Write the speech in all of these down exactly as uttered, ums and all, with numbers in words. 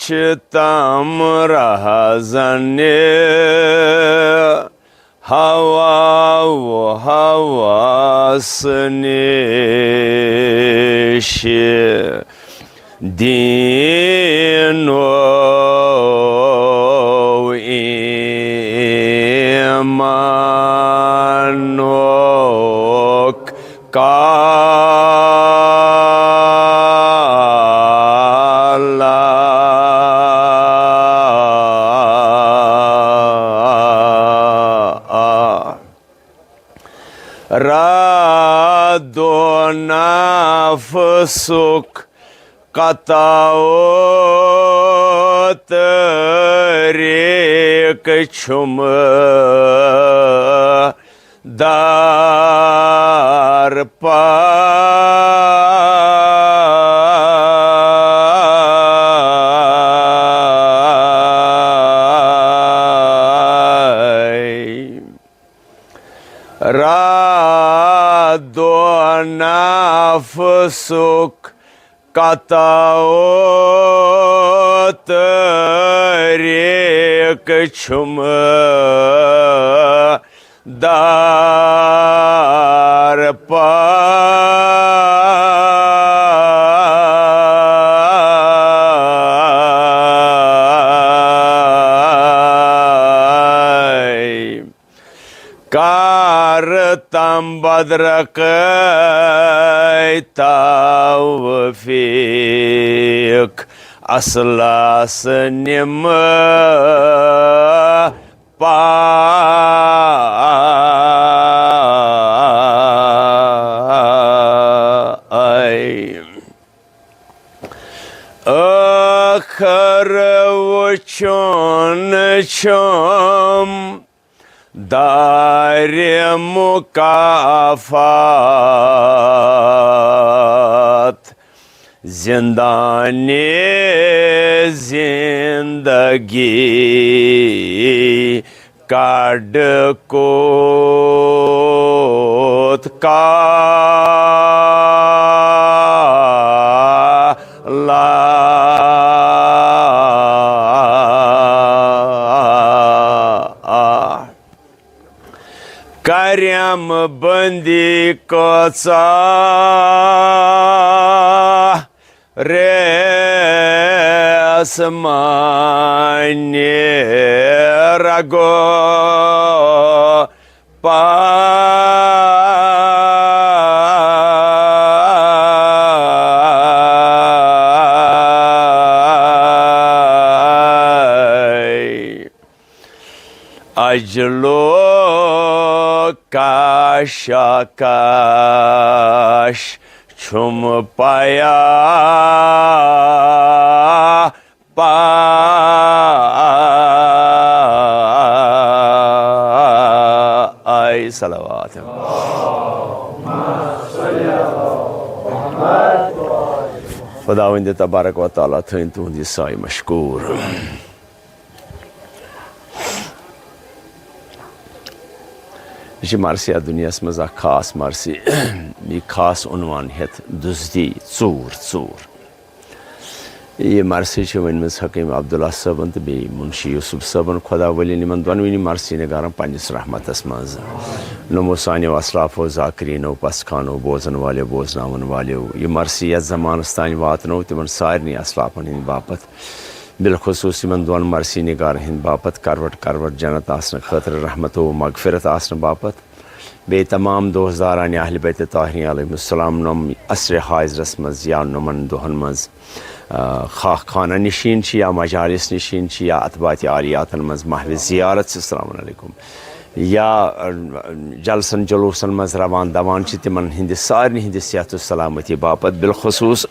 چھِ تم رہزن ہوا و ہوس نِش۔ دین و ایمانک کالا۔ رد و نفسک قطع و طریق چھُم در پا۔ رد و نفسک قطع و طریق چھُم در پا۔ کر تم بدرق توفیق اصلس نم پا۔ ٲخر وٕچھُن چھُم دارِ مکافات، زندانِ زندگی کڑ کوت کالا۔ کرم بندی کۭژاہ ریسمانہِ رگو پا۔ اجلو کاش کاش چھُم پیا پا۔ آے صلوات۔ خداوند تبارک و تعالیٰ تھٲیِن تُہُنٛد یہِ سایہِ مشکوٗر۔ یہِ چھِ مرثی یَتھ دُنیاہَس منٛز اَکھ خاص مرثی۔ یہِ خاص عنوان ہٮ۪تھ دُزدی ژوٗر ژوٗر۔ یہِ مرثی چھِ ؤنمٕژ حکیٖم عبداللہ صٲبَن تہٕ بیٚیہِ مُنشی یوسف صٲبَن، خدا ؤلِنۍ یِمَن دۄنوٕنی مرثی نگارَن پنٛنِس رحمتَس منٛز۔ نوٚمو سانیو اسلافو، ذاکرینو، پسخانو، بوزن والیو، بوزناون والیو، یہِ مرثی یتھ زمانس تام واتنٲو، تِمن سارنٕے اسلافن ہٕنٛدِ باپتھ، بالخصوص یِمن دۄن مرثی نگارن ہٕنٛدِ باپتھ، کروٹ کروٹ جنت آسنہٕ خٲطرٕ، رحمتو مغفرت آسنہٕ باپتھ، بیٚیہِ تمام دوستدارانہِ اہلِ بیت طاہرین علیہم السلام، نۄم عصرِ حاضرس منٛز یا نۄمن دۄہن منٛز، آ، خاک خانہ نشین چھِ یا مجالس نشین چھِ یا اتباعِ عالیاتن منٛز محو زیارت چھِ، السلام علیکم، یا، آ، جلسن جلوسن منٛز روان دوان چھِ، تِمن ہٕنٛدِ سارنٕے ہٕنٛدِ صحت و سلامتی باپتھ، بالخصوص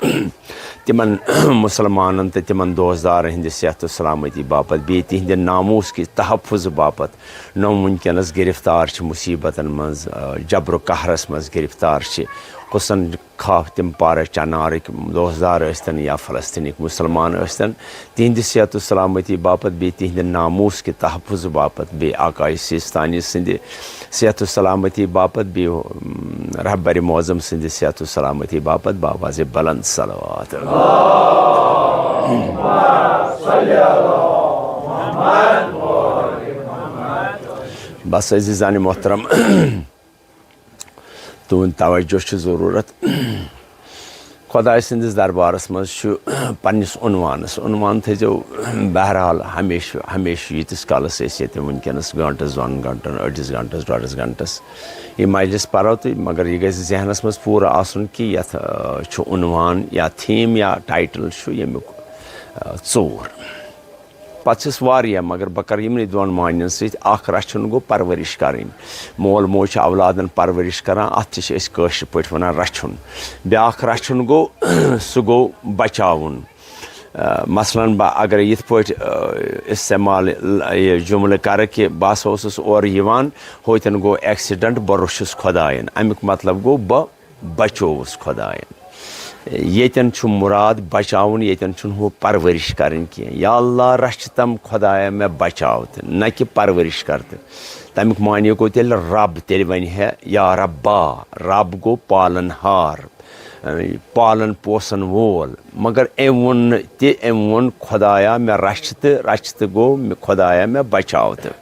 تِمن مسلمانن تہٕ تِمن دوستدارن ہٕنٛدِ صحت و سلامتی باپتھ، بیٚیہِ تِہنٛدِ ناموس کہِ تحفظ باپتھ، نۄم وٕنکیٚنس گرفتار چھِ مصیبتن منٛز، آ، جبر و قہرس منٛز گرفتار چھِ، کُسن خواہ تِم پارٕ چنارٕکۍ دوستدار ٲسۍتن یا فلسطینٕکۍ مسلمان ٲسۍتن، تِہنٛدِ صحت و سلامتی باپتھ، بیٚیہِ تِہنٛدِ ناموس کہِ تحفظ باپتھ، بیٚیہِ آقایہِ سیستانی سٕنٛدِ صحت و سلامتی باپتھ، بیٚیہِ، ام، رہبر معظم سٕنٛدِ صحت و سلامتی باپتھ بآوازِ بلند صلوات۔ بس عزیزان محترم، تُہُنٛد توجہ چھُ ضروٗرت۔ خۄداے سٕنٛدِس دربارس منٛز چھُ پننِس عنوانس، عنوان تھٲیزیو بہرحال ہمیشہٕ، ہمیشہٕ ییٖتِس کالس أسۍ ییٚتہِ وٕنکیٚنس گٲنٛٹس، دۄن گٲنٛٹن، أڑِس گٲنٛٹس، ڈۄڈس گٲنٛٹس یہِ مجلس پرو تہٕ مگر یہِ گژھِ ذہنس منٛز پوٗرٕ آسُن کہِ یتھ، آ، چھُ عنوان یا theme یا title چھُ ییٚمیُک، آ، ژوٗر۔ پتہٕ چھِس واریاہ، مگر بہٕ کرٕ یِمنٕے دۄن معنین سۭتۍ۔ اکھ رچھُن گوٚو پرورش کرٕنۍ۔ مول موج چھُ اولادن پرورش کران، اتھ تہِ چھِ أسۍ کٲشِر پٲٹھۍ ونان رچھُن۔ بیاکھ رچھُن گوٚو، سُہ گوٚو بچاوُن۔ آ، مثلاً بہٕ اگر یِتھ پٲٹھۍ، آ، استعمال، آ، یہِ جملہٕ کرٕ کہِ بہٕ ہسا اوسُس اورٕ یِوان، ہوتٮ۪ن گوٚو accident، بہٕ روٚچھُس خۄداین۔ امیُک مطلب گوٚو بہٕ بچووُس خۄداین۔ ییٚتٮ۪ن چھُ مُراد بچاوُن، ییٚتٮ۪ن چھُنہٕ ہُہ پرورش کرٕنۍ کینٛہہ۔ یا اللہ رچھِ تم خۄدایا مےٚ بچاو تہٕ، نہ کہِ پرورش کر تہٕ۔ تمیُک معنی گوٚو تیٚلہِ رب، تیٚلہِ ونہِ ہے یا ربا، رب گوٚو پالن ہار، پالن پوسن وول۔ مگر أمۍ ووٚن نہٕ تہِ، أمۍ ووٚن خۄدایا مےٚ رچھِ تہٕ، رچھِ تہٕ گوٚو مےٚ خۄدایا مےٚ بچاو تہٕ۔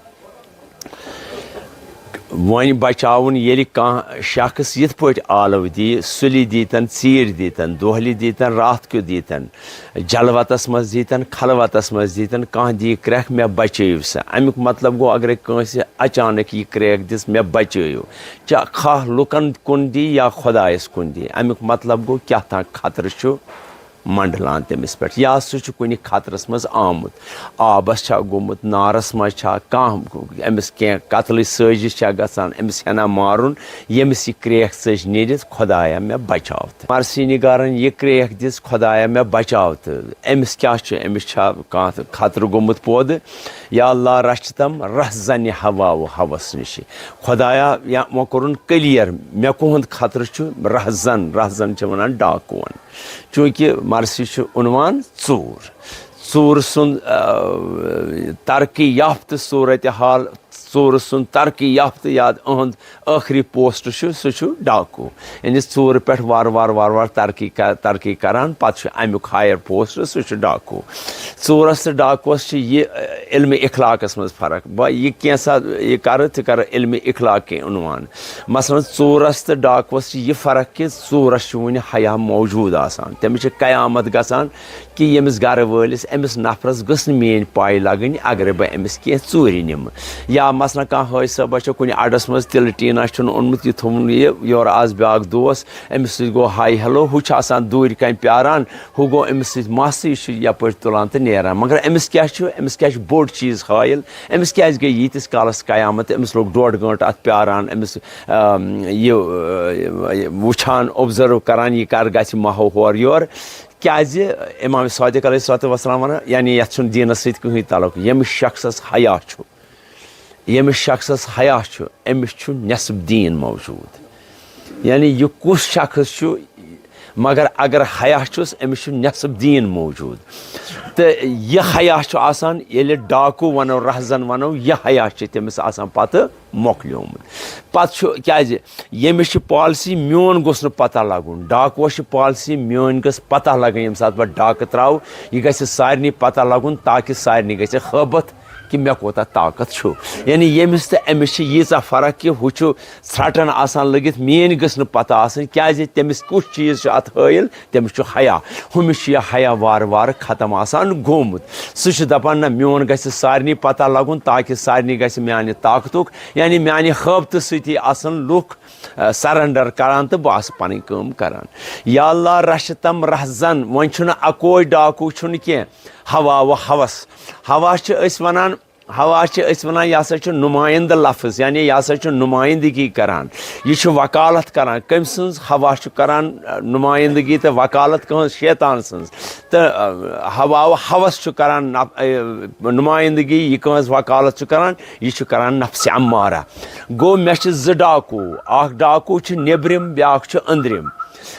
وۄنۍ بچاوُن ییٚلہِ کانٛہہ شخص یِتھ پٲٹھۍ آلو دی، سُلہِ دیٖتن، ژیٖرۍ دیٖتن، دۄہلہِ دیٖتن، راتھ کیُتھ دیٖتن، جلوتس منٛز دیٖتن، خلوتس منٛز دیٖتن، کانٛہہ دی کرٛٮ۪کھ، مےٚ بچٲیِو سا۔ امیُک مطلب گوٚو، اگرے کٲنٛسہِ اچانک یہِ کرٛیک دِژ، مےٚ بچٲیِو۔ چاہے خواہ لُکن کُن دی یا خۄدایس کُن دی، امیُک مطلب گوٚو، کیٛاہ تام خطرٕ چھُ منڈلان تٔمِس پٮ۪ٹھ، یا سُہ چھُ کُنہِ خطرس منٛز آمُت، آبس چھا گوٚمُت، نارس منٛز چھا، کانٛہہ أمِس کینٛہہ قتلٕچ سٲزِش چھا گژھان، أمِس ہٮ۪نا مارُن، ییٚمِس یہِ کرٛیکھ ژٔج نیٖرِتھ، خۄدایا مےٚ بچاو تہٕ۔ مرثی نگارن یہِ کرٛیکھ دِژ، خۄدایا مےٚ بچاو تہٕ۔ أمِس کیٛاہ چھُ؟ أمِس چھا کانٛہہ خطرٕ گوٚمُت پٲدٕ؟ یا اللہ رچھِ تم رہزنِ ہوا و ہوس نِشہِ۔ خۄدایا، یا وۄنۍ کوٚرُن clear، مےٚ کُہُنٛد خطرٕ چھُ رہزن، رہزن چھِ ونان ڈاکوٗوَن۔ چوٗنٛکہِ مرثی چھُ عنوان ژوٗر۔ ژوٗرٕ سُنٛد، آ، ترقی یافتہٕ صوٗرتِ حال، ژوٗرٕ سُنٛد ترقی یافتہٕ یا أہُنٛد ٲخری post چھُ، سُہ چھُ ڈاکوٗ۔ یعنی ژوٗرٕ پٮ۪ٹھ وارٕ وارٕ وارٕ وارٕ ترقی کر-، ترقی کران، پتہٕ چھُ امیُک higher post، سُہ چھُ ڈاکوٗ۔ ژوٗرس تہٕ ڈاکوٗوَس چھِ یہِ، آ، علمِ اخلاقس منٛز فرق۔ بہٕ یہِ کینٛژھا یہِ کرٕ، تہِ کرٕ علمِ اخلاق کہِ عنوان۔ مثلاً، ژوٗرس تہٕ ڈاکوس چھِ یہِ فرق کہِ ژوٗرس چھُ وُنہِ حیا موجود آسان، تٔمِس چھِ قیامت گژھان کہِ ییٚمِس گرٕ وٲلِس، أمِس نفرس گٔژھ نہٕ میٲنۍ پاے لگٕنۍ اگرے بہٕ أمِس کینٛہہ ژوٗرِ نِمہٕ۔ یا مثلاً کانٛہہ حٲج صٲبہ چھُ کُنہِ اڈس منٛز تِلہٕ ٹیٖنا چھُنہٕ اوٚنمُت، یہِ تھوٚوُن یہِ یورٕ آز بیاکھ دوس، أمِس سۭتۍ گوٚو ہاے ہیلو، ہُہ چھُ آسان دوٗرِ کنہِ پیاران، ہُہ گوٚو أمِس سۭتۍ مس، یہِ چھُ یپٲرۍ تُلان تہٕ نیران۔ مگر أمِس کیٛاہ چھُ؟ أمِس کیٛاہ چھُ بوٚڑ چیٖز حٲیِل؟ أمِس کیٛازِ گٔے ییٖتِس کالس قیامت؟ أمِس لوٚگ ڈۄڈ گٲنٛٹہٕ اتھ پیاران، أمِس، آم، یہِ، یہِ وٕچھان، observe کران، یہِ کر گژھِ ماحو ہورٕ یورٕ۔ کیٛازِ امام صادق علیہ الصلوۃ والسلام ونان، یعنی یتھ چھُنہٕ دیٖنس سۭتۍ کٕہٕنۍ تعلق۔ ییٚمِس شخصس حیا چھُ، ییٚمِس شخصس حیا چھُ، أمِس چھُ نصف دیٖن موجود۔ یعنی یہِ کُس شخص چھُ، مگر اگر حیا چھُس، أمِس چھُ نصف دیٖن موجود۔ تہٕ یہِ حیا چھُ آسان، ییٚلہِ ڈاکوٗ ونو، رہزن ونو، یہِ حیا چھُ تٔمِس آسان پتہٕ مۄکلیومُت۔ پتہٕ چھُ، کیٛازِ؟ ییٚمِس چھِ policy، میون گوٚژھ نہٕ پتہ لگُن، ڈاکوٗوَس چھِ policy، میٲنۍ گٔژھ پتہ لگٕنۍ۔ ییٚمہِ ساتہٕ بہٕ ڈاکہٕ تراوٕ، یہِ گژھِ سارنٕے پتہ لگُن، تاکہِ سارنٕے گژھِ ہٲبتھ کہِ مےٚ کوٗتاہ طاقت چھُ۔ یعنی ییٚمِس تہٕ أمِس چھِ ییٖژاہ فرق کہِ ہُہ چھُ ژھرٛٹن آسان لٔگِتھ، میٲنۍ گٔژھ نہٕ پتہ آسٕنۍ، کیٛازِ تٔمِس کُس چیٖز چھُ اتھ حٲیِل، تٔمِس چھُ حیا۔ ہُمِس چھُ یہِ حیا وارٕ وارٕ ختم آسان گوٚمُت۔ سُہ چھُ دپان، نہ، میون گژھِ سارنٕے پتہ لگُن، تاکہِ سارنٕے گژھِ میانہِ طاقتُک، یعنی میانہِ ہٲبتہٕ سۭتی آسن لُکھ، آ، surrender کران تہٕ بہٕ آسہٕ پنٕنۍ کٲم کران۔ یا اللہ رچھِ تم رہزن، وۄنۍ چھُنہٕ اکوے ڈاکوٗ چھُنہٕ کینٛہہ، ہوا و ہوس۔ ہوا چھِ أسۍ ونان، ہوا چھِ أسۍ ونان، یہِ ہسا چھُ نُمایندٕ لفظ، یعنی یہِ ہسا چھُ نُمایندگی کران، یہِ چھُ وکالت کران۔ کٔمۍ سٕنٛز ہوا چھُ کران، آ، نُمایندگی تہٕ وکالت کٕہٕنٛز؟ شیطان سٕنٛز۔ تہٕ، آ، ہوا و ہوس چھُ کران نف-، آ، نُمایندگی، یہِ کٕہٕنٛز وکالت چھُ کران؟ یہِ چھُ کران نفسِ امارہ۔ گوٚو، مےٚ چھِ زٕ ڈاکوٗ، اکھ ڈاکوٗ چھُ نیبرِم، بیاکھ چھُ أنٛدرِم۔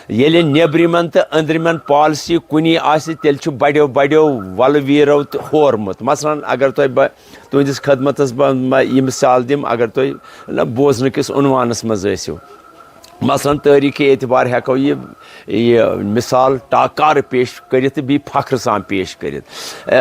ییٚلہِ نیبرِمٮ۪ن تہٕ أنٛدرِمٮ۪ن policy کُنی آسہِ، تیٚلہِ چھُ بڑیو بڑیو ولہٕ ویرو تہِ ہورمُت۔ مثلاً اگر تۄہہِ بہٕ تُہنٛدِس خدمتس منٛز بہٕ یہِ مثال دِمہٕ، اگر تُہۍ، نہ، بوزنہٕ کِس عنوانس منٛز ٲسِو، مثلاً تٲریٖخی اعتبار ہٮ۪کو یہِ یہِ مثال ٹاکارٕ پیش کٔرِتھ تہٕ بیٚیہِ فخرٕ سان پیش کٔرِتھ۔ اے،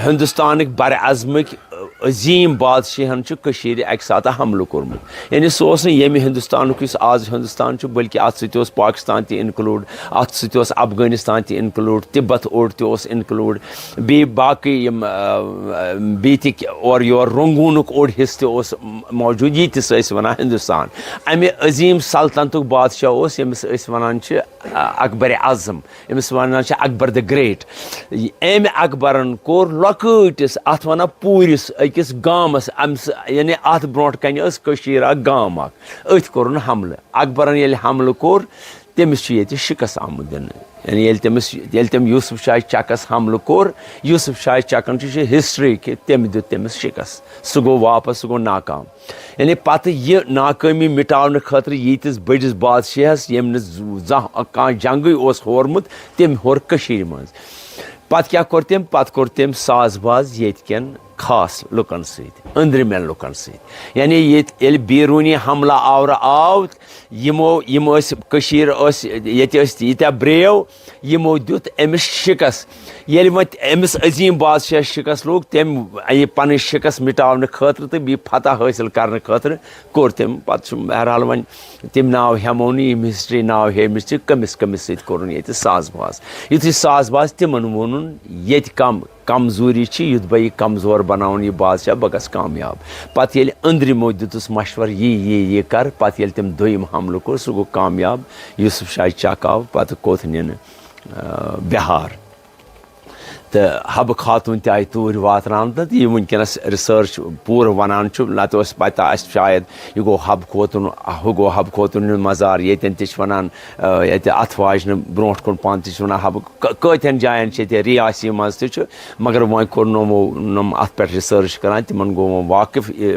ہندوستانٕکۍ بر اعظمٕکۍ عظیٖم بادشاہن چھُ کٔشیٖرِ اَکہِ ساتہٕ حملہٕ کوٚرمُت۔ یعنی سُہ اوس نہٕ ییٚمہِ ہندوستانُک یُس آز ہندوستان چھُ، بلکہِ اَتھ سۭتۍ اوس پاکستان تہِ انکلوٗڈ، اَتھ سۭتۍ اوس افغٲنستان تہِ انکلوٗڈ، تِبت اوٚڑ تہِ اوس انکلوٗڈ، بیٚیہِ باقٕے یِم، آ، بیٚیہِ تہِ اورٕ یور رنگوٗنُک اوٚڑ حصہٕ تہِ اوس موجود، یہِ تہِ سُہ ٲسۍ وَنان ہندوستان۔ اَمہِ عظیٖم سلطنتُک بادشاہ اوس، ییٚمِس أسۍ وَنان چھِ، آ، اکبر اعظم، ییٚمِس وَنان چھِ اکبر the great۔ أمۍ اکبرن کوٚر لۄکۭٹِس، اَتھ وَنان پوٗرِس أکِس گامَس، أمۍ س-، یعنی اَتھ برونٛٹھ کَنہِ ٲس کٔشیٖر اکھ گام اکھ، أتھۍ کوٚرُن حملہٕ۔ اکبرن ییٚلہِ حملہٕ کوٚر، تٔمِس چھُ ییٚتہِ شِکست آمُت دِنہٕ۔ یعنی ییٚلہِ تٔمِس، ییٚلہِ تٔمۍ یوسف شاہ چکس حملہٕ کوٚر، یوسف شاہ چکن چھُ، چھُ ہسٹری کہِ تٔمۍ دیُت تٔمِس شِکست، سُہ گوٚو واپس، سُہ گوٚو ناکام۔ یعنی پتہٕ یہِ ناکٲمی مٹاونہٕ خٲطرٕ ییٖتِس بٔڑِس بادشاہس، ییٚمۍ نہٕ ز-، زانٛہہ کانٛہہ جنگٕے اوس ہورمُت، تٔمۍ ہور کٔشیٖرِ منٛز۔ پتہٕ کیٛاہ کوٚر تٔمۍ؟ پتہٕ کوٚر تٔمۍ ساز باز ییٚتہِ کٮ۪ن خاص لُکن سۭتۍ، أنٛدرِمٮ۪ن لُکن سۭتۍ۔ یعنی ییٚتہِ ییٚلہِ بیروٗنی حملہٕ آورٕ آو، یِمو، یِم ٲسۍ کٔشیٖر، ٲسۍ ییٚتہِ، ٲسۍ ییٖتیٛاہ برٛیو، یِمو دیُت أمِس شِکست۔ ییٚلہِ وۄنۍ أمِس عظیٖم بادشاہس شِکست لوٚگ، تٔمۍ یہِ پنٕنۍ شِکست مِٹاونہٕ خٲطرٕ تہٕ بیٚیہِ فتح حٲصِل کرنہٕ خٲطرٕ کوٚر تٔمۍ۔ پتہٕ چھُ بہرحال وۄنۍ تِم ناو ہٮ۪مو نہٕ، یِم ہسٹری ناو ہیٚمِس چھِ، کٔمِس کٔمِس سۭتۍ کوٚرُن ییٚتہِ ساز باز۔ یُتھُے ساز باز تِمن ووٚنُن، ییٚتہِ کم کمزوٗری چھِ، یُتھ بہٕ یہِ کمزور بناوُن یہِ بادشاہ، بہٕ گژھٕ کامیاب۔ پتہٕ ییٚلہِ أنٛدرِمو دیُتُس مشورٕ، یی، یی، یہِ کر، پتہٕ ییٚلہِ تٔمۍ دوٚیِم حملہٕ کوٚر، سُہ گوٚو کامیاب۔ یوسف شاہ چک آو پتہٕ کوٚت نِنہٕ، آ، بِہار۔ تہٕ حبہٕ خاتوٗن تہِ آیہِ توٗرۍ واتناونہٕ، تہٕ یہِ وٕنکیٚنس ریسرچ پوٗرٕ ونان چھُ، نتہٕ اوس پتہ اَسہِ شاید یہِ گوٚو حبہٕ خوتوٗن، ہُہ گوٚو حبہٕ خوتوٗن ہُنٛد مزار، ییٚتٮ۪ن تہِ چھِ ونان، آ، ییٚتہِ اَتھٕ واجنہِ برونٛٹھ کُن پہن تہِ چھِ ونان حبہٕ، ک-، کۭتٮ۪ن جاین چھِ ییٚتہِ ریاسی منٛز تہِ چھُ، مگر وۄنۍ کوٚر نومو نوم اَتھ پٮ۪ٹھ ریسرچ کران، تِمن گوٚو وۄنۍ واقف، یہِ،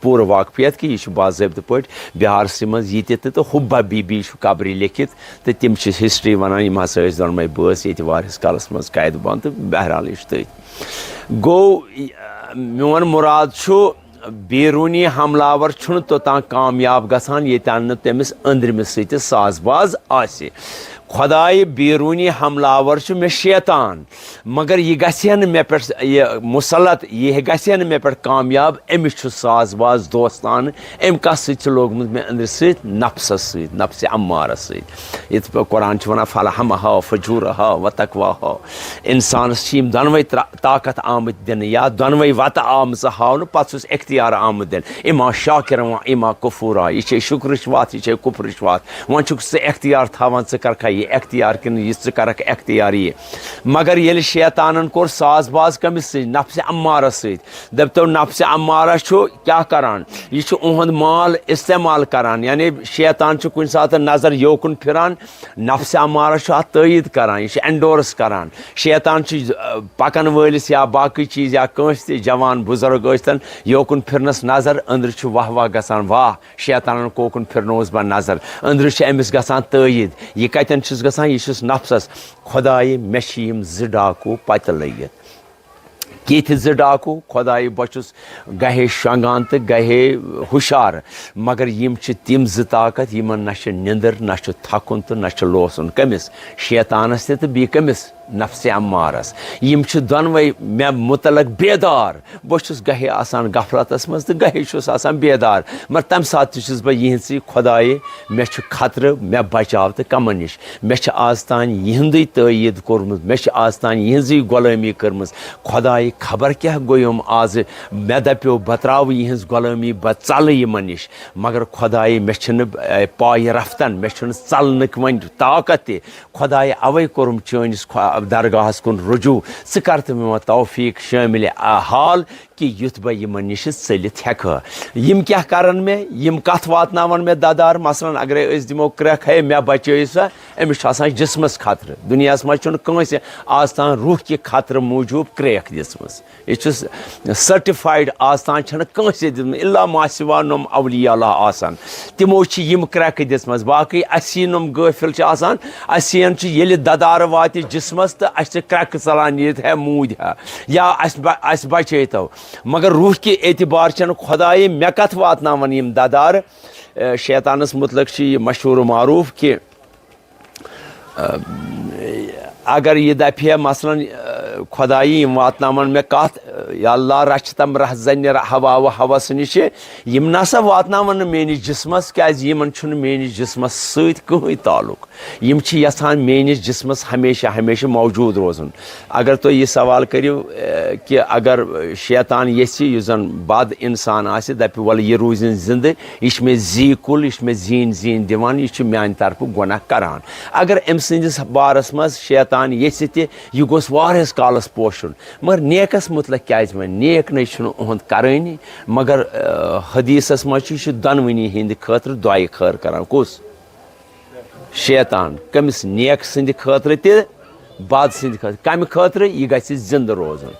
پوٗرٕ واقفیت کہِ یہِ چھُ باضٲبطہٕ پٲٹھۍ بِہارسٕے منٛز یہِ تہِ تہٕ، تہٕ حبہ بی بی چھُ قبرِ لیکھِتھ، تہٕ تِم چھِ ہسٹری ونان، یِم ہسا ٲسۍ دۄنوَے بٲژ ییٚتہِ واریاہس کالس منٛز قید بند، تہٕ بہرحال یہِ چھُ تٔتھۍ۔ گوٚو، یہِ، میون مُراد چھُ، بیروٗنی حملاور چھُنہٕ توٚتام کامیاب گژھان، ییٚتٮ۪ن نہٕ تٔمِس أنٛدرِمِس سۭتۍ ساز باز آسہِ۔ خۄدایہِ بیروٗنی حملاور چھُ مےٚ شیطان، مگر یہِ گژھِ ہے نہٕ مےٚ پٮ۪ٹھ، یہِ مُسلط، یہِ گژھِ ہے نہٕ مےٚ پٮ۪ٹھ کامیاب۔ أمِس چھُ ساز باز دوستانہٕ۔ أمۍ کَس سۭتۍ چھُ لوگمُت مےٚ أنٛدرٕ سۭتۍ؟ نفسَس سۭتۍ، نفسِ عمارَس سۭتۍ۔ یِتھ پٲٹھۍ قرآن چھُ وَنان، "فَأَلْهَمَهَا فُجُورَهَا وَتَقْوَاهَا۔" اِنسانَس چھِ یِم دۄنوَے ترٛا-، طاقت آمٕتۍ دِنہٕ یا دۄنوَے وَتہٕ آمژٕ ہاونہٕ، پَتہٕ چھُس اختیار آمُت دِنہٕ۔ اِما شاکِرَن و اِما کُفوٗرا۔ یہِ چھے شُکرٕچ وَتھ، یہِ چھے کُفرٕچ وَتھ۔ وۄنۍ چھُکھ ژٕ اختیار تھاوان، ژٕ کَرکھا یہِ اختیار کِنہٕ یہِ، ژٕ کَرَکھ اختیار یہِ۔ مگر ییٚلہِ شیطانَن کوٚر ساز باز کٔمِس سۭتۍ؟ نفسِ عمارَس سۭتۍ۔ دَپتو، نفسِ عمارہ چھُ کیٛاہ کران؟ یہِ چھُ اُہُنٛد مال استعمال کران، یعنی شیطان چھُ کُنہِ ساتہٕ نظر یوکُن پھِران، نفسِ عمارہ چھُ اَتھ تٲیید کران، یہِ چھُ endorse کران۔ شیطان چھُ، آ، پکن وٲلِس یا باقٕے چیٖز یا کٲنٛسہِ تہِ جوان بُزرگ ٲسۍتن یوکُن پھِرنس نظر، أنٛدرٕ چھُ واہ واہ گژھان، واہ، شیطانن کوکُن پھِرنووُس بہٕ نظر، أنٛدرٕ چھُ أمِس گژھان تٲیید۔ یہِ کتٮ۪ن چھُس گژھان؟ یہِ چھُس نفسس۔ خۄدایہِ، مےٚ چھِ یِم زٕ ڈاکوٗ پتہٕ لٔگِتھ۔ کِتھۍ زٕ ڈاکوٗ؟ خۄدایہِ، بہٕ چھُس گاہے شۄنٛگان تہٕ گاہے ہُشار، مگر یِم چھِ تِم زٕ طاقت، یِمن نہ چھِ نِندٕر، نہ چھُ تھکُن تہٕ نہ چھُ لوسُن۔ کٔمِس؟ شیطانس تہِ تہٕ بیٚیہِ کٔمِس؟ نفسِ عمارس۔ یِم چھِ دۄنوَے مےٚ مُتعلق بیدار۔ بہٕ چھُس گاہے آسان غفلتس منٛز تہٕ گاہے چھُس آسان بیدار، مگر تمہِ ساتہٕ تہِ چھُس بہٕ یِہنٛدسٕے، خۄدایہِ، مےٚ چھُ خطرٕ، مےٚ بچاو تہٕ کمن نِش؟ مےٚ چھِ آز تام یِہُنٛدُے تٲییٖد کوٚرمُت، مےٚ چھِ آز تام یِہٕنٛزٕے غۄلٲمی کٔرمٕژ۔ خۄدایہِ، خبر کیٛاہ گوٚیم آزٕ، مےٚ دَپیو بہٕ ترٛاوٕ یِہٕنٛز غۄلٲمی، بہٕ ژَلہٕ یِمَن نِش۔ مگر خۄدایہِ، مےٚ چھِنہٕ، اے، پایہِ رفتن، مےٚ چھُنہٕ ژَلنٕکۍ وۄنۍ طاقت تہِ۔ خۄدایہِ، اَوَے کوٚرُم چٲنِس خۄ-، درگاہَس کُن رجوع۔ ژٕ کر تہٕ مےٚ وۄنۍ توفیٖق شٲمِلِ حال کہِ یُتھ بہٕ یِمن نِش ژٔلِتھ ہٮ۪کہٕ ہا۔ یِم کیٛاہ کرن مےٚ؟ یِم کتھ واتناون مےٚ ددار؟ مثلاً اگرے أسۍ دِمو کرٛٮ۪کھ، "ہے، مےٚ بچٲیِو سا"، أمِس چھُ آسان جسمس خطرٕ۔ دُنیاہس منٛز چھُنہٕ کٲنٛسہِ آز تام روح کہِ خطرٕ موٗجوٗب کرٛیکھ دِژمٕژ۔ یہِ چھُ سرٹیفایڈ، آز تام چھنہٕ کٲنٛسہِ دِژمٕژ، الا ما سوا نۄم اولیاء اللہ آسن، تِمو چھِ یِم کرٛٮ۪کہٕ دِژمژ۔ باقٕے اسی نۄم غٲفِل چھِ آسان، اسین چھُ ییٚلہِ ددارٕ واتہِ جسمس تہٕ اسہِ چھِ کرٛٮ۪کہٕ ژلان، ییٚتہِ ہے موٗدۍ ہا یا اسہِ ب-، اسہِ بچٲے تو۔ مگر روح کہِ اعتبار چھنہٕ خۄدایہِ مےٚ کتھ واتناون یِم ددارٕ، اے، شیطانس متعلق چھُ یہِ مشہوٗر و معروٗف کہِ، اے، اگر یہِ دپہِ ہے مثلاً، اے، خۄدایہِ، یِم واتناون مےٚ کتھ، اے، یا اللہ، رچھِ تم رہزنہِ ہوا و ہوس نِشہِ، یِم نسا واتناون نہٕ میٲنِس جسمس، کیازِ یِمن چھُنہٕ میٲنِس جسمس سۭتۍ کٕہٕنۍ تعلق۔ یِم چھِ یژھان میٲنِس جسمس ہمیشہ ہمیشہ موجود روزُن۔ اگر تُہۍ یہِ سوال کٔرِو، اے، کہِ اگر شیطان یژھِ، یُس زن بد انسان آسہِ، دپہِ، "ولہٕ، یہِ روٗزِن زندٕ، یہِ چھِ مےٚ زی کُل، یہِ چھِ مےٚ زیٖنۍ زیٖنۍ دِوان، یہِ چھُ میانہِ طرفہٕ گۄناہ کران۔" اگر أمۍ سٕنٛدِس بارس منٛز شیطان یژھِ تہِ، یہِ گوٚژھ واریاہس کالس پوشُن۔ مگر نیکس متعلق کیازِ وۄنۍ؟ نیک نے چھُنہٕ اُہُنٛد کرٲنی، مگر، اے، حدیثس منٛز چھُ، یہِ چھُ دۄنوٕنی ہٕنٛدِ خٲطرٕ دعایہِ خٲر کران۔ کُس؟ شیطان۔ کٔمِس؟ نیک سٕنٛدِ خٲطرٕ تہِ، بد سٕنٛدِ خٲطرٕ۔ کمہِ خٲطرٕ؟ یہِ گژھِ زندٕ روزُن۔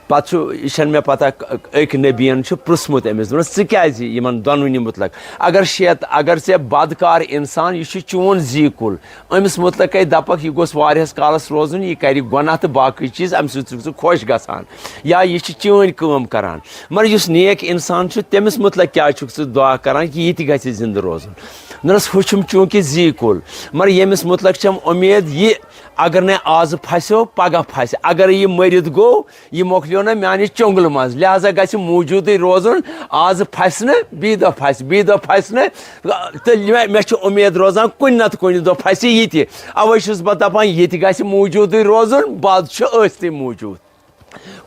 پتہٕ چھُ، یہِ چھَنہٕ مےٚ پتہ، أکۍ نبیَن چھُ پرٛژھمُت أمِس، دوٚپنَس، "ژٕ کیازِ یِمن دۄنوٕنی مُتلق؟ اگر شیط-، اگر ژےٚ بدکار انسان، یہِ چھُ چون زی کُل، أمِس مُتلقے دپکھ، یہِ گوٚژھ واریاہس کالس روزُن، یہِ کرِ گۄناہ تہٕ باقٕے چیٖز، امہِ سۭتۍ چھُکھ ژٕ خۄش گژھان، یا یہِ چھِ چٲنۍ کٲم کران۔ مگر یُس نیک انسان چھُ، تٔمِس مُتلق کیازِ چھُکھ ژٕ دعا کران کہِ یہِ تہِ گژھِ زندٕ روزُن؟" نہ حظ، ہُہ چھُم چوٗنٛکہِ زی کُل، مگر ییٚمِس مُتلق چھَم اُمید یہِ، اگر نَے آز پھَسیو، پگاہ پھَسہِ۔ اگر یہِ مٔرِتھ گوٚو، یہِ مۄکلیو نہ میٛانہِ چۄنٛگلہٕ منٛز، لہذا گژھِ موٗجوٗدٕے روزُن۔ آز پھَسہِ نہٕ، بیٚیہِ دۄہ پھَسہِ، بیٚیہِ دۄہ پھَسہِ نہٕ، تہٕ مےٚ، مےٚ چھِ اُمید روزان، کُنہِ نَتہٕ کُنہِ دۄہ پھَسہِ یہِ تہِ۔ اَوَے چھُس بہٕ دَپان، یہِ تہِ گژھِ موٗجوٗدٕے روزُن، بَد چھُ ٲستھٕے موٗجوٗد۔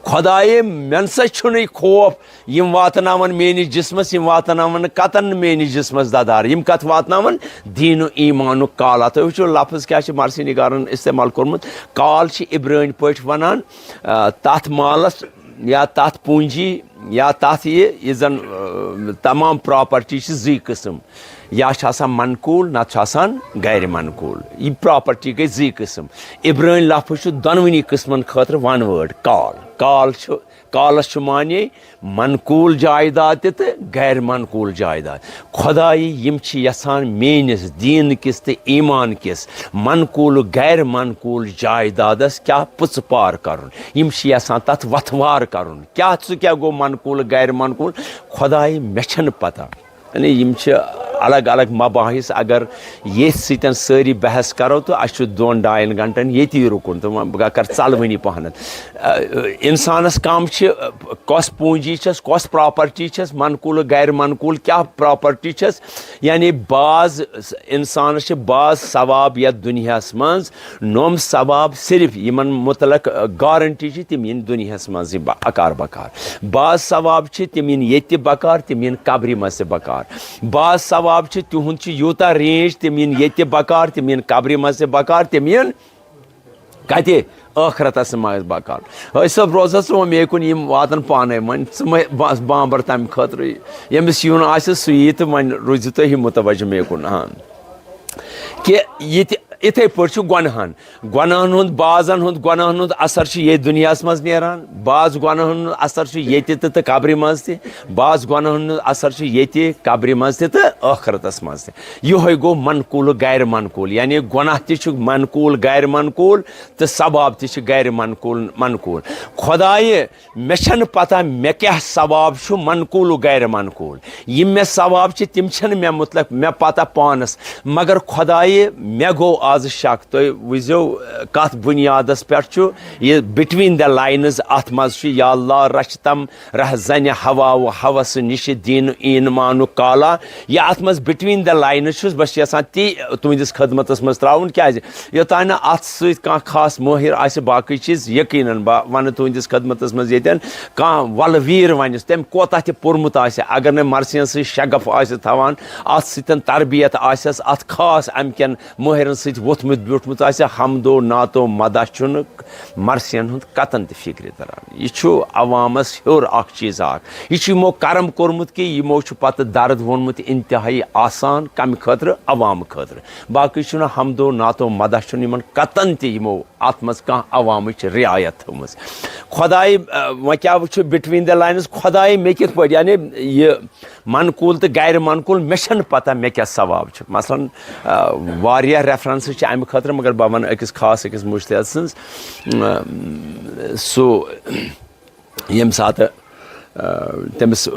خۄدایے، مےٚ نسا چھُنہٕ یہِ خوف، یِم واتناون میٲنِس جسمس، یِم واتناون نہٕ کتن نہٕ میٲنِس جسمس ددار۔ یِم کتھ واتناون؟ دین و ایمانُک کالا۔ تُہۍ وٕچھِو، لفظ کیٛاہ چھِ مرثی نگارن استعمال کوٚرمُت۔ کال چھِ عبرٲنۍ پٲٹھۍ ونان، آ، تتھ مالس یا تتھ پوٗنجی یا تتھ یہِ، یہِ زن، آ، تمام پراپرٹی چھِ زٕے قٕسم۔ یا چھِ آسان منقول، نتہٕ چھِ آسان غیر منقول۔ یہِ پراپرٹی گٔے زٕے قٕسم۔ عبرٲنۍ لفظ چھُ دۄنوٕنی قٕسمن خٲطرٕ ون وٲڈ، کال۔ کال چھُ، کالس چھُ معنی منقول جائیداد تہِ تہٕ غیر منقول جائیداد۔ خۄدایہِ، یِم چھِ یژھان میٲنِس دیٖن کِس تہٕ ایمان کِس منقول و غیر منقول جائیدادس کیٛاہ پٕژٕ پار کرُن۔ یِم چھِ یژھان تتھ وتھوار کرُن۔ کیٛاہ، ژٕ کیٛاہ گوٚو منقول غیر منقول؟ خۄدایہِ، مےٚ چھنہٕ پتہ۔ یعنی، یِم چھِ الگ الگ مباحث۔ اگر ییٚتھۍ سۭتۍ سٲری بحث کرو، تہٕ اَسہِ چھُ دۄن ڈاین گھنٹن ییٚتی رُکُن، تہٕ وۄنۍ بہٕ کرٕ ژلوٕنی پہنتھ۔ اِنسانس کم چھِ، کۄس پوٗنجی چھس، کۄس پراپرٹی چھس، منقول و غیر منقول کیٛاہ پراپرٹی چھس؟ یعنی، بعض انسانس چھِ بعض ثواب یتھ دُنیاہس منٛز، نوٚم ثواب صرف یِمن مُتعلق، آ، گارنٹی چھِ، تِم یِن دُنیاہس منٛز یہِ با-، اکار بکار۔ بعض ثواب چھِ، تِم یِن ییٚتہِ تہِ بکار، تِم یِن قبرِ منٛز تہِ بکار۔ بعض ثواب چھِ، تِہُنٛد چھُ یوٗتاہ رینج، تِم یِن ییٚتہِ تہِ بکار، تِم یِن قبرِ منٛز تہِ بکار، تِم یِن کتہِ؟ ٲخرتس منٛز بکار۔ حٲج صٲب، روزس ژٕ وۄنۍ مے کُن، یِم واتن پانے وۄنۍ، ژٕ مہ بس بامبر تمہِ خٲطرٕ۔ ییٚمِس یُن آسہِ، سُہ یی، تہٕ وۄنۍ روٗزِو تُہی متوجہ مے کُن۔ ہاں۔ کہِ یہِ تہِ، یِتھَے پٲٹھۍ چھُ گۄنہَن۔ گۄنہَن ہُنٛد، بعضَن ہُنٛد گۄنہَن ہُنٛد اثر چھُ ییٚتہِ دُنیاہَس منٛز نیران، بعض گۄنہَن ہُنٛد اثر چھُ ییٚتہِ تہِ تہٕ قبرِ منٛز تہِ، بعض گۄنہَن ہُنٛد اثر چھُ ییٚتہِ قبرِ منٛز تہِ تہٕ ٲخرتَس منٛز تہِ۔ یِہوٚے گوٚو منقول و غیر منقول، یعنی گۄناہ تہِ چھُ منقول، غیر منقول، تہٕ ثواب تہِ چھُ غیر منقول، منقول۔ خۄدایہِ، مےٚ چھَنہٕ پتہ مےٚ کیٛاہ ثواب چھُ منقول و غیر منقول۔ یِم مےٚ ثواب چھِ، تِم چھَنہٕ مےٚ مُتعلق مےٚ پتہ پانَس۔ مگر خۄدایہِ، مےٚ گوٚو آز شک۔ تُہۍ وٕچھزیو، اَ، کَتھ بُنیادَس پٮ۪ٹھ چھُ یہِ between the lines اَتھ منٛز چھُ، یا اللہ، رَچھِ تَم رہزنِ ہوا و ہوس نِشہِ دین ایمان و کالا۔ یہِ اَتھ منٛز between the lines چھُس، بہٕ چھُس یَژھان تی تُہٕنٛدِس خدمتَس منٛز ترٛاوُن۔ کیٛازِ؟ یوٚتانۍ نہٕ اَتھ سۭتۍ کانٛہہ خاص مٲہِر آسہِ، باقٕے چیٖز یقیناً بہٕ وَنہٕ تُہٕنٛدِس خدمتَس منٛز ییٚتٮ۪ن، کانٛہہ وَلہٕ ویٖر وَنٮ۪س، تٔمۍ کوتاہ تہِ پوٚرمُت آسہِ، اگر نہٕ مرثین سۭتۍ شغف آسہِ تھاوان، اَتھ سۭتۍ تربیت آسٮ۪س، اَتھ خاص اَمہِ کٮ۪ن مٲہرَن سۭتۍ ووٚتھمُت بیوٗٹھمُت آسہِ، حمد و نعت و مدح چھُنہٕ مرثین ہُنٛد قطعاً تہِ فِکرِ تران۔ یہِ چھُ عوامَس ہیوٚر اَکھ چیٖز اَکھ۔ یہِ چھُ یِمو کرم کوٚرمُت کہِ یِمو چھُ پتہٕ درد ووٚنمُت انتہٲیی آسان، کمہِ خٲطرٕ؟ عوام خٲطرٕ۔ باقٕے چھُنہٕ حمد و نعت و مدح چھُنہٕ یِمن قطعاً تہِ یِمو اتھ منٛز کانٛہہ عوامٕچ رعایت تھٲومٕژ۔ خۄداے، ٲ، وۄنۍ کیٛاہ وٕچھو between the lines، خۄداے مےٚ کِتھ پٲٹھۍ، یعنی یہِ منقول تہٕ غیر منقول، مےٚ چھَنہٕ پتہ مےٚ کیٛاہ ثواب چھُ۔ مثلاً، ٲ، واریاہ references چھِ امہِ خٲطرٕ، مگر بہٕ وَنہٕ أکِس خاص أکِس مُجتہد سٕنٛز، ٲ، سُہ ییٚمہِ ساتہٕ، آ، تٔمِس،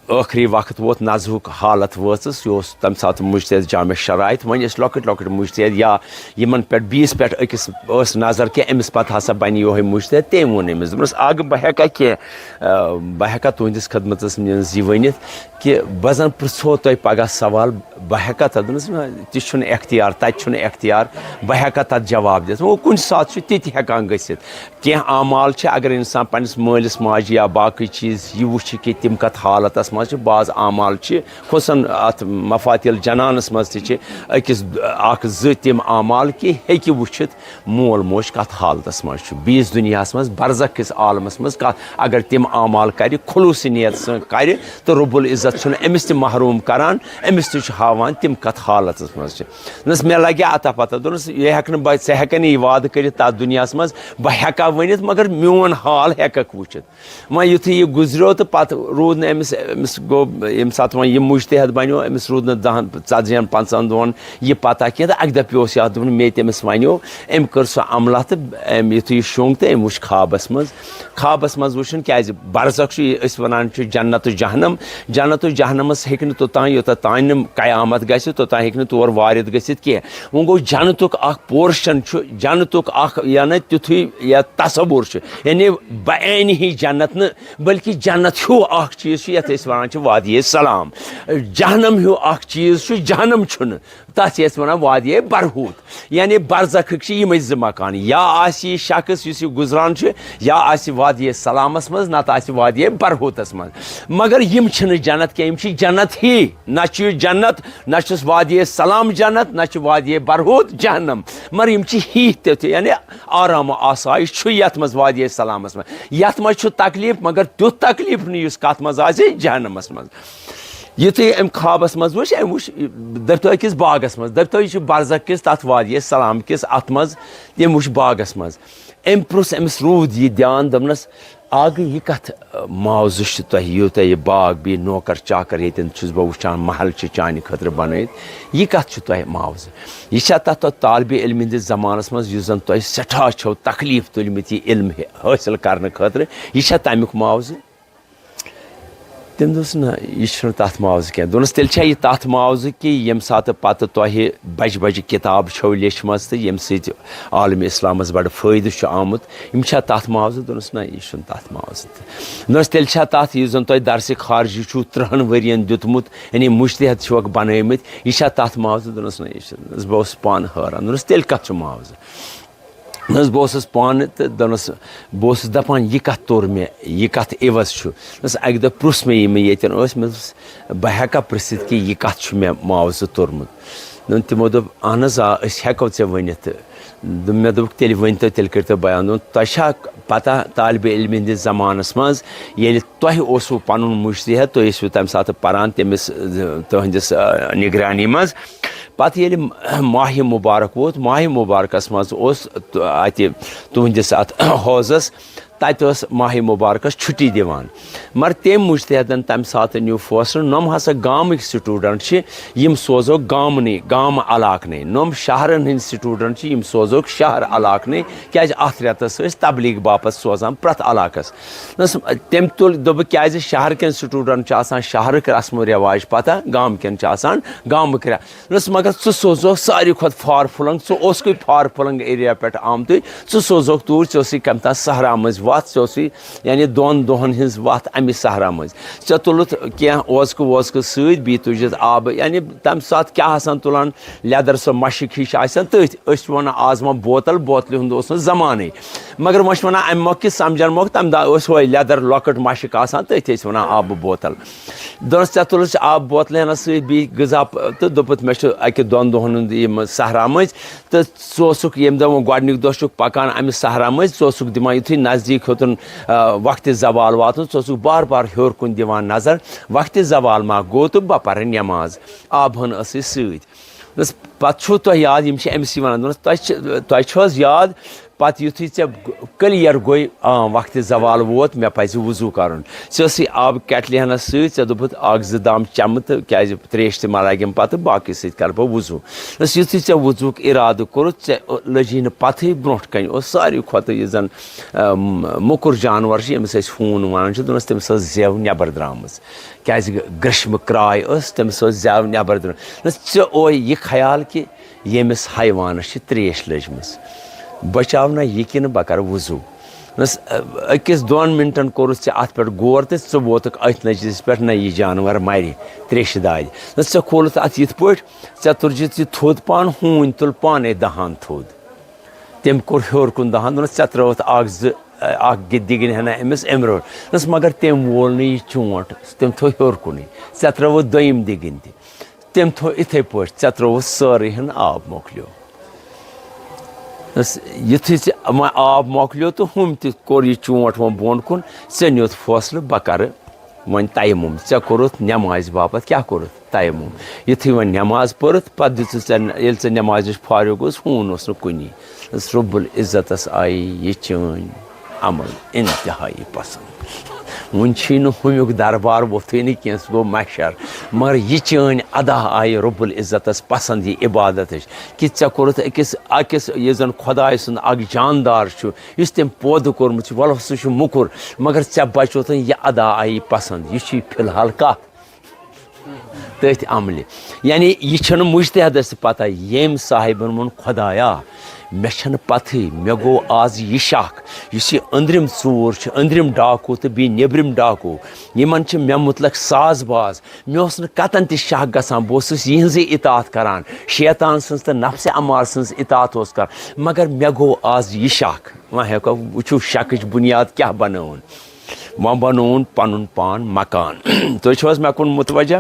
آ، ٲخری وقت ووت، نزہُک حالت وٲژٕس، یہِ اوس تَمہِ ساتہٕ مُجتہد جامع شرائط۔ وۄنۍ ٲسۍ لۄکٕٹۍ لۄکٕٹۍ مُجتہد یا یِمن پٮ۪ٹھ، بیٚیِس پٮ۪ٹھ أکِس ٲس نظر کہِ أمِس پتہٕ ہسا بنہِ یِہوٚے مُجتہد، تٔمۍ ووٚن أمِس، دوٚپنَس، "اَکھ، بہٕ ہٮ۪کا کینٛہہ، آ، بہٕ ہٮ۪کا تُہٕنٛدِس خدمتس منٛز یہِ ؤنِتھ کہِ بہٕ زن پرٛژھو تۄہہِ پگاہ سوال، بہٕ ہٮ۪کا؟" تَتھ دوٚپنَس، "نہ، تہِ چھُنہٕ اختیار، تَتہِ چھُنہٕ اختیار، بہٕ ہٮ۪کا تَتھ جواب دِتھ؟" وۄنۍ کُنہِ ساتہٕ چھُ تہِ تہِ ہٮ۪کان گٔژھِتھ۔ کینٛہہ اعمال چھِ، اگر اِنسان پنٛنِس مٲلِس ماجہِ یا باقٕے چیٖز یہِ وٕچھِ کہِ تِم کَتھ حالتَس منٛز چھِ، بعض اعمال چھِ، خصوصاً اَتھ مفاتیل جنانَس منٛز تہِ چھِ أکِس اَکھ زٕ تِم اعمال کہِ ہیٚکہِ وٕچھِتھ مول موج کَتھ حالتَس منٛز چھُ، بیٚیِس دُنیاہَس منٛز، برزخ کِس عالمَس منٛز کَتھ، اگر تِم اعمال کَرِ، خلوٗص نیت سۭتۍ کَرِ، تہٕ رب العزت چھُنہٕ أمِس تہِ محروٗم کَران، أمِس تہِ چھُ ہاوان تِم کَتھ حالتَس منٛز چھِ۔ دوٚپنَس، "مےٚ لَگہِ اَتھ پَتہ۔" دوٚپنَس، "یہِ ہٮ۪کہٕ نہٕ بہٕ، ژٕ ہٮ۪کَکھ نہٕ یہِ وعدٕ کٔرِتھ تَتھ دُنیاہَس منٛز، بہٕ ہٮ۪کا ؤنِتھ، مگر میون حال ہٮ۪کَکھ وٕچھِتھ۔" وۄنۍ یُتھُے یہِ گُزریو تہٕ پَتہٕ روٗد نہٕ أمِس، أمِس گوٚو ییٚمہِ ساتہٕ وۄنۍ یہِ مُجتہد بَنیو، أمِس روٗد نہٕ دَہَن، ژَتجِہَن، پنٛژاہَن دۄہَن یہِ پَتہ کینٛہہ۔ تہٕ اَکہِ دۄہ پیوس یَتھ، دوٚپُن، مےٚ تٔمِس وَنیو، أمۍ کٔر سۄ عملہ تہٕ أمۍ یُتھُے یہِ شوٚنٛگ تہٕ أمۍ وُچھ خوابَس منٛز۔ خوابَس منٛز وُچھُن، کیٛازِ برزخ چھُ، یہِ أسۍ وَنان چھِ جنت و جہنم، جنت و جہنمَس ہیٚکہِ نہٕ توٚتام، یوٚتَتھ تام نہٕ قیامت گژھِ، توٚتام ہیٚکہِ نہٕ تور وارد گٔژھِتھ کینٛہہ۔ وۄنۍ گوٚو، جنتُک اَکھ portion چھُ، جنتُک اَکھ، یعنی تیُتھُے یا تصوُر چھُ، یعنی بعینہِ ہی جنت نہٕ، بلکہِ جنت ہیوٗ اَکھ چیٖز چھُ، یَتھ أسۍ وَنان چھِ وادی سلام۔ جہنم ہیوٗ اَکھ چیٖز چھُ، جہنم چھُنہٕ، تَتھ چھِ أسۍ وَنان وادی برہوت۔ یعنی برزخٕکۍ چھِ یِمَے زٕ مکان، یا آسہِ یہِ شخص یُس یہِ گُزران چھُ، یا آسہِ وادی سلامَس منٛز، نَتہٕ آسہِ وادی برہوتَس منٛز۔ مگر یِم چھِنہٕ جنت کینٛہہ، یِم چھِ جنت ہی۔ نہ چھُ یہِ جنت، نہ چھُس وادی سلام جنت، نہ چھُ وادی برہوت جہنم۔ مگر یِم چھِ ہی تیُتھ، یعنی آرام و آسایش چھُ یَتھ منٛز وادی سلامَس منٛز۔ یَتھ منٛز چھُ تکلیٖف، مگر تیُتھ تکلیٖف نہٕ یُس کَتھ منٛز آسہِ جہنمَس منٛز۔ یُتھُے أمۍ خوابَس منٛز وٕچھ، أمۍ وٕچھ، دٔپۍ تو أکِس باغَس منٛز، دٔپۍ تو یہِ چھُ برزخ کِس تَتھ وادی سلام کِس اَتھ منٛز، تٔمۍ وٕچھ باغَس منٛز۔ أمۍ پرُژھ أمِس روٗد یہِ دیان، دوٚپنَس، "اَکھ گٔے یہِ کَتھ، اَ، معاوضہٕ چھُ تۄہہِ، یوٗتاہ یہِ باغ بیٚیہِ نوکر چاکر ییٚتٮ۪ن چھُس بہٕ وٕچھان، محل چھِ چانہِ خٲطرٕ بَنٲیِتھ، یہِ کَتھ چھُ تۄہہِ معاوضہٕ؟ یہِ چھا تَتھ، تَتھ طالبہِ علمہِ ہِنٛدِس زمانَس منٛز، یُس زَن تۄہہِ سٮ۪ٹھاہ چھو تکلیٖف تُلمٕتۍ یہِ علم حٲصِل کرنہٕ خٲطرٕ، یہِ چھا تَمیُک معاوضہٕ؟" تٔمۍ دوٚپُس، "نہ، یہِ چھُنہٕ تَتھ معاوضہٕ کینٛہہ۔" دوٚپنَس، "تیٚلہِ چھا یہِ تَتھ معاوضہٕ کہِ ییٚمہِ ساتہٕ پَتہٕ تۄہہِ بَجہِ بَجہِ کِتاب چھو لیچھمَژٕ تہٕ ییٚمہِ سۭتۍ عالمِ اِسلامَس بَڑٕ فٲیدٕ چھُ آمُت، یِم چھا تَتھ معاوضہٕ؟" دوٚپنَس، "نہ، یہِ چھُنہٕ تَتھ معاوضہٕ تہِ۔" دوٚپنَس، "تیٚلہِ چھا تَتھ، یُس زَن تۄہہِ درسِ خارجی چھُو تٕرٛہَن ؤرِیَن دیُتمُت، یعنی مُجتہد چھُوَکھ بَنٲومٕتۍ، یہِ چھا تَتھ معاوضہٕ؟" دوٚپنَس، "نہ، یہِ چھُنہٕ۔" بہٕ اوسُس پانہٕ حٲران۔ دوٚپنَس، "تیٚلہِ کَتھ چھُ معاوضہٕ؟" نہ حظ، بہٕ اوسُس پانہٕ تہٕ دوٚپنَس، بہٕ اوسُس دَپان، یہِ کَتھ توٚر مےٚ، یہِ کَتھ عِوَض چھُ؟ نہ حظ، اَکہِ دۄہ پرُژھ مےٚ یِمَن ییٚتٮ۪ن ٲسۍ، مےٚ دوٚپُس، "بہٕ ہٮ۪کا پِرٛژھِتھ کہِ یہِ کَتھ چھُ مےٚ معاوضہٕ توٚرمُت؟" دوٚپُن، تِمو دوٚپ، "اَہَن حظ، آ، أسۍ ہٮ۪کو ژےٚ ؤنِتھ۔" تہٕ دوٚپ، مےٚ دوٚپُکھ، "تیٚلہِ ؤنۍتو، تیٚلہِ کٔرۍتو بیان۔" دوٚپُن، "تۄہہِ چھا پَتہ، طالبہِ علمہِ ہِنٛدِس زمانَس منٛز ییٚلہِ تۄہہِ اوسوُ پَنُن مُجتہد، تُہۍ ٲسِو تَمہِ ساتہٕ پَران تٔمِس، تُہٕنٛدِس، آ، نِگرانی منٛز، پَتہٕ ییٚلہِ ماہِ مُبارک ووت، ماہِ مُبارکَس منٛز اوس تہٕ اَتہِ تُہٕنٛدِس اَتھ حوضَس، تَتہِ ٲس ماہِ مُبارکَس چھُٹی دِوان۔ مگر تٔمۍ مُجتہدَن تَمہِ ساتہٕ نیوٗ فٲصلہٕ، نۄم ہسا گامٕکۍ student چھِ، یِم سوزوکھ گامنٕے، گامہٕ علاقنٕے۔ نۄم شہرَن ہٕنٛدۍ student چھِ، یِم سوزوکھ شہر علاقنٕے، کیٛازِ اَتھ رٮ۪تَس ٲسۍ تبلیغ باپتھ سوزان پرٛٮ۪تھ علاقَس۔ نس-، تٔمۍ تُل، دوٚپُکھ، کیٛازِ شہر کٮ۪ن student چھِ آسان شہرٕکۍ رسم و رواج پَتہ، گامہٕ کٮ۪ن چھِ آسان گامٕکۍ رَ-، دوٚپنَس، مگر ژٕ سوزوکھ ساروی کھۄتہٕ far flung، ژٕ اوسکُے far flung area پٮ۪ٹھ آمتُے، ژٕ سوزوکھ توٗرۍ، ژےٚ اوسُے کَمہِ تام صحرا مٔنٛزۍ وَتھ، ژےٚ اوسُے یعنی دۄن دۄہَن ہٕنٛز وَتھ اَمہِ صحرا مٔنٛزۍ۔ ژےٚ تُلُتھ کینٛہہ اوزکہٕ ووزکہٕ سۭتۍ، بیٚیہِ تُجِتھ آبہٕ، یعنی تَمہِ ساتہٕ کیٛاہ آسان تُلان، لیدر سۄ مَشِک ہِش آسان تٔتھۍ۔ أسۍ چھِ وَنان آز ما بوتل، بوتلہِ ہُنٛد اوس نہٕ زمانٕے، مگر وۄنۍ چھِ وَنان اَمہِ مۄکھ کہِ سَمجھَن مۄکھ، تَمہِ دۄہ ٲس ہۄے لیدر لۄکٕٹ مَشِک آسان، تٔتھۍ ٲسۍ وَنان آبہٕ بوتل۔ دوٚپنَس، "ژےٚ تُلُتھ ژےٚ آبہٕ بوتلہٕ ہنا سۭتۍ بیٚیہِ غذا پ-، تہٕ دوٚپُتھ، مےٚ چھُ اَکہِ دۄن دۄہَن ہُنٛد یِم صحرا مٔنٛزۍ، تہٕ ژٕ اوسُکھ ییٚمہِ دۄہ وۄنۍ گۄڈٕنِکۍ دۄہ چھُکھ پَکان اَمہِ صحرا مٔنٛزۍ، ژٕ اوسُکھ دِوان یُتھُے نزدیٖک ہیوٚتُن، آ، وقتِ زوال واتُن، ژٕ اوسُکھ بار بار ہیوٚر کُن دِوان نظر، وقتِ زوال ما گوٚو تہٕ بہٕ پَرٕ نٮ۪ماز، آبہٕ ہن ٲسٕے سۭتۍ۔" دوٚپنَس، "پَتہٕ چھُو تۄہہِ یاد، یِم چھِ أمِسٕے وَنان۔" دوٚپنَس، "تۄہہِ چھِ، تۄہہِ چھُو حظ یاد؟" پتہٕ یُتھُے ژےٚ کلیر گوٚے، آ، وقتِ زوال ووت، مےٚ پزِ وضوٗ کرُن۔ ژےٚ ٲسٕے آبہٕ کیٹلہِ ہنا سۭتۍ، ژےٚ دوٚپُتھ، اکھ زٕ دام چمہٕ تہٕ کیازِ تریش تہِ ما لگٮ۪م پتہٕ، باقٕے سۭتۍ کرٕ بہٕ وضوٗ۔ بس یُتھُے ژےٚ وضوٗک ارادٕ کوٚرُتھ، ژےٚ لٔجی نہٕ پتہٕے، برونٛٹھ کنہِ اوس ساروی کھۄتہٕ یہِ زن، آ، موٚکُر جانور چھُ، ییٚمِس أسۍ ہوٗن ونان چھِ، دوٚپنس، تٔمِس ٲس زٮ۪و نٮ۪بر درامٕژ، کیازِ گرٛشمہٕ کراے ٲس، تٔمِس ٲس زٮ۪و نٮ۪بر درامٕژ۔ دوٚپنس، ژےٚ اوے یہِ خیال کہِ ییٚمِس حیوانس چھِ تریش لٔجمٕژ، بچاو نہ یہِ کِنہٕ بہٕ کرٕ وضوٗ؟ دوٚپنس، أکِس دۄن منٹن کوٚرُتھ ژےٚ اتھ پٮ۪ٹھ غور تہٕ ژٕ ووتُکھ أتھۍ نتیٖجس پٮ۪ٹھ، نہ، یہِ جانور مرِ تریشہِ دادِ۔ دوٚپنس، ژےٚ کھولُتھ اتھ یِتھ پٲٹھۍ، ژےٚ تُلجِتھ یہِ تھوٚد پان، ہوٗنۍ تُل پانے دہان تھوٚد۔ تٔمۍ کوٚر ہیوٚر کُن دہان، دوٚپنس، ژےٚ ترٲوتھ اکھ زٕ، اکھ گہِ-، دِگنہِ ہنا أمِس اَمہِ روٚٹ۔ دوٚپنس، مگر تٔمۍ وول نہٕ یہِ چونٛٹھ، تٔمۍ تھوٚو ہیوٚر کُنٕے۔ ژےٚ ترٲوٕتھ دوٚیِم دِگنۍ تہِ، تٔمۍ تھوٚو اِتھے پٲٹھۍ، ژےٚ ترٲوٕتھ سٲرٕے ہن آب مۄکلیو۔ دوٚپنس، یُتھُے ژےٚ وۄنۍ آب مۄکلیو تہٕ ہُم تہِ کوٚر یہِ چونٛٹھ وۄنۍ بۄن کُن، ژےٚ نیوٗتھ فٲصلہٕ، بہٕ کرٕ وۄنۍ تیمم۔ ژےٚ کوٚرُتھ نٮ۪مازِ باپتھ کیٛاہ کوٚرُتھ؟ تیمم۔ یُتھُے وۄنۍ نٮ۪ماز پٔرٕتھ، پتہٕ دِژٕس ژےٚ، ییٚلہِ ژےٚ نٮ۪مازِ نِش فارغ گوٚوُس، ہوٗن اوس نہٕ کُنی۔ دوٚپنس، رب العزتس آیہِ یہِ چٲنۍ عمل انتہائی پسند۔ وُنہِ چھُے نہٕ ہُمیُک دربار ووٚتھُے نہٕ کینٛہہ، سُہ گوٚو محشر۔ مگر یہِ چٲنۍ ادا آیہِ رب العزتس پسند، یہِ عبادتٕچ، کہِ ژےٚ کوٚرُتھ أکِس، أکِس، یُس زن خۄداے سُنٛد اکھ جاندار چھُ، یُس تٔمۍ پٲدٕ کوٚرمُت چھُ، وَلہٕ سُہ چھُ موٚکُر، مگر ژےٚ بچوتن یہِ ادا آیی پسند۔ یہِ چھُے فی الحال کتھ؟ تٔتھۍ عملہِ۔ یعنی یہِ چھنہٕ مجتہدس تہِ پتہ، ییٚمۍ صاحبن ووٚن، خۄدایا، مےٚ چھنہٕ پتہٕے، مےٚ گوٚو آز یہِ شک، یُس یہِ أنٛدرِم ژوٗر چھُ، أنٛدرِم ڈاکوٗ تہٕ بیٚیہِ نیٚبرِم ڈاکوٗ، یِمن چھِ مےٚ مُتعلق ساز باز۔ مےٚ اوس نہٕ کتن تہِ شک گژھان، بہٕ اوسُس یِہنٛزٕے اطاعت کران، شیطان سٕنٛز تہٕ نفسِ امار سٕنٛز اطاعت اوس کران، مگر مےٚ گوٚو آز یہِ شک۔ وۄنۍ ہیٚکو وٕچھِو شکٕچ بُنیاد کیٛاہ بنٲوٕن۔ وۄنۍ بنووُن پنُن پان مکان۔ تُہۍ چھِو حظ مےٚ کُن متوجہ؟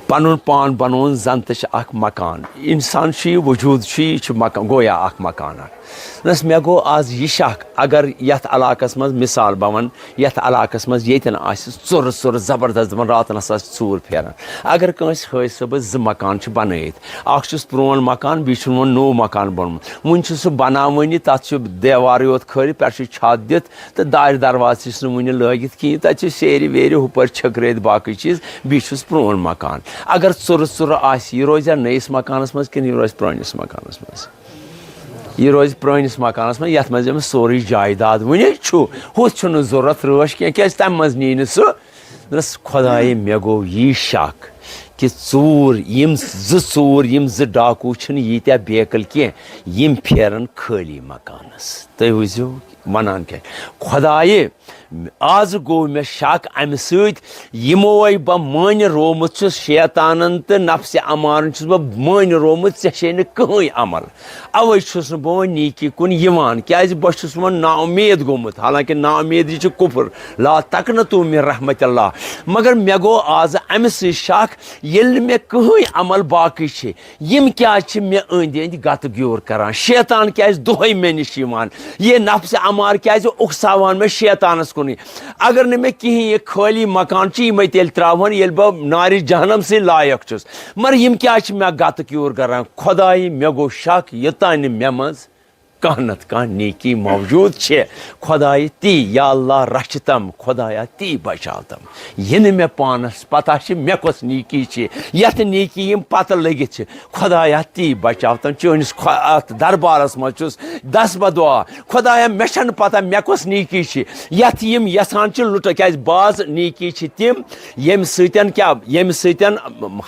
پنُن پان بنووُن زن تہِ چھِ اکھ مکان۔ انسان چھُ یہِ، وجود چھُ یہِ، یہِ چھُ مکان، گویا اکھ مکان اکھ۔ دوٚپنس، مےٚ گوٚو آز یہِ شک، اگر یتھ علاقس منٛز، مثال بہٕ ونہٕ، یتھ علاقس منٛز ییٚتٮ۪ن آسہِ ژُرٕ ژُرٕ زبردست، دپان راتن ہسا چھِ ژوٗر پھیران۔ اگر کٲنٛسہِ حٲج صٲبس زٕ مکان چھِ بنٲیِتھ، اکھ چھُس پرون مکان، بیٚیہِ چھُن وۄنۍ نوٚو مکان بنومُت، وُنہِ چھُ سُہ بناوٲنی، تتھ چھُ دیوارٕے یوت کھٲلِتھ، پٮ۪ٹھٕ چھُ چھت دِتھ تہٕ دارِ دروازٕ تہِ چھِس نہٕ وُنہِ لٲگِتھ کِہیٖنۍ، تتہِ چھِ سیرِ ویرِ ہُپٲرۍ چھٔکرٲوِتھ باقٕے چیٖز، بیٚیہِ چھُس پرون مکان۔ اگر ژُرٕ ژُرٕ آسہِ، یہِ روزِ نٔیِس مکانس منٛز کِنہٕ یہِ روزِ پرٲنِس مکانس منٛز؟ یہِ روزِ پرٲنِس مکانس منٛز، یتھ منٛز أمِس سورُے جایداد وُنہِ چھُ، ہُتھ چھُنہٕ ضروٗرت رٲچھ کینٛہہ، کیازِ تمہِ منٛز نی نہٕ سُہ۔ دوٚپنس، خۄدایہِ، مےٚ گوٚو یی شک کہِ ژوٗر، یِم زٕ ژوٗر، یِم زٕ ڈاکوٗ چھِنہٕ ییٖتیٛاہ بیکٕلۍ کینٛہہ، یِم پھیرن خٲلی مکانس۔ تُہۍ وٕچھزیو، ونان کیٛاہ؟ خۄدایہِ، آز گوٚو مےٚ شک امہِ سۭتۍ، یِموے بہٕ مٲنہِ رومُت چھُس شیطانن تہٕ نفسِ امارن چھُس بہٕ مٲنہِ رومُت، ژےٚ چھے نہٕ کٕہٕنۍ عمل۔ اوے چھُس نہٕ بہٕ وۄنۍ نیکی کُن یِوان، کیازِ بہٕ چھُس وۄنۍ نا اُمید گوٚمُت، حالانکہ نا اُمیدی چھِ کُفر، لا تقنطوا من رحمت اللہ۔ مگر مےٚ گوٚو آز امہِ سۭتۍ شک، ییٚلہِ نہٕ مےٚ کٕہٕنۍ عمل باقٕے چھِ، یِم کیازِ چھِ مےٚ أنٛدۍ أنٛدۍ گتہٕ گیوٗر کران؟ شیطان کیازِ دۄہے مےٚ نِش یِوان؟ یہِ نفسِ امار کیازِ اُکساوان مےٚ شیطانس کُنُے؟ اگر نہٕ مےٚ کِہیٖنۍ یہِ خٲلی مکان چھُ، یِمے تیٚلہِ تراوہن، ییٚلہِ بہٕ نارِ جہنم سٕے لایق چھُس۔ مگر یِم کیازِ چھِ مےٚ گتہٕ کیوٗر کران؟ خۄدایہِ، مےٚ گوٚو شک، یوٚتانۍ نہٕ مےٚ منٛز کانٛہہ نتہٕ کانٛہہ نیکی موجود چھِ۔ خۄدایہِ، تی، یا اللہ، رچھتم، خۄدایا، تی بچاوتم۔ یہِ نہٕ مےٚ پانس پتہ چھِ، مےٚ کۄس نیکی چھِ، یتھ نیکی یِم پتہٕ لٔگِتھ چھِ۔ خۄدایا، تی بچاوتم۔ چٲنِس خۄ-، اتھ دربارس منٛز چھُس دس بہ دعا۔ خۄدایا، مےٚ چھنہٕ پتہ مےٚ کۄس نیکی چھِ، یتھ یِم یژھان چھِ لُٹہٕ، کیازِ بعض نیکی چھِ تِم، ییٚمہِ سۭتۍ کیٛاہ، ییٚمہِ سۭتۍ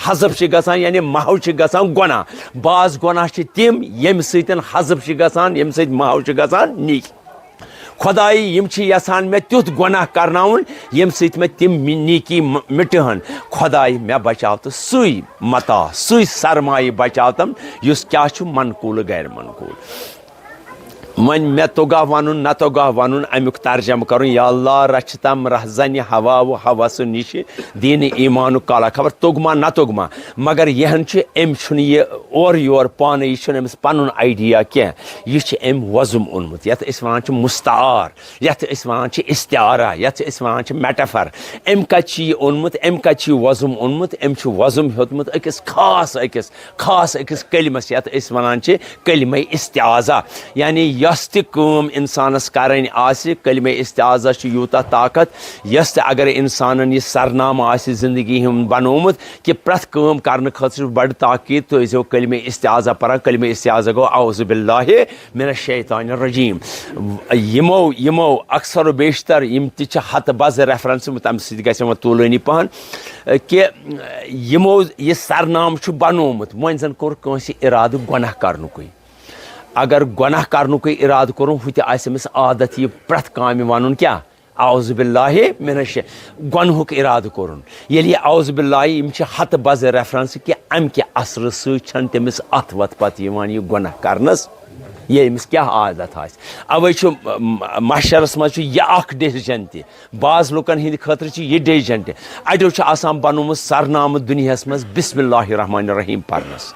حذف چھِ گژھان، یعنی محو چھِ گژھان گۄناہ۔ بعض گۄناہ چھِ تِم، ییٚمہِ سۭتۍ حذف چھِ گژھان، ییٚمہِ سۭتۍ محو چھِ گژھان نیکی۔ خۄدایہِ، یِم چھِ یژھان مےٚ تیُتھ گۄناہ کرناوُن، ییٚمہِ سۭتۍ مےٚ تِم می-، نیکی م-، مِٹہٕ ہن۔ خۄدایہِ، مےٚ بچاو تہٕ سُے متاع، سُے سرمایہِ بچاو تم، یُس کیٛاہ چھُ، منقول غیر منقول۔ وۄنۍ مےٚ توٚگا وَنُن، نہ توٚگا وَنُن، اَمیُک ترجمہٕ کَرُن، یا اللہ، رَچھِ تَم رہزنہِ ہوا و ہوسہٕ نِشہِ دیٖنِ ایٖمانُک کالا۔ خبر توٚگما نہ توٚگما، مگر یِہن چھُ، أمۍ چھُنہٕ یہِ اورٕ یور پانہٕ، یہِ چھُنہٕ أمِس پَنُن آیڈیا کینٛہہ، یہِ چھُ أمۍ وۄزُم اوٚنمُت، یَتھ أسۍ وَنان چھِ مُستعار، یَتھ أسۍ وَنان چھِ استعارہ، یَتھ أسۍ وَنان چھِ میٹافر۔ أمۍ کَتہِ چھُ یہِ اوٚنمُت؟ أمۍ کَتہِ چھُ یہِ وۄزُم اوٚنمُت؟ أمۍ چھُ وۄزُم ہیوٚتمُت أکِس خاص، أکِس خاص أکِس کلمس، یتھ أسۍ ونان چھِ کلمہ استعاذہ، یعنی یۄس تہِ کٲم انسانس کرٕنۍ آسہِ، کلمہ استعاذہ چھُ یوٗتاہ طاقت، یۄس تہِ اگر انسانن یہِ سرنامہٕ آسہِ زندگی ہُنٛد بنومُت کہِ پرٛٮ۪تھ کٲم کرنہٕ خٲطرٕ چھُ بڑٕ تاکید، تُہۍ ٲسۍزیو کلمہ استعاذہ پران۔ کلمہ استعاذہ گوٚو اعوذ باللہ من الشیطان الرجیم۔ یِمو، یِمو اکثر و بیشتر یِم تہِ چھِ ہتہٕ بزٕ ریفرنس، تمہِ سۭتۍ گژھِ وۄنۍ طولٲنی پہن۔ کہِ یِمو یہِ سرنامہٕ چھُ بنومُت، وۄنۍ زن کوٚر کٲنٛسہِ ارادٕ گۄناہ کرنُکُے۔ اگر گۄناہ کرنُکُے ارادٕ کوٚرُن، ہُہ تہِ آسہِ أمِس عادت یہِ پرٛٮ۪تھ کامہِ ونُن کیٛاہ؟ اعوذ باللہ من الش-، گۄنہُک ارادٕ کوٚرُن۔ ییٚلہِ یہِ اعوذ باللہ، یِم چھِ ہتہٕ بزٕ ریفرنس کہِ امہِ کہِ اثرٕ سۭتۍ چھنہٕ تٔمِس اتھ وتھ پتہٕ یِوان یہِ گۄناہ کرنس، یہِ أمِس کیٛاہ عادت آسہِ۔ اوے چھُ، م-، محشرس منٛز چھُ یہِ اکھ ڈیسیجن تہِ، بعض لُکن ہٕنٛدِ خٲطرٕ چھِ یہِ ڈیسیجن تہِ۔ اَڑیو چھُ آسان بنومُت سرنامہٕ دُنیاہس منٛز بسم اللہ الرحمن الرحیم پرنس،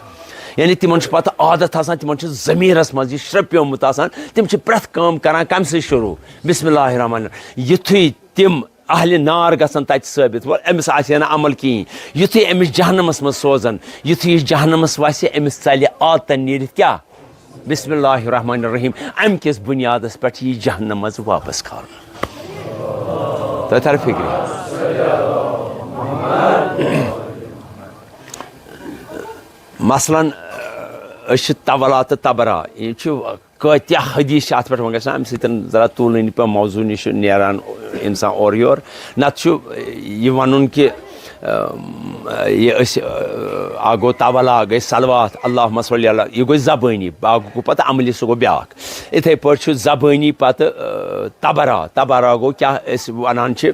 یعنی تِمن چھُ پتہٕ عادت آسان، تِمن چھُ ضمیرس منٛز یہِ شرپیومُت آسان، تِم چھِ پرٛٮ۪تھ کٲم کران کمہِ سۭتۍ شروع؟ بسم اللہ الرحمن الرحیم۔ یُتھُے تِم اہلِ نار گژھن تتہِ ثٲبت، وۄنۍ أمِس آسہِ ہے نہٕ عمل کِہیٖنۍ، یُتھُے أمِس جہنمس منٛز سوزن، یُتھُے یہِ جہنمس وسہِ، أمِس ژلہِ عادتن نیٖرِتھ کیٛاہ؟ بسم اللہ الرحمن الرحیم۔ امہِ کِس بنیادس پٮ۪ٹھ یی جہنم منٛز واپس کھالنہٕ۔ تۄہہِ ترِ فکرِ؟ مثلاً، أسۍ چھِ طولا تہٕ طبرا، یہِ چھُ کۭتیاہ حدیث چھِ اتھ پٮ۪ٹھ وۄنۍ گژھان، امہِ سۭتۍ ذرا طولٲنی پٲٹھۍ موضوع نِش چھُ نیران انسان اورٕ یور۔ نتہٕ چھُ یہِ ونُن کہِ، اۭں، یہِ أسۍ، اۭں، اکھ گوٚو طولا، گٔے صلوات، اللہم صلی علی، یہِ گوٚو زبٲنی، باقٕے گوٚو پتہٕ عملی، سُہ گوٚو بیٛاکھ۔ اِتھے پٲٹھۍ چھُ زبٲنی پتہٕ، اۭں، طبرا۔ طبرا گوٚو کیٛاہ أسۍ ونان چھِ،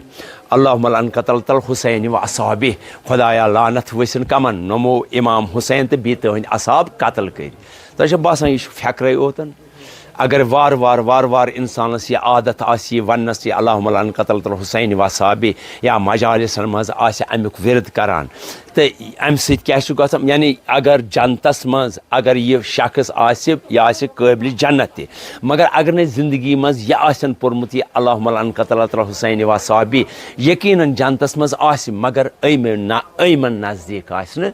اللہم لعن قتلت الحسین و اصحابہ، خدایا لعنت ؤسِن کمن یِمو امام حسین تہٕ بیٚیہِ تِہنٛدۍ اصحاب قتل کٔرۍ۔ تۄہہِ چھا باسان یہِ چھُ فقرے اوتن؟ اگر وارٕ وارٕ، وارٕ وارٕ انسانس یہِ عادت آسہِ یہِ وننس، یہِ اللہم لعن قتلت الحسین و اصحابہ، یا مجالسن منٛز آسہِ امیُک ورد کران، تہٕ امہِ سۭتۍ کیٛاہ چھُ گژھان؟ یعنی اگر جنتس منٛز اگر یہِ شخص آسہِ، یہِ آسہِ قٲبلِ جنت تہِ، مگر اگر نہٕ زندگی منٛز یہِ آسن پوٚرمُت یہِ اللہم لعن قتلت الحسین و اصحابہ، یقیناً جنتس منٛز آسہِ، مگر أمۍ نہ، أمن نزدیٖک آسہِ نہٕ۔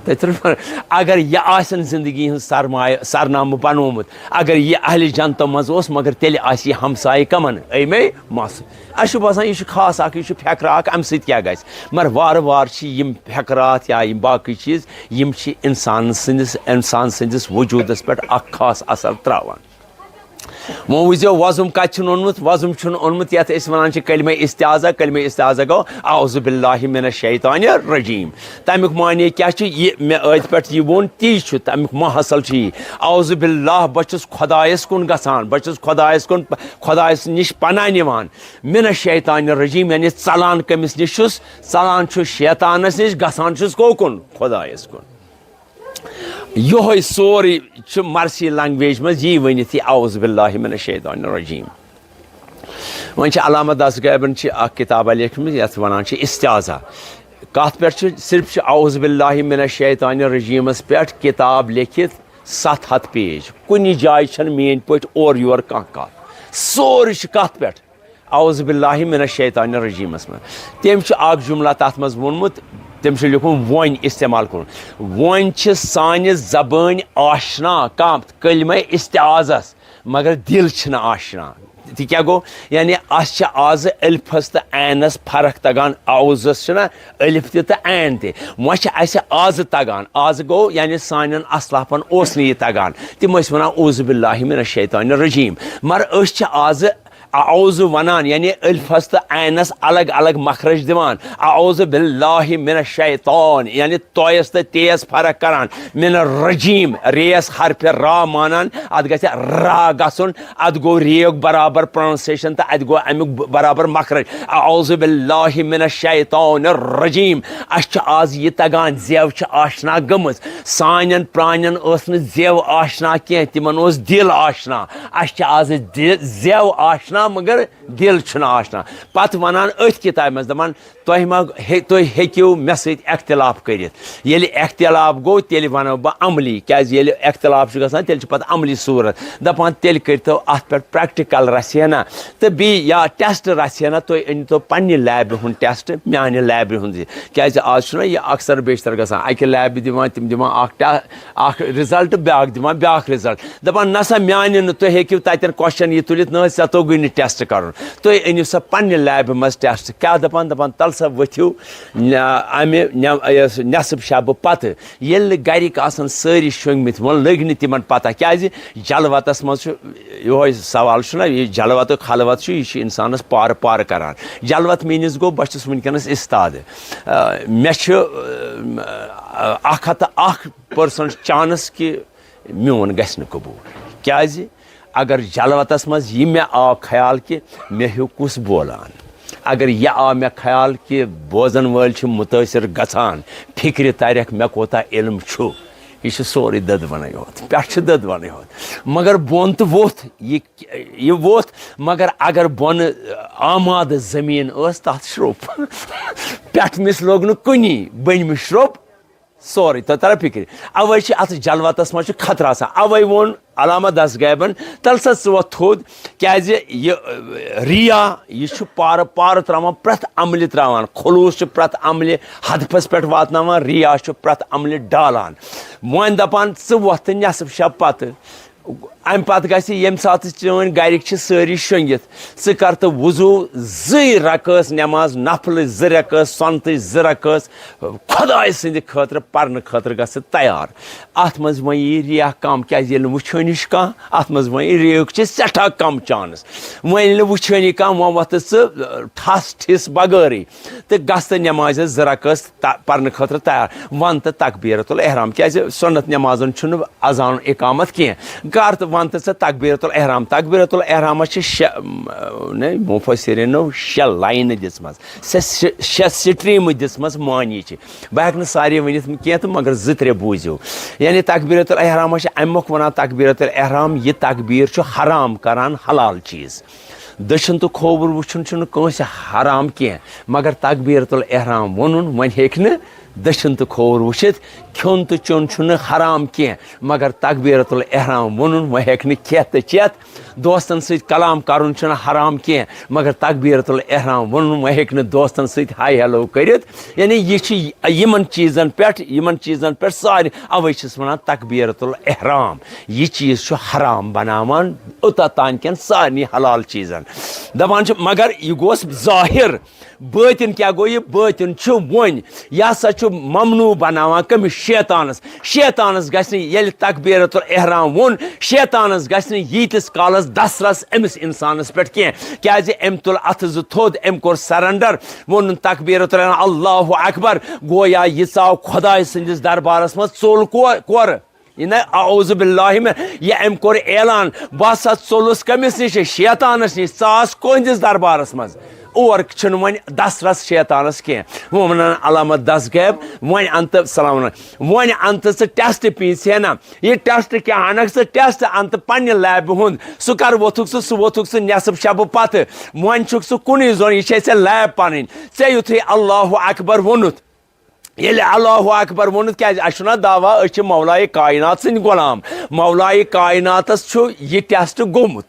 تۄہہِ ترٛوو، اگر یہِ آسن زندگی ہٕنٛز سرمایہ، سرنامہٕ بنومُت، اگر یہِ اہلِ جنتو منٛز اوس، مگر تیٚلہِ آسہِ یہِ ہمسایہِ کمن؟ أمے مس۔ اسہِ چھُ باسان، یہِ چھُ خاص اکھ، یہِ چھُ فقرٕ اکھ، امہِ سۭتۍ کیٛاہ گژھِ؟ مگر وارٕ وارٕ چھِ یِم فقرات یا یِم باقٕے چیٖز، یِم چھِ انسان سٕنٛدِس، انسان سٕنٛدِس وجوٗدس پٮ۪ٹھ اکھ خاص اثر تراوان۔ وۄنۍ وٕچھزیو، وۄزُم کتہِ چھُنہٕ اوٚنمُت؟ وۄزُم چھُنہٕ اوٚنمُت یتھ أسۍ ونان چھِ کلمہ استعاذہ۔ کلمہ استعاذہ گوٚو اعوذ باللہ من الشیطان الرجیم۔ تمیُک معنی کیٛاہ چھُ؟ یہِ مےٚ أتھۍ پٮ۪ٹھ یہِ ووٚن، تی چھُ تمیُک محصل چھُ یی۔ اعوذ باللہ، بہٕ چھُس خۄدایس کُن گژھان، بہٕ چھُس خۄدایس کُن، خۄدایس نِش پناہ نِوان۔ من الشیطان الرجیم، یعنی ژلان کٔمِس نِش چھُس؟ ژلان چھُس شیطانس نِش، گژھان چھُس کوکُن؟ خۄدایس کُن۔ یِہوٚے سورُے چھُ مرسی لنگویج منٛز یی ؤنِتھ یہِ اعوذ باللہ من الشیطان الرجیم۔ وۄنۍ چھِ علامہ دستگیبن چھِ اکھ کتابہ لیکھمٕژ، یتھ ونان چھِ استعاذہ۔ کتھ پٮ۪ٹھ چھُ؟ صرف چھُ اعوذ باللہ من الشیطان الرجیمس پٮ۪ٹھ کتاب لیکھِتھ ستھ ہتھ پیج۔ کُنہِ جایہِ چھنہٕ میٲنۍ پٲٹھۍ اورٕ یور کانٛہہ کتھ۔ سورُے چھُ کتھ پٮ۪ٹھ؟ اعوذ باللہ من الشیطان الرجیمس منٛز۔ تٔمۍ چھُ اکھ جملہ تتھ منٛز ووٚنمُت، تٔمۍ چھُ لیوٗکھمُت وۄنۍ استعمال کوٚرمُت۔ وۄنۍ چھِ سانہِ زبٲنۍ آشنا کتھ کلمہ استعاذس، مگر دل چھِنہٕ آشنا۔ تہِ کیٛاہ گوٚو؟ یعنی اسہِ چھِ آزٕ الفس تہٕ عینس فرق تگان، اعوذس چھِنہ الف تہِ تہٕ عین تہِ۔ وۄنۍ چھِ اسہِ آزٕ تگان، آزٕ گوٚو یعنی سانٮ۪ن اسلافن اوس نہٕ یہِ تگان، تِم ٲسۍ ونان اعوذ باللہ من الشیطان الرجیم، مگر أسۍ چھِ آزٕ اعوذ ونان، یعنی الفس تہٕ عینس الگ الگ مخرج دِوان۔ اعوذ باللہ من الشیطان، یعنی تویس تہٕ تیز فرق کران۔ من الرجیم، ریس حرف را مانان، اتھ گژھِ را گژھُن، اتھ گوٚو ریک برابر پرونسیشن تہٕ اتہِ گوٚو امیُک برابر مخرج۔ اعوذ باللہ من الشیطان الرجیم۔ اسہِ چھِ آز یہِ تگان، زیو چھِ آشنا گٔمٕژ۔ سانٮ۪ن پرانٮ۪ن ٲس نہٕ زیو آشنا کینٛہہ، تِمن اوس دِل آشنا۔ اسہِ چھِ آز دِ-، زیو آشنا، مگر دِل چھُنہٕ آشنا۔ پتہٕ ونان أتھۍ کتابہِ منٛز، دپان، تۄہہِ ما ہے-، تُہۍ ہیٚکِو مےٚ سۭتۍ اختلاف کٔرِتھ۔ ییٚلہِ اختلاف گوٚو، تیٚلہِ ونو بہٕ عملی، کیازِ ییٚلہِ اختلاف چھُ گژھان، تیٚلہِ چھِ پتہٕ عملی صورت۔ دپان، تیٚلہِ کٔرۍتو اتھ پٮ۪ٹھ پریکٹیکل رژھِ ہنا تہٕ بیٚیہِ یا ٹیسٹ رژھِ ہنا، تُہۍ أنۍتو پننہِ لیبہِ ہُنٛد ٹیسٹ، میانہِ لیبہِ ہُنٛد یہِ۔ کیازِ آز چھُنہ یہِ اکثر بیشتر گژھان، اکہِ لیبہِ دِوان، تِم دِوان اکھ ٹے-، اکھ رِزلٹ، بیٛاکھ دِوان بیٛاکھ رِزلٹ۔ دَپان، "نہ سا، میٛانہِ نہٕ، تُہۍ ہیٚکِو تَتٮ۪ن کوسچن یہِ تُلِتھ، نہ حظ، ژےٚ توٚگُے نہٕ ٹیسٹ کَرُن۔ تُہۍ أنِو سا پنٛنہِ لیبہِ منٛز ٹیسٹ۔" کیٛاہ دَپان؟ دَپان، "تَلہٕ سا ؤتھِو، نہ-، اَمہِ نٮ۪-، یۄس نٮ۪صٕب شَبہٕ پَتہٕ، ییٚلہِ نہٕ گَرِکۍ آسَن سٲری شۄنٛگمٕتۍ، وۄنۍ لٔگۍ نہٕ تِمَن پَتہ۔" کیٛازِ جلوَتَس منٛز چھُ یِہوٚے سوال چھُنہ، یہِ جلوَت تہٕ خلوَت چھُ، یہِ چھُ اِنسانَس پارٕ پارٕ کَران۔ جلوَت میٖنٕز گوٚو، بہٕ چھُس وٕنکیٚنَس اِستادٕ۔ آ، مےٚ چھُ، آ، اکھ ہتھ تہٕ اکھ پٔرسنٹ چانس کہِ میون گژھِ نہٕ قبوٗل۔ کیازِ؟ اگر جلوتس منٛز یہِ مےٚ آو خیال کہِ مےٚ ہیوٚک کُس بولان، اگر یہِ آو مےٚ خیال کہِ بوزن وٲلۍ چھِ مُتٲثر گژھان، فکرِ ترکھ مےٚ کوٗتاہ علم چھُ، یہِ چھُ سورُے دٔدوَنٕے یوت، پٮ۪ٹھ چھُ دٔدوَنٕے یوت۔ مگر بۄن تہٕ ووٚتھ، یہِ، یہِ ووٚتھ، مگر اگر بۄنہٕ آمادٕ زٔمیٖن ٲس، تَتھ شرٛوٚپ۔ پٮ۪ٹھ مِس لوٚگ نہٕ کُنی، بٔنۍ مِس شرٛوٚپ سورُے۔ تۄہہِ تران فِکرِ؟ اَوَے چھِ اَتھ جلوتَس منٛز چھُ خطرٕ آسان۔ اَوَے ووٚن علامہ دستگیبن، "تَلہٕ سا ژٕ وۄتھ تھوٚد"، کیٛازِ یہِ، اَ، ریا، یہِ چھُ پارٕ پارٕ ترٛاوان، پرٛٮ۪تھ عملہِ ترٛاوان، خلوٗص چھُ پرٛٮ۪تھ عملہِ ہدفس پٮ۪ٹھ واتناوان، ریا چھُ پرٛٮ۪تھ عملہِ ڈالان۔ وۄنۍ دپان، "ژٕ وۄتھ تہٕ نٮ۪صٕف شب پتہٕ، امہِ پتہٕ گژھِ ییٚمہِ ساتہٕ چٲنۍ گرِکۍ چھِ سٲری شۄنٛگِتھ، ژٕ کر تہٕ وضوٗ، زٕے رکٲژ نٮ۪ماز نفلٕچ، زٕ رکٲژ سۄنتٕچ، زٕ رکٲژ خۄداے سٕنٛدِ خٲطرٕ پرنہٕ خٲطرٕ گژھ ژٕ تیار۔" اتھ منٛز وۄنۍ یی ریا کم، کیٛازِ ییٚلہِ نہٕ وٕچھٲنی چھُ کانٛہہ، اتھ منٛز وۄنۍ ریٚہُک چھِ سٮ۪ٹھاہ کم چانس۔ وۄنۍ ییٚلہِ نہٕ وٕچھٲنی کانٛہہ، وۄنۍ وۄتھٕ ژٕ، ٹھس ٹھِس بغٲرٕے تہٕ گژھ تہٕ نٮ۪مازِ زٕ رکٲژ تہ-، پرنہٕ خٲطرٕ تیار۔ ون تہٕ تکبیرت الاحرام، کیٛازِ سنت نٮ۪مازن چھُنہٕ اذان اقامت کینٛہہ۔ کر تہٕ ون تہٕ ژٕ تکبیرت الاحرام۔ تکبیرت الاحرامس چھِ شےٚ، م-، نے، مفسرینو شےٚ لاینہٕ دِژمژ، شےٚ، شےٚ، شےٚ سٹریمہٕ دِژمژ معنی چھِ۔ بہٕ ہٮ۪کہٕ نہٕ سارے ؤنِتھ کینٛہہ تہٕ مگر زٕ ترٛےٚ بوٗزِو۔ یعنی تکبیرت الاحرامس چھِ اَمہِ مۄکھ ونان تکبیرت الاحرام، یہِ تکبیر چھُ حرام کران حلال چیٖز۔ دٔچھُن تہٕ کھووُر وٕچھُن چھُنہٕ کٲنٛسہِ حرام کینٛہہ، مگر تکبیرت الاحرام ووٚنُن، وۄنۍ ہیٚکہِ نہٕ دٔچھُن تہٕ کھووُر وٕچھِتھ۔ کھیوٚن تہٕ چیوٚن چھُنہٕ حرام کینٛہہ، مگر تکبیرت الاحرام ووٚنُن، وۄنۍ ہیٚکہِ نہٕ کھٮ۪تھ تہٕ چٮ۪تھ۔ دوستن سۭتۍ کلام کرُن چھُنہٕ حرام کینٛہہ، مگر تکبیرت الاحرام ووٚنُن، وۄنۍ ہیٚکہِ نہٕ دوستن سۭتۍ ہاے ہیلو کٔرِتھ۔ یعنی یہِ چھِ یِمن چیٖزن پٮ۪ٹھ، یِمن چیٖزن پٮ۪ٹھ سارِ، اوے چھِس ونان تکبیرت الاحرام۔ یہِ چیٖز چھُ حرام بناوان اوٚتتھ تام کٮ۪ن سارنٕے حلال چیٖزن۔ دپان چھِ، مگر یہِ گوٚژھ ظٲہِر۔ بٲطِن کیٛاہ گوٚو یہِ؟ بٲطِن چھُ وۄنۍ، یہِ ہسا چھُ ممنوع بناوان کٔمِس؟ شیطانس۔ شیطانس گژھِ نہٕ ییٚلہِ تکبیرت الاحرام ووٚن، شیطانس گژھِ نہٕ ییٖتِس کالس دسترس أمِس انسانس پٮ۪ٹھ کینٛہہ، کیٛازِ أمۍ تُل اتھٕ زٕ تھوٚد، أمۍ کوٚر سرنڈر، ووٚنُن تکبیرت الاحرام، اللہ اکبر، گویا یہِ ژاو خۄداے سٕنٛدِس دربارس منٛز ژوٚل کو-، کورٕ۔ یہِ نہ، اعوذ باللہ من، یہِ أمۍ کوٚر اعلان، "بہٕ ہسا ژوٚلُس کٔمِس نِش؟ شیطانس نِش، ژٕ آس کُہنٛدِس دربارس منٛز۔" اور چھُنہٕ وۄنۍ دسترس شیطانس کینٛہہ۔ وۄنۍ ونان علامت دستگیب، وۄنۍ ان تہٕ، السلام علیکم، وۄنۍ ان تہٕ ژٕ ٹیسٹ پیٖژ ہے نا، یہِ ٹیسٹ کیٛاہ انکھ ژٕ؟ ٹیسٹ ان تہٕ پننہِ لیبہِ ہُنٛد، سُہ کر ووٚتھُکھ ژٕ؟ سُہ ووٚتھُکھ ژٕ نٮ۪صٕف شبہٕ پتہٕ۔ وۄنۍ چھُکھ ژٕ کُنُے زوٚن، یہِ چھے ژےٚ لیب پنٕنۍ۔ ژےٚ یُتھُے اللہ اکبر ووٚنُتھ، ییٚلہِ اللہ اکبر ووٚنُتھ، کیٛازِ اَسہِ چھُنہ دعویٰ أسۍ چھِ مولایہِ کائنات سٕنٛدۍ غلام؟ مولایہِ کائناتس چھُ یہِ ٹیسٹ گوٚمُت،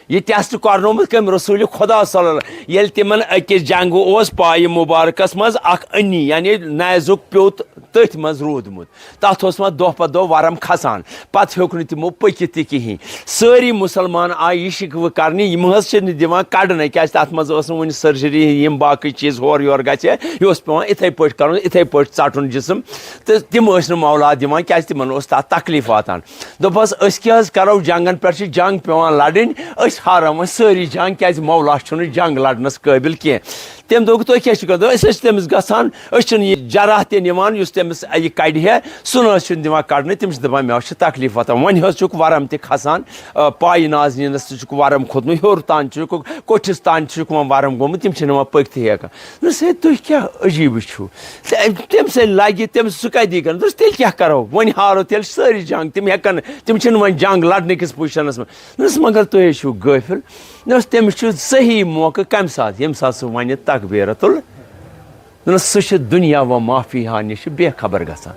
یہِ ٹیسٹ کرنومُت کٔمۍ؟ رسول خدا صلی اللہ علیہ۔ ییٚلہِ تِمن أکِس جنگہٕ اوس پایہِ مبارکس منٛز اکھ انی، یعنی نیزُک پیوٚت، تٔتھۍ منٛز روٗدمُت۔ تَتھ اوس وۄنۍ دۄہ پَتہٕ دۄہ وَرَم کھسان، پَتہٕ ہیوٚک نہٕ تِمو پٔکِتھ تہِ کِہیٖنۍ۔ سٲری مُسلمان آیہِ یہِ شِکوٕ کَرنہِ، یِم حظ چھِنہٕ دِوان کَڑنَے، کیٛازِ تَتھ منٛز ٲس نہٕ وٕنہِ سٔرجری، یِم باقٕے چیٖز ہورٕ یورٕ گژھِ ہا، یہِ اوس پٮ۪وان یِتھَے پٲٹھۍ کَرُن، یِتھَے پٲٹھۍ ژَٹُن جِسم۔ تہٕ تِم ٲسۍ نہٕ مولا دِوان، کیٛازِ تِمَن اوس تَتھ تکلیٖف واتان۔ دوٚپہَس، أسۍ کیٛاہ حظ کَرو، جنٛگَن پٮ۪ٹھ چھِ جنٛگ پٮ۪وان لَڑٕنۍ، أسۍ ہارو وۄنۍ سٲری جنٛگ، کیٛازِ مولا چھُنہٕ جنٛگ لَڑنَس قٲبِل کینٛہہ۔ تٔمۍ دوٚپ، تُہۍ کیٛاہ چھِو کَران؟ دوٚپ، أسۍ حظ چھِ تٔمِس گژھان، أسۍ چھِنہٕ یہِ جرح تہِ نِوان، یُس تٔمِس یہِ کَڑِ ہے، سُہ نہٕ حظ چھُنہٕ دِوان کَڑنہٕ، تٔمِس چھِ دَپان، مےٚ حظ چھِ تکلیٖف واتان۔ وۄنۍ حظ چھُکھ وَرَم تہِ کھَسان، آ، پایہِ نازنیٖنَس تہِ چھُکھ وَرَم کھوٚتمُت، ہیوٚر تام چھُکھ، کوٚٹھِس تام چھُکھ وۄنۍ وَرَم گوٚمُت، تِم چھِنہٕ وۄنۍ پٔکۍتھٕے ہٮ۪کان۔ دوٚپُس، ہے، تُہۍ کیٛاہ عجیٖبٕے چھُو؟ تہٕ تٔمۍ سۭتۍ لَگہِ، تٔمِس سُہ کَتہِ یی کَرُن؟ دوٚپُس، تیٚلہِ کیٛاہ کَرو؟ وۄنۍ ہارو تیٚلہِ سٲری جنٛگ، تِم ہٮ۪کَن نہٕ، تِم چھِنہٕ وۄنۍ جنٛگ لَڑنہٕ کِس پُزِشَنَس منٛز۔ دوٚپُس، مگر تُہۍ حظ چھِو غٲفِل۔ دوٚپُس، تٔمِس چھُ صحیح موقعہٕ کَمہِ ساتہٕ؟ ییٚمہِ ساتہٕ سُہ وَنہِ تکبیرت ال-، دوٚپُس، سُہ چھُ دُنیا و ما فیہا نِش بے خبر گژھان۔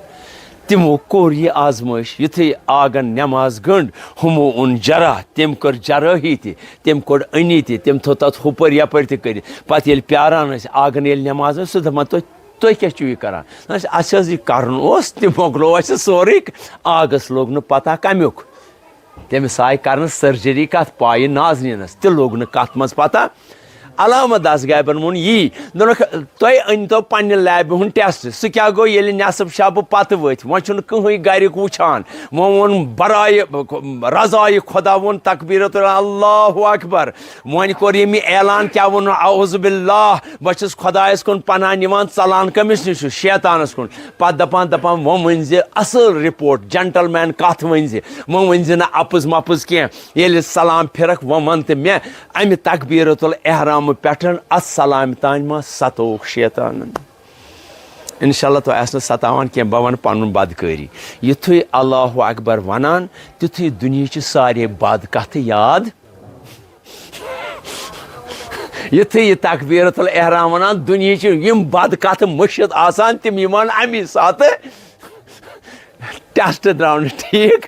تِمو کوٚر یہِ آزمٲیش، یُتھُے آگن نٮ۪ماز گٔنٛڈ، ہُمو اوٚن جرح، تٔمۍ کٔر جرٲحی تہِ، تٔمۍ کوٚڑ أنی تہِ، تٔمۍ تھوٚو تَتھ ہُپٲرۍ یَپٲرۍ تہِ کٔرِتھ۔ پَتہٕ ییٚلہِ پیاران ٲسۍ، آگن ییٚلہِ نٮ۪ماز ٲس، سُہ دَپان، تُہۍ، تُہۍ کیٛاہ چھِو یہِ کَران؟ اَسہِ، اَسہِ حظ یہِ کَرُن اوس، تہِ مۄکلوو اَسہِ سورُے، آگَس لوٚگ نہٕ پَتہ کَمیُک۔ تٔمِس آیہِ کرنہٕ سرجری کتھ پایہِ نازنینس، تہِ لوٚگ نہٕ کتھ منٛز پتہ۔ علامہ دستگابن ووٚن یی، دوٚپنکھ، "تۄہہِ أنۍتو پننہِ لیبہِ ہُنٛد ٹیسٹ۔" سُہ کیٛاہ گوٚو، ییٚلہِ نٮ۪صٕف شبہٕ پتہٕ ؤتھۍ، وۄنۍ چھُنہٕ کٕہٕنۍ گرِکۍ وٕچھان۔ وۄنۍ ووٚن برایہِ، رضایہِ خۄدا ووٚن تکبیرت اللہ اکبر۔ وۄنۍ کوٚر ییٚمہِ اعلان، کیٛاہ ووٚنُن؟ اعوذ باللہ، بہٕ چھُس خۄدایس کُن پناہ نِوان، ژلان کٔمِس نِش چھُ؟ شیطانس کُن۔ پتہٕ دپان، دپان، وۄنۍ ؤنۍ زِ اصل رپورٹ، جنٹل مین کتھ ؤنۍ زِ، وۄنۍ ؤنۍ زِ نہٕ اپُز مپُز کینٛہہ۔ ییٚلہِ سلام پھرکھ، وۄنۍ ون تہٕ مےٚ، امہِ تکبیرۃ الاحرام پٮ۪ٹھ اتھ سلامہِ تام ما ستووُکھ شیطانن؟ انشاءاللہ تۄہہِ آسہِ نہٕ ستاوان کینٛہہ، بہٕ ونہٕ پنُن بدکٲری۔ یُتھُے اللہ اکبر ونان، تیُتھُے دُنیہچہِ سارے بد کتھٕ یاد۔ یُتھُے یہِ تکبیرۃ الاحرام ونان، دُنیہچہِ یِم بد کتھٕ مٔشِتھ آسان، تِم یِوان امی ساتہٕ۔ ٹیسٹ درٛاو نہٕ ٹھیٖک۔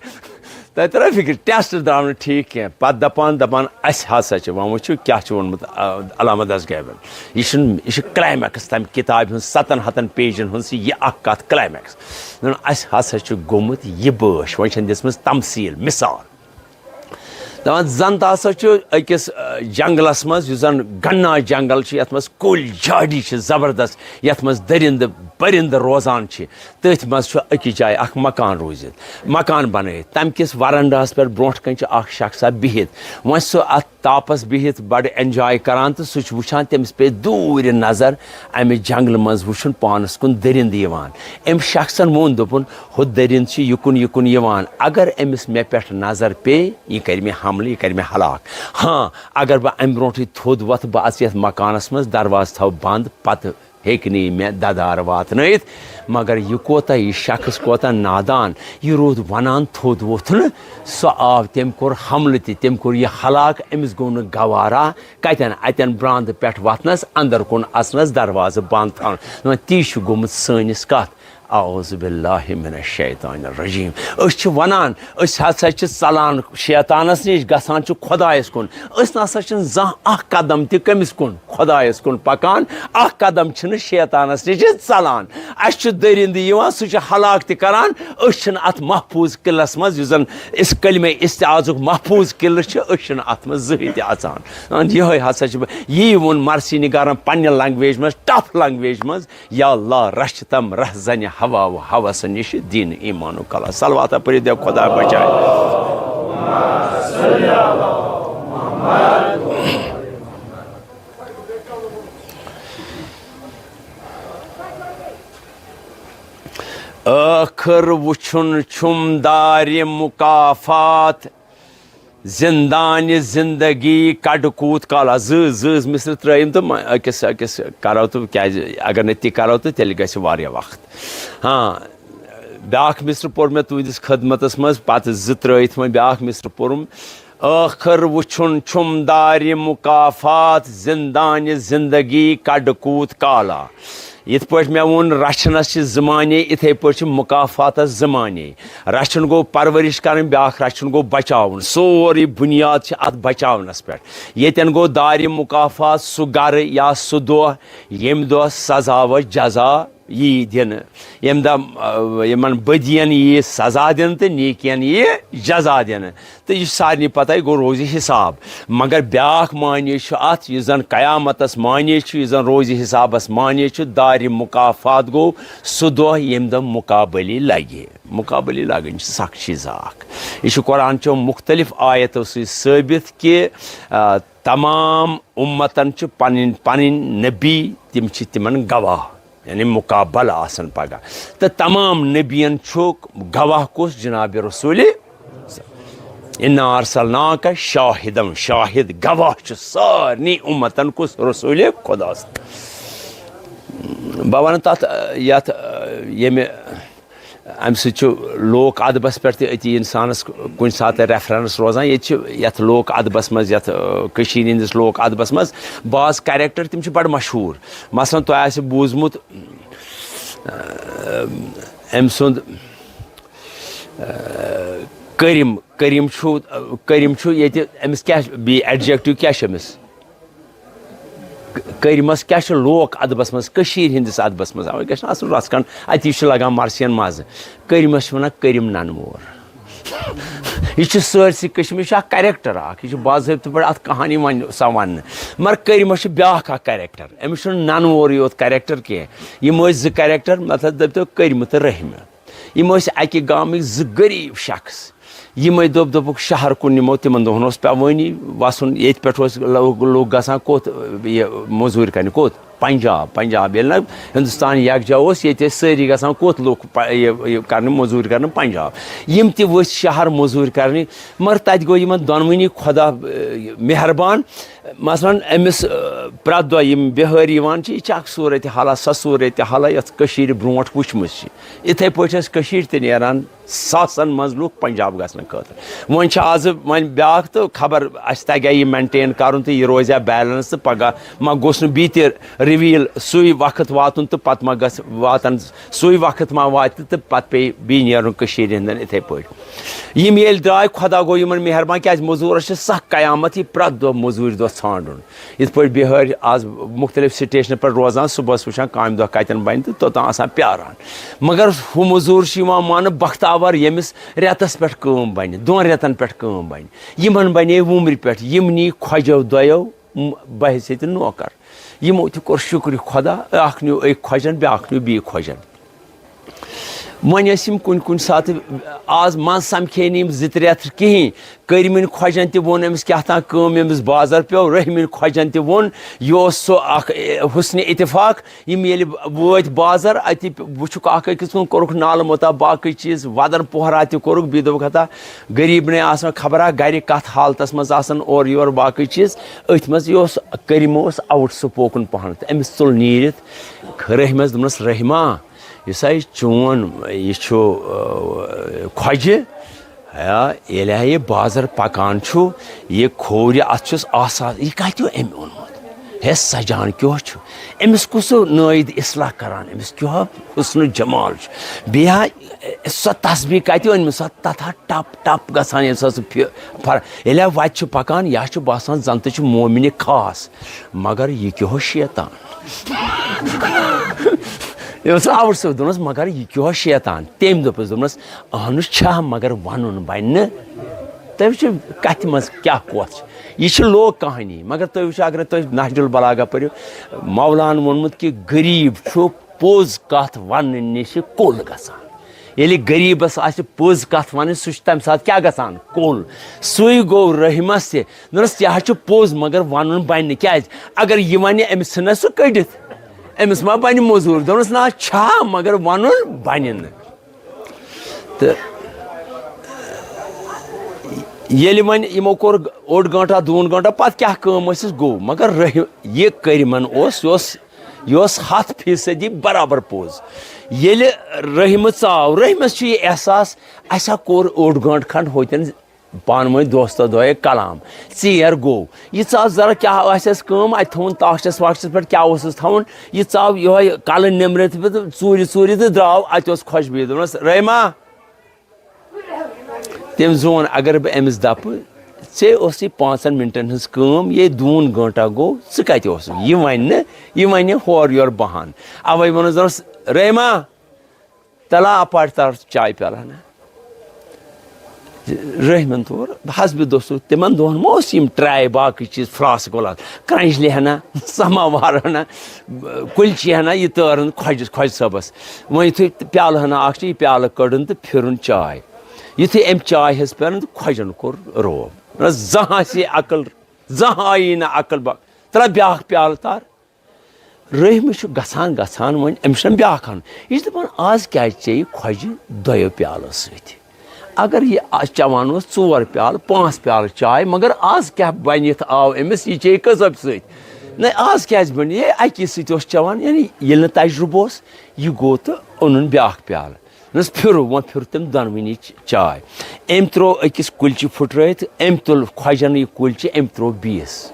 تۄہہِ ترٲو فِکرِ، ٹیسٹ درٛاو نہٕ ٹھیٖک کینٛہہ۔ پتہٕ دپان، دپان، "اسہِ ہسا چھِ، وۄنۍ وٕچھِو کیٛاہ چھُ ووٚنمُت، آ، علامہ دستگابن۔ یہِ چھُنہٕ، یہِ چھُ کلایمیکس تمہِ کتابہِ ہُنٛد، ستن ہتن پیجن ہُنٛد چھِ یہِ اکھ کتھ کلایمیکس۔ دپان، اسہِ ہسا چھُ گوٚمُت یہِ بٲش۔" وۄنۍ چھَنہٕ دِژمٕژ تمثیل، مثال۔ دپان، زن تہ ہسا چھُ أکِس، آ، جنگلس منٛز، یُس زن گنا جنگل چھُ، یتھ منٛز کُلۍ جھاڑی چھِ زبردست، یتھ منٛز درندٕ پرندٕ روزان چھِ، تٔتھۍ منٛز چھُ أکِس جایہِ اکھ مکان روٗزِتھ، مکان بنٲیِتھ۔ تمہِ کِس ورنڈاہس پٮ۪ٹھ برونٛٹھ کنہِ چھُ اکھ شخصا بِہِتھ۔ وۄنۍ سُہ اتھ تاپس بِہِتھ بڑٕ انجوے کران، تہٕ سُہ چھُ وٕچھان، تٔمِس پیٚیہِ دوٗرِ نظر امہِ جنگلہٕ منٛز وٕچھُن پانس کُن درندٕ یِوان۔ أمۍ شخصن ووٚن، دوٚپُن، "ہُہ دٔرِنٛد چھُ یِکُن یِکُن یِوان۔ اگر أمِس مےٚ پٮ۪ٹھ نظر پیٚیہِ، یہِ کرِ مےٚ حملہٕ، یہِ کرِ مےٚ ہلاک۔ ہاں، اگر بہٕ اَمہِ برونٛٹھٕے تھوٚد وۄتھٕ، بہٕ اژٕ یَتھ مکانس منٛز، دروازٕ تھاوٕ بنٛد، پتہٕ ہیٚکہِ نہٕ یہِ مےٚ ددارٕ واتنٲیِتھ۔" مگر یہِ کوتاہ، یہِ شخص کوتاہ نادان، یہِ روٗد ونان تھوٚد ووٚتھُن۔ سُہ آو، تٔمۍ کوٚر حملہٕ تہِ، تٔمۍ کوٚر یہِ ہلاک، أمِس گوٚو نہٕ گوارا۔ کتٮ۪ن؟ اتٮ۪ن براندٕ پٮ۪ٹھ وتھنس، اندر کُن اژنس، دروازٕ بنٛد تھاونس۔ دپان، تی چھُ گوٚمُت سٲنِس کتھ۔ اعوذ باللہ من الشیطان الرجیم۔ أسۍ چھِ ونان، أسۍ ہسا چھِ ژلان شیطانس نِش، گژھان چھِ خۄدایس کُن۔ أسۍ نسا چھِنہٕ زانٛہہ اکھ قدم تہِ کٔمِس کُن؟ خۄدایس کُن پکان۔ اکھ قدم چھِنہٕ شیطانس نِش ژلان۔ اسہِ چھُ دٔرِنٛدٕ یِوان، سُہ چھُ ہلاک تہِ کران۔ أسۍ چھِنہٕ اتھ محفوظ قلعس منٛز، یُس زن أسۍ کلمہ استعاذُک محفوظ قلعہٕ چھُ، أسۍ چھِنہٕ اتھ منٛز زٕہٕنۍ تہِ اژان۔ یِہوٚے ہسا چھُ بہٕ، یی ووٚن مرثی نگارن پننہِ لنگویج منٛز، ٹف لنگویج منٛز، یا اللہ، رچھ تم رہزنِ ہوا و ہوس نِش دین ایمان و کلا۔ صلواتہ پٔرِو، دِ خدا بچاے۔ ٲخٕر وُچھُن چھُم دارِ مُکافات۔ زندانِ زندگی کڈ کوٗت کالا۔ زٕ، زٕ مصرٕ ترٲیِم تہٕ مہ-، أکِس، أکِس کرو تہٕ، کیازِ اگر نہٕ تہِ کرو تہٕ تیٚلہِ گژھِ واریاہ وقت۔ ہاں، بیٛاکھ مصرٕ پوٚر مےٚ تُہنٛدِس خدمتس منٛز، پتہٕ زٕ ترٲیِتھ وۄنۍ بیٛاکھ مصرٕ پوٚرُم۔ ٲخٕر وُچھُن چھُم دارِ مُکافات، زندانِ زندگی کڈ کوٗت کالا۔ یِتھ پٲٹھۍ مےٚ ووٚن، رچھنس چھِ زٕ معنی، اِتھے پٲٹھۍ چھِ مُکافاتس زٕ معنی۔ رچھُن گوٚو پرورش کرٕنۍ، بیٛاکھ رچھُن گوٚو بچاوُن۔ سورُے بُنیاد چھِ اتھ بچاونس پٮ۪ٹھ۔ ییٚتٮ۪ن گوٚو دارِ مُکافات سُہ گرٕ یا سُہ دۄہ، ییٚمہِ دۄہ سزا و جزا یی دِنہٕ، ییٚمہِ دۄہ، آ، یِمن بدین یی سزا دِنہٕ تہٕ نیکین یی جزا دِنہٕ۔ تہٕ یہِ چھُ سارنٕے پتہ، یہِ گوٚو روزِ حساب۔ مگر بیٛاکھ معنی چھُ اتھ، یُس زن قیامتس معنی چھُ، یُس زن روزِ حسابس معنی چھُ، دارِ مکافات گوٚو سُہ دۄہ، ییٚمہِ دۄہ مقابلی لگہِ۔ مقابلی لگٕنۍ چھِ سخ چیٖزا اکھ۔ یہِ چھُ قرآن چو مختلف آیتو سۭتۍ ثٲبت کہِ، آ، تمام امتن چھِ پنٕنۍ پنٕنۍ نبی، تِم چھِ تِمن گواہ، یعنی مقابلہٕ آسان پگاہ۔ تہٕ تمام نبین چھُ گواہ کُس؟ جناب رسول۔ انا ارسلناک شاہدم، شاہد گواہ چھُ سارنٕے امتن کُس؟ رسول خدا۔ بہٕ ونہٕ تتھ، یتھ، ییٚمہِ امہِ سۭتۍ چھُ لوک ادبس پٮ۪ٹھ تہِ أتی انسانس کُنہِ ساتہٕ ریفرنس روزان۔ ییٚتہِ چھِ یتھ لوک ادبس منٛز، یتھ، آ، کٔشیٖرِ ہٕنٛدِس لوک ادبس منٛز بعض کریکٹر، تِم چھِ بڑٕ مشہوٗر۔ مثلاً تۄہہِ آسہِ بوٗزمُت، آ، أمۍ سُنٛد، آ، کٔرِم، کٔرِم چھُ، کٔرِم چھُ ییٚتہِ، أمِس کیٛاہ چھُ بیٚیہِ ایڈجیکٹو کیٛاہ چھُ أمِس؟ کٔرمَس کیٛاہ چھُ لوک ادبس منٛز، کٔشیٖرِ ہِنٛدِس ادبس منٛز، اَوَے گژھِ نہٕ آسُن رَژھ کھنٛڈ، اَتی چھُ لگان مرثیَن مَزٕ۔ کٔرمَس چھِ وَنان کٔرِم نَنہٕ وور۔ یہِ چھُ سٲرسٕے کٔشیٖرِ، یہِ چھُ اَکھ کریکٹر اَکھ، یہِ چھُ باضٲبطہٕ پٲٹھۍ اَتھ کہانی وَنہِ سا وَننہٕ۔ مگر کٔرمَس چھُ بیٛاکھ اَکھ کریکٹر، أمِس چھُنہٕ نَنہٕ وورٕے یوت کریکٹر کینٛہہ۔ یِم ٲسۍ زٕ کریکٹر، مطلب دٔپۍتو کٔرمہٕ تہٕ رٔحمہٕ۔ یِم ٲسۍ اَکہِ گامٕکۍ زٕ غریٖب شخص۔ یِمَے دوٚپ، دوٚپُکھ، شہر کُن نِمو، تِمَن دۄہَن اوس پٮ۪وٲنی وَسُن، ییٚتہِ پٮ۪ٹھ اوس لُ-، لُکھ گژھان کوٚت، یہِ، مٔزوٗرۍ کَرنہِ کوٚت؟ پنجاب۔ پنجاب ییٚلہِ نہ ہِندُستان یَکجاہ اوس، ییٚتہِ ٲسۍ سٲری گژھان کوٚت لُکھ پ-، یہِ، یہِ کَرنہِ، مٔزوٗرۍ کَرنہِ پنجاب۔ یِم تہِ ؤتھۍ شہر مٔزوٗرۍ کَرنہِ، مگر تَتہِ گوٚو یِمَن دۄنوٕنی خۄدا، یہِ، مہربان۔ مثلاً أمِس، آ، پرٛٮ۪تھ دۄہ یِم بِہٲرۍ یِوان چھِ، یہِ چھِ اَکھ صوٗرت حالہ، سۄ صوٗرت حالہ یۄس کٔشیٖرِ برونٛٹھ وٕچھمٕژ چھِ۔ یِتھَے پٲٹھۍ ٲسۍ کٔشیٖرِ تہِ نیران ساسَن منٛز لُکھ پنجاب گژھنہٕ خٲطرٕ۔ وۄنۍ چھِ آزٕ وۄنۍ بیٛاکھ تہٕ خبر اَسہِ تَگیٛا یہِ مینٹین کَرُن تہٕ یہِ روزیٛا بیلنس تہٕ پگاہ ما گوٚژھ نہٕ بیٚیہِ تہِ رِویٖل سُے وقت واتُن تہٕ پَتہٕ ما گژھِ واتَن سُے وقت ما واتہِ تہٕ پَتہٕ پیٚیہِ بیٚیہِ نیرُن کٔشیٖرِ ہِنٛدٮ۪ن یِتھَے پٲٹھۍ۔ یِم ییٚلہِ درٛاے، خۄدا گوٚو یِمَن مہربان، کیٛازِ مٔزوٗرَس چھِ سخ قیامت، یہِ پرٛٮ۪تھ دۄہ مٔزوٗرۍ دۄہ ژھانٛڈُن۔ یِتھ پٲٹھۍ بِہٲرۍ آز مُختلف سٹیشنَن پٮ۪ٹھ روزان، صُبحَس وٕچھان کامہِ دۄہ کَتٮ۪ن بَنہِ تہٕ توٚتام آسان پیٛاران۔ مگر ہُہ مٔزوٗر چھُ یِوان ماننہٕ بختاوَر، ییٚمِس رٮ۪تَس پٮ۪ٹھ کٲم بَنہِ، دۄن رٮ۪تَن پٮ۪ٹھ کٲم بَنہِ۔ یِمَن بَنے وُمرِ پٮ۪ٹھ، یِم نی خۄجو دۄیو، م-، بحیثیت نوکر۔ یِمو تہِ کوٚر شُکرِ خۄدا، اَکھ نیوٗ أکۍ خۄجَن، بیٛاکھ نیوٗ بیٚیہِ خۄجَن۔ وۄنۍ ٲسۍ یِم کُنہِ کُنہِ ساتہٕ، آز منٛز سَمکھے نہٕ یِم زٕ ترٛےٚ رٮ۪تھ کِہیٖنۍ۔ کٔرمٕنۍ خۄجَن تہِ ووٚن أمِس کیٛاہ تام کٲم، ییٚمِس بازر پیوٚو، رٔحمٕنۍ خۄجَن تہِ ووٚن۔ یہِ اوس سُہ اَکھ، اے، حُسنِ اتفاق۔ یِم ییٚلہِ وٲتۍ بازر، اَتہِ وٕچھُکھ اَکھ أکِس کُن، کوٚرُکھ نالہٕ مۄتا، باقٕے چیٖز، وَدَن پوہرا تہِ کوٚرُکھ، بیٚیہِ دوٚپُکھ، ہتا غریٖب نے آسان خبرا گَرِ کَتھ حالتَس منٛز آسان، اورٕ یورٕ باقٕے چیٖز۔ أتھۍ منٛز یہِ اوس، کٔرِم اوس آوُٹ سپوکن پَہَن، تہٕ أمِس ژوٚل نیٖرِتھ۔ رٔحمَس دوٚپنَس، رٔحما، یُس ہا یہِ چون یہِ چھُ، آ، خۄجہِ، یا ییٚلہِ ہا یہِ بازر پکان چھُ، یہِ کھوورِ اَتھ چھُس آسان، یہِ کَتہِ اوٚن أمۍ اوٚنمُت؟ ہے سجان کیٛاہ چھُ؟ أمِس کُس نٲیِد اصلاح کران؟ أمِس کیٛاہ حسن و جمال چھُ؟ بیٚیہِ ہا سۄ تسبیح کَتہِ أنمٕژ؟ سۄ تَتھ ہا ٹپ ٹپ گژھان، ییٚلہِ سۄ سُہ پھِ-، پھر-، ییٚلہِ ہا وَتہِ چھُ پکان، یہِ ہا چھُ باسان زَن تہِ چھُ مومنہِ خاص۔ مگر یہِ کیٛاہ شیطان؟ یہِ اوس آوُٹ سُہ، دوٚپنَس، مگر یہِ کیٛاہ شیطان؟ تٔمۍ دوٚپُس، دوٚپنَس، اہنُس چھا، مگر وَنُن بَنہِ نہٕ۔ تُہۍ وٕچھِو کَتھِ منٛز کیٛاہ کۄس چھِ۔ یہِ چھِ لوک کہانی، مگر تُہۍ وٕچھِو، اگر تُہۍ نہج البلاغہ پٔرِو، مولان ووٚنمُت کہِ غریٖب چھُ پوٚز کَتھ وَننہٕ نِش کُل گژھان۔ ییٚلہِ غریٖبَس آسہِ پوٚز کَتھ وَنٕنۍ، سُہ چھُ تَمہِ ساتہٕ کیٛاہ گژھان؟ کُل۔ سُے گوٚو رٔحمَس تہِ۔ دوٚپنَس، تہِ حظ چھُ پوٚز، مگر وَنُن بَنہِ نہٕ۔ کیٛازِ؟ اگر یہِ وَنہِ، أمِس ژھٕنہ سُہ کٔڑِتھ۔ أمِس ما بَنہِ موٚزوٗر؟ دوٚپنَس، نہ، چھا، مگر وَنُن بَنہِ نہٕ۔ تہٕ ییٚلہِ وۄنۍ یِمو کوٚر اوٚڑ گٲنٛٹا، دوٗن گٲنٛٹا، پَتہٕ کیٛاہ کٲم ٲسٕس، گوٚو۔ مگر رٔحِم، یہِ کٔرۍ یِمَن اوس، یہِ اوس، یہِ اوس ہَتھ فیٖصدی برابر پوٚز۔ ییٚلہِ رٔحِمہٕ ژاو، رٔحِمَس چھُ یہِ احساس، اَسہِ ہا کوٚر اوٚڑ گٲنٛٹہٕ کھنٛڈ ہوتٮ۪ن پانہٕ ؤنۍ دوستو دۄیو کلام۔ ژیر گوٚو۔ یہِ ژاو ذرا کیٛاہ آسٮ۪س کٲم، اَتہِ تھوٚوُن تاخچَس واخچَس پٮ۪ٹھ کیٛاہ اوسُس تھاوُن۔ یہِ ژاو یِہوٚے کَلہٕ نٮ۪مرِتھ تہٕ ژوٗرِ ژوٗرِ تہٕ درٛاو، اَتہِ اوس خۄشبوٗ۔ دوٚپنَس، "رحمہ۔" تٔمۍ زون، اگر بہٕ أمِس دَپہٕ، "ژےٚ ٲسٕے پانٛژَن مِنٹَن ہٕنٛز کٲم، یے دوٗن گٲنٛٹا گوٚو، ژٕ کَتہِ اوسُکھ؟" یہِ وَنہِ نہٕ، یہِ وَنہِ ہورٕ یورٕ بَہان۔ اَوَے ووٚنُس، دوٚپنَس، رحمہ، تلا اپارِ تار چاے پیالہ ہنا۔ رحمن تور حسب دوستو، تِمن دۄہن ما اوس یِم ٹرے باقٕے چیٖز، فلاسک ولاس، کرنجلہِ ہنا، سماوار ہنا، کُلچہِ ہنا، یہِ تٲرن خۄجہِ، خۄجہِ صٲبس۔ وۄنۍ یُتھُے پیالہٕ ہنا اکھ چھِ، یہِ پیالہٕ کٔڑٕن تہٕ پھِرُن چاے۔ یُتھُے أمۍ چاے ہیٚژ پھِرٕن تہٕ خۄجن کوٚر روب۔ نہ زانٛہہ آسہِ ہے عقل، زانٛہہ آیی نہٕ عقل، با-، ترٛا بیٛاکھ پیالہٕ تار۔ رحمہِ چھُ گژھان گژھان وۄنۍ، أمِس چھُنہٕ بیٛاکھ اَنُن۔ یہِ چھُ دَپان، "آز کیٛازِ چیٚیہِ خۄجہِ دۄیو پیالو سۭتۍ؟ اگر یہِ آز چٮ۪وان اوس ژور پیالہٕ، پانٛژھ پیالہٕ چاے، مگر آز کیٛاہ بٔنِتھ آو أمِس، یہِ چیٚیہِ کٔژَب سۭتۍ؟ نہ، آز کیٛازِ بٔنۍ؟ یہِ اَکی سۭتۍ اوس چٮ۪وان۔" یعنی ییٚلہِ نہٕ تجرُبہٕ اوس، یہِ گوٚو تہٕ اوٚنُن بیٛاکھ پیالہٕ۔ دوٚپنَس، "پھِرُو، وۄنۍ پھِر تٔمۍ دۄنوٕنی چ-، چاے۔" أمۍ ترٛوو أکِس کُلچہِ پھٕٹرٲیِتھ، أمۍ تُل خۄجَن یہِ کُلچہِ، أمۍ ترٛوو بیٚیِس۔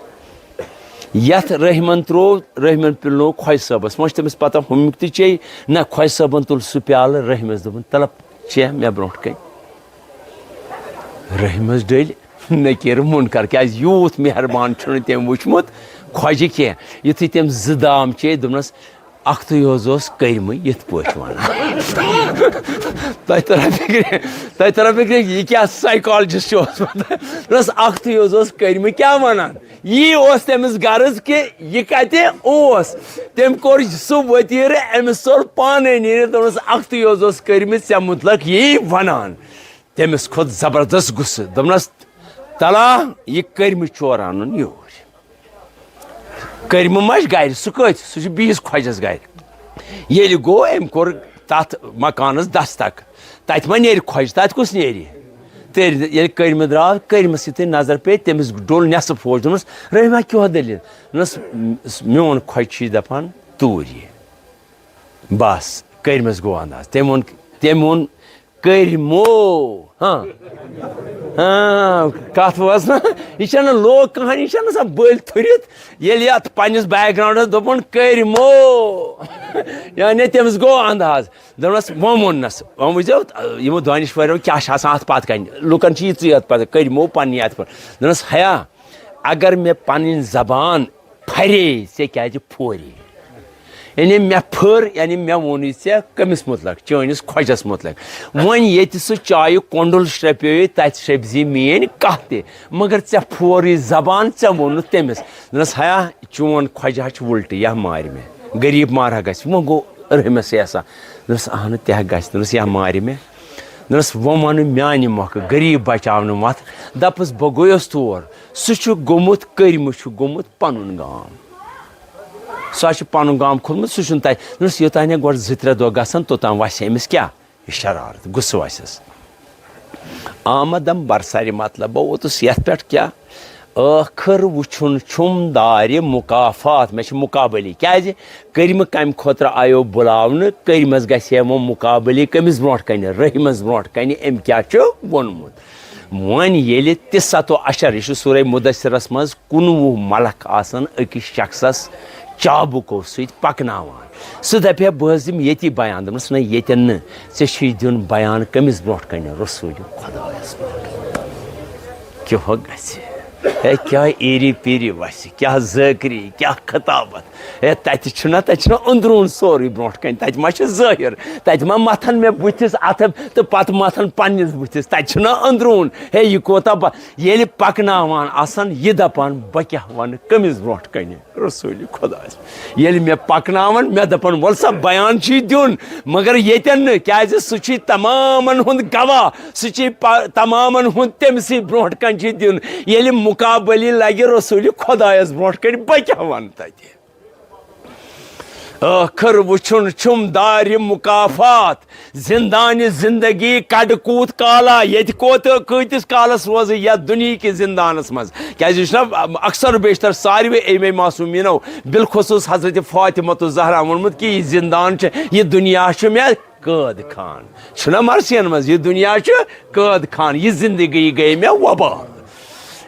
یَتھ رحمن ترٛوو، رحمن پِلنوو خۄجہِ صٲبَس۔ وۄنۍ چھِ تٔمِس پَتہ، ہُمیُک تہِ چیٚیہِ، نہ، خۄجہِ صٲبَن تُل سُہ پیالہٕ، رحمَس دوٚپُن، "تَلہٕ چےٚ مےٚ برونٛٹھ کَنہِ۔" رحمَس ڈٔلۍ نکیٖر منکر، کیٛازِ یوٗت مہربان چھُنہٕ تٔمۍ وٕچھمُت خۄجہِ کینٛہہ۔ یُتھُے تٔمۍ زٕ دام چیٚے، دوٚپنَس، اَکھتُے حظ اوس کٔرمٕے یِتھ پٲٹھۍ وَنان۔ تۄہہِ تَرا فِکرِ، تۄہہِ تَرا فِکرِ، یہِ کیٛاہ سایکالجسٹ اوس وَنان؟ دوٚپنَس، اَکھتُے حظ اوس کٔرمٕے کیٛاہ وَنان؟ یی اوس تٔمِس غرض کہِ یہِ کَتہِ اوس۔ تٔمۍ کوٚر سُہ ؤتیٖرٕ، أمِس ژوٚل پانَے نیٖرِتھ، دوٚپنَس، "اَکھتُے حظ اوس کٔرمٕے ژےٚ مُتلق یی وَنان۔" تٔمِس کھوٚت زبردست غصہٕ، دوٚپنَس، "تَلا، یہِ کٔرمٕے چور اَنُن یور۔" کٔرمہٕ ما چھِ گرِ؟ سُہ کٔتۍ؟ سُہ چھُ بیٚیِس خۄجَس گرِ۔ ییٚلہِ گوٚو، أمۍ کوٚر تَتھ مکانَس دستک۔ تَتہِ ما نیرِ خۄجہِ؟ تَتہِ کُس نیرِ؟ تیٚلہِ ییٚلہِ کٔرمہٕ درٛاو، کٔرمَس یُتھُے نظر پیٚیہِ، تٔمِس ڈوٚل نٮ۪صٕف ہوش، دوٚپنَس، "رحمہ، کیٛاہ دٔلیٖل؟" دوٚپنَس، "میون خۄجہِ چھُے دَپان توٗرۍ یہِ۔" بَس، کٔرمَس گوٚو انداز۔ تٔمۍ ووٚن، تٔمۍ ووٚن، "کٔرۍ مو۔" ہاں۔ ہاں، کتھ وٲژ نہ؟ یہِ چھَنہٕ لوک کہانی، یہِ چھَنہٕ آسان بٔلۍ تھٔرِتھ۔ ییٚلہِ یہِ اَتھ پنٛنِس بیک گراوُنٛڈَس دوٚپُن، "کٔرۍ مو۔" یعنی تٔمِس گوٚو انداز۔ دوٚپنَس، "وۄنۍ ووٚننَس، وۄنۍ وٕچھزیو، یِمو دانِشوَرو کیٛاہ چھِ آسان اَتھ پَتہٕ کَنہِ۔ لُکَن چھِ یِژٕے یٲژ پَتہ، کٔرۍ مو پنٛنہِ اَتھٕ پٲٹھۍ۔" دوٚپنَس، "ہیا، اگر مےٚ پَنٕنۍ زبان پھرے، ژےٚ کیٛازِ پھورے؟" یعنی مےٚ پھٔر، یعنی مےٚ ووٚنُے ژےٚ کٔمِس مُتلق؟ چٲنِس خۄجَس مُتلق۔ وۄنۍ ییٚتہِ سُہ چایہِ کۄنٛڈُل شرٛپیویے، تَتہِ شرٛپزِ میٛٲنۍ کَتھ تہِ۔ مگر ژےٚ پھورُے زبان، ژےٚ ووٚنُتھ تٔمِس۔ دوٚپنَس، "ہیا، چون خۄجہِ ہا چھُ وُلٹہٕ، یا مارِ مےٚ۔ غریٖب مارِ ہا گژھِ۔" وۄنۍ گوٚو رٔمِس احسان۔ دوٚپنَس، "اَہنہٕ، تہِ ہا گژھِ۔" دوٚپنَس، "یا مارِ مےٚ۔" دوٚپنَس، "وۄنۍ وَنہٕ میٛانہِ مۄکھٕ، غریٖب بچاونہٕ مۄکھٕ۔ دَپُس، بہٕ گوٚیَس تور۔ سُہ چھُ گوٚمُت، کٔرمہٕ چھُ گوٚمُت پَنُن گام۔" سُہ حظ چھُ پَنُن گام کھوٚتمُت، سُہ چھُنہٕ تَتہِ۔ دوٚپنَس، یوٚتام نہٕ گۄڈٕ زٕ ترٛےٚ دۄہ گژھن، توٚتام وَسہِ أمِس کیٛاہ؟ یہِ شرارت، غصہٕ وَسٮ۪س۔ آمدم برسرِ مطلب، بہٕ ووتُس یَتھ پٮ۪ٹھ کیٛاہ؟ ٲخٕر وٕچھُن چھُم دارِ مُکافات، مےٚ چھِ مُقابلی۔ کیٛازِ؟ کٔرمہٕ کَمہِ خٲطرٕ آیو بُلاونہٕ؟ کٔرمَس گژھِ ہے وۄنۍ مُقابلی کٔمِس برونٛٹھ کَنہِ؟ رٔحمَس برونٛٹھ کَنہِ۔ أمۍ کیٛاہ چھُ ووٚنمُت؟ وۄنۍ ییٚلہِ تِسعتو عشر، یہِ چھُ سورہ مُدثرَس منٛز، کُنوُہ ملک آسن أکِس شخصس چابُکو سۭتۍ پکناوان۔ سُہ دپہِ ہے، "بہٕ حظ دِمہٕ ییٚتی بیان۔" دوٚپمس، "نہ، ییٚتٮ۪ن نہٕ۔ ژےٚ چھُے دیُن بیان کٔمِس برونٛٹھ کنہِ؟ رسول خۄدایس برونٛٹھ کنہِ۔" کیٛاہ گژھِ؟ ہے، کیٛاہ ایٖری پیٖری وسہِ، کیٛاہ ذٲکری، کیٛاہ خطابت۔ ہے، تتہِ چھُنہ، تتہِ چھُنہ أنٛدروٗن سورُے برونٛٹھ کنہِ، تتہِ ما چھُ ظٲہِر؟ تتہِ ما متھن مےٚ بٕتھِس اتھٕ تہٕ پتہٕ متھن پننِس بٕتھِس؟ تتہِ چھُنہ أنٛدروٗن۔ ہے، یہِ کوتاہ با-، ییٚلہِ پَکناوان آسَن، یہِ دَپان، "بہٕ کیٛاہ وَنہٕ کٔمِس برونٛٹھ کَنہِ؟" رسوٗلِ خۄدایَس۔ ییٚلہِ مےٚ پَکناوَن، مےٚ دَپَن، "وَلہٕ سا، بیان چھُے دیُن، مگر ییٚتٮ۪ن نہٕ، کیٛازِ سُہ چھُے تَمامَن ہُنٛد گواہ، سُہ چھُے پَ-، تَمامَن ہُنٛد تٔمۍ سٕے برونٛٹھ کَنہِ چھُے دیُن۔ ییٚلہِ مُقابلی لَگہِ رسوٗلِ خۄدایَس برونٛٹھ کَنہِ، بہٕ کیٛاہ وَنہٕ تَتہِ؟" ٲخٕر وٕچھُن چھُم دارِ مُکافات، زِندانِ زِندگی کَڑ کوٗت کالا، ییٚتہِ کوت کۭتِس کالَس روزٕ یَتھ دُنیہِکِس زِندانَس منٛز؟ کیٛازِ یہِ چھُنہ اکثر و بیشتر ساروے اَمے معصوٗمیٖنو، بالخصوٗص حضرت فاطمہ الزہرا ووٚنمُت کہِ یہِ زِندان چھُ، یہِ دُنیا چھُ مےٚ قٲد خان۔ چھُنہ مرثین منٛز، یہِ دُنیا چھُ قٲد خان، یہِ زِندگی گٔے مےٚ وبال۔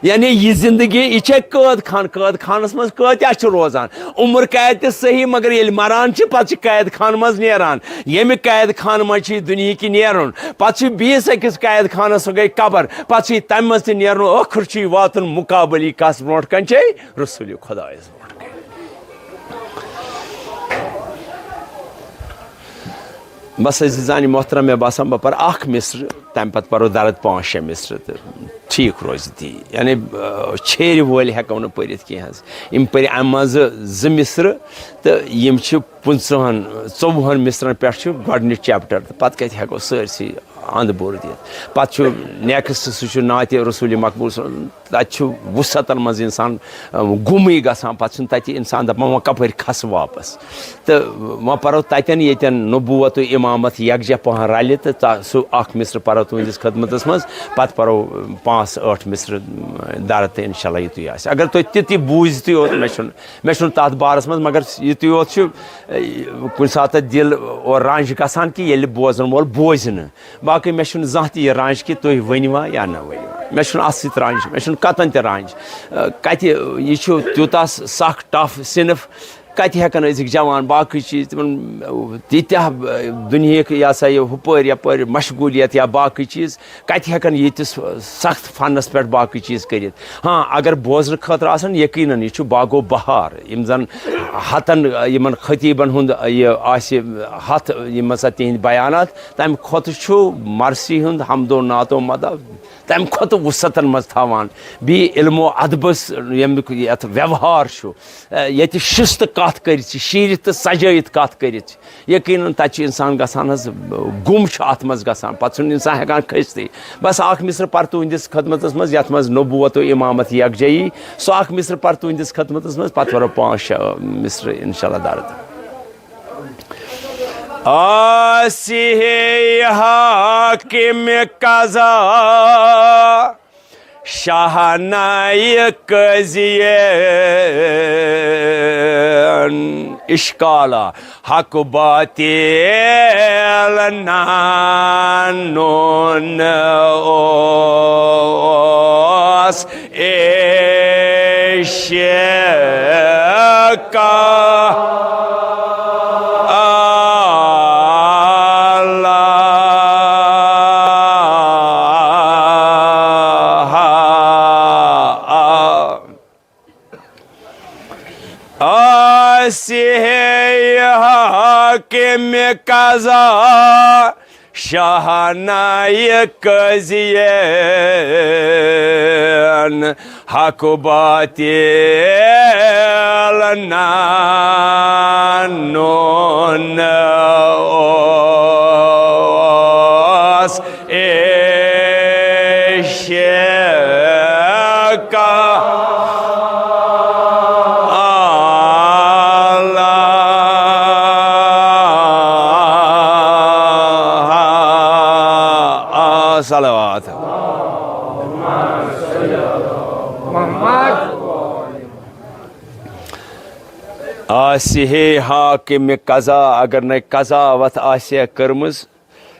یعنی یہِ زندگی، یہِ چھے قٲد خان، قٲد خانس منٛز کۭتیاہ چھِ روزان؟ عمر قید تہِ صحیح، مگر ییٚلہِ مران چھِ، پتہٕ چھِ قید خان منٛز نیران۔ ییٚمہِ قید خان منٛز چھِ یہِ دُنیہٕکہِ نیرُن، پتہٕ چھِ بیٚیِس أکِس قید خانس، سۄ گٔے قبر، پتہٕ چھِ یہِ تمہِ منٛز تہِ نیرُن، ٲخٕر چھُ یہِ واتُن مُقابلی کس برونٛٹھ کنہِ؟ چھے رسول خۄدایس برونٛٹھ کنہِ۔ بس عزیزان محترم، مےٚ باسان بہٕ پرٕ اکھ مصرٕ، تمہِ پتہٕ پرو درد پانٛژھ شےٚ مصرٕ تہٕ ٹھیٖک روزِ تی۔ یعنی، آ، چھیرِ وٲلۍ ہٮ۪کو نہٕ پٔرِتھ کینٛہہ حظ۔ یِم پٔرۍ امہِ منٛزٕ زٕ مصرٕ تہٕ یِم چھِ پٕنٛژٕہن، ژوٚوُہن مصرن پٮ۪ٹھ چھُ گۄڈٕنیُک chapter، تہٕ پتہٕ کتہِ ہٮ۪کو سٲرسٕے اند بوٚر دِتھ۔ پتہٕ چھُ next، سُہ چھُ نعتِ رسول مقبول صلی اللہ علیہ وسلم۔ تَتہِ چھُ وُسعتن منٛز اِنسان، اَم، گُمٕے گژھان، پَتہٕ چھُنہٕ تَتہِ اِنسان دَپان، "وۄنۍ کَپٲرۍ کھسہٕ واپس؟" تہٕ وۄنۍ پَرو تَتٮ۪ن، ییٚتٮ۪ن نبوت و اِمامت یَکجاہ پَہَن رَلہِ، تہٕ تا-، سُہ اَکھ مِصرٕ پَرو تُہٕنٛدِس خدمتَس منٛز، پَتہٕ پَرو پانٛژھ ٲٹھ مِصرٕ، اَم، دَرٕ، تہٕ اِنشاءاللہ یِتُے آسہِ۔ اگر تُہۍ تِتُے بوٗزِتُے یوت، مےٚ چھُنہٕ، مےٚ چھُنہٕ تَتھ بارَس منٛز، مگر یِتُے یوت چھُ، اے، کُنہِ ساتہٕ دِل اور رنٛج گژھان کہِ ییٚلہِ بوزَن وول بوزِ نہٕ۔ باقٕے مےٚ چھُنہٕ زانٛہہ تہِ یہِ رنٛج کہِ تُہۍ ؤنۍوا یا نہ ؤنۍوا۔ مےٚ چھُنہٕ اَتھ سۭتۍ رنٛج، مےٚ چھُنہٕ کَتَن تہِ رنٛج۔ اَ، کَتہِ یہِ چھُ تیوٗتاہ سَخ tough صِنف، کَتہِ ہٮ۪کَن أزِکۍ جوان باقٕے چیٖز، تِمَن تیٖتیٛاہ، اَ، دُنیہٕکۍ یہِ ہسا یہِ ہُپٲرۍ یَپٲرۍ مشغوٗلیت یا باقٕے چیٖز، کَتہِ ہٮ۪کَن ییٖتِس سَخت فنَس پٮ۪ٹھ باقٕے چیٖز کٔرِتھ۔ ہاں، اگر بوزنہٕ خٲطرٕ آسَن، یقیناً یہِ چھُ باغو بہار، یِم زَن ہَتَن، اَ، یِمَن خطیٖبَن ہُنٛد، اَ، یہِ آسہِ ہَتھ، یِم ہسا تِہِنٛدۍ بیانات، تَمہِ کھۄتہٕ چھُ مرثی ہُنٛد حمد و نعت و مدح، تَمہِ کھۄتہٕ وُسعتن منٛز تھاوان۔ بیٚیہِ علم و ادبس، ییٚمیُک یَتھ ویوہار چھُ، اَ، ییٚتہِ شِستہٕ کَتھ کٔرِتھ چھِ، شیٖرِتھ تہٕ سجٲیِتھ کَتھ کٔرِتھ چھِ، یقیناً تَتہِ چھُ اِنسان گژھان حظ، گُم چھُ اَتھ منٛز گژھان، پَتہٕ چھُنہٕ اِنسان ہٮ۪کان کھٔسۍتھٕے۔ بس اَکھ مِصرٕ پَرٕ تُہٕنٛدِس خدمتس منٛز، یَتھ منٛز نبوت و اِمامت یکجاہی، سُہ اَکھ مِصرٕ پَرٕ تُہٕنٛدِس خدمتس منٛز، پَتہٕ پَرو پانٛژھ شےٚ مِصرٕ اِنشاءاللہ درد۔ آسہِ ہے حاکم قضا شاہ نایہِ قٲضین، اشکالا حق باطل نانون اوس عشقا۔ آسہِ ہے حاکم قضا شاہ نایہِ قٲضین، حق باطل نانون اوس عشقا۔ اللہ صلوات۔ آسہِ ہے حاکم قضا، اگر نَے قضاوت آسہِ ہے کٔرمٕژ،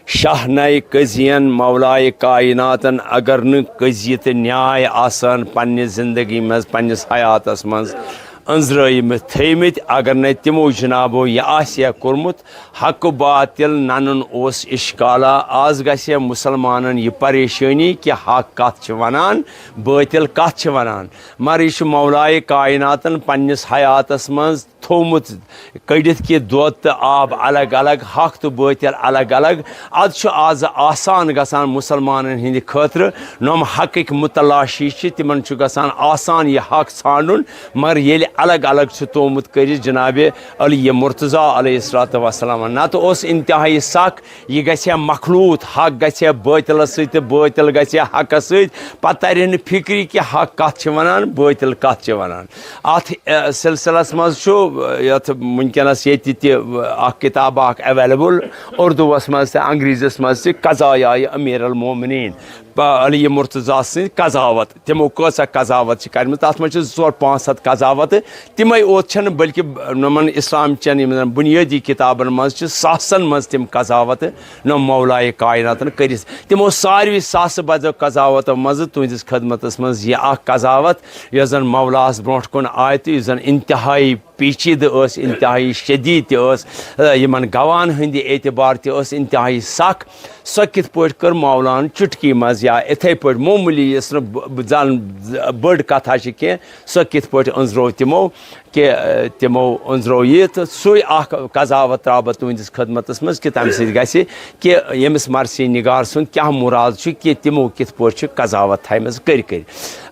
شاہ نَے قٲضین، مولائے کائناتن، اگر نہٕ قضیہِ تہٕ نیاے آسان پننہِ زندگی منٛز، پننِس حیاتس منٛز أنٛزرٲومٕتۍ تھٲومٕتۍ، اگر نَے تِمو جنابو یہِ آسہِ ہے کوٚرمُت، حق باطل ننُن اوس اشکالا۔ آز گژھِ ہے مُسلمانن یہِ پریشٲنی کہِ حق کتھ چھِ ونان، باطل کتھ چھِ ونان۔ مگر یہِ چھُ مولائے کائناتن پننِس حیاتس منٛز تھوٚومُت کٔڑِتھ کہِ دۄد تہٕ آب الگ الگ، حق تہٕ باطل الگ الگ۔ ادٕ چھُ آز آسان گژھان مُسلمانن ہٕنٛدِ خٲطرٕ نۄم حقٕکۍ متلاشی چھِ، تِمن چھُ گژھان آسان یہِ حق ژھانڈُن، مگر ییٚلہِ الگ الگ چھُ تھوٚومُت کٔرِتھ جناب علی مرتضیٰ علیہ الصلوۃ والسلام، نتہٕ اوس انتہائی سخ، یہِ گژھِ ہا مخلوط، حق گژھِ ہا باطلس سۭتۍ تہٕ باطل گژھِ ہا حقس سۭتۍ، پتہٕ ترِ نہٕ فکری کہِ حق کتھ چھِ ونان، باطل کتھ چھِ ونان۔ اتھ، ا، سلسلس منٛز چھُ، ا، یتھ وٕنکیٚنس ییٚتہِ تہِ، ا، اکھ کتاب اکھ available، اردوس منٛز تہٕ انگریزس منٛز تہِ، قضایای امیر المومنین، پ-، علی مرتضیٰ سٕنٛز قضاوت۔ تِمو کۭژاہ قضاوت چھِ کرمٕژ، تتھ منٛز چھِ زٕ ژور پانٛژھ ہتھ قضاوتہٕ۔ تِمے اوت چھنہٕ، بلکہِ نۄمن اسلام چٮ۪ن یِمن بُنیٲدی کتابن منٛز چھِ ساسن منٛز تِم قضاوتہٕ نۄم مولایہِ کائناتن کٔرِتھ۔ تِمو ساروی ساسہٕ بدیو قضاوتو منٛزٕ تُہنٛدِس خدمتس منٛز یہِ اکھ قضاوت، یۄس زن مولاہس برونٛٹھ کُن آیہِ تہٕ یُس زن انتہائی پیچیدٕ ٲس، انتہائی شدید تہِ ٲس، آ، یِمن گواہن ہٕنٛدِ اعتبار تہِ ٲس انتہائی سخ۔ سۄ کِتھ پٲٹھۍ کٔر مولاہن چُٹکی منٛز یا اِتھے پٲٹھۍ معموٗلی یۄس نہٕ ب-، ب-، زن بٔڑ کتھا چھِ کینٛہہ، سۄ کِتھ پٲٹھۍ أنٛزرٲو تِمو، کہِ، آ، تِمو أنٛزرٲو یہِ۔ تہٕ سُے اکھ قضاوت ترٛاو بہٕ تُہنٛدِس خدمتس منٛز کہِ تمہِ سۭتۍ گژھِ کہِ ییٚمِس مرثی نگار سُنٛد کیٛاہ مُراد چھُ، کہِ تِمو کِتھ پٲٹھۍ چھِ قضاوت تھایمٕژ کٔرۍ کٔرۍ۔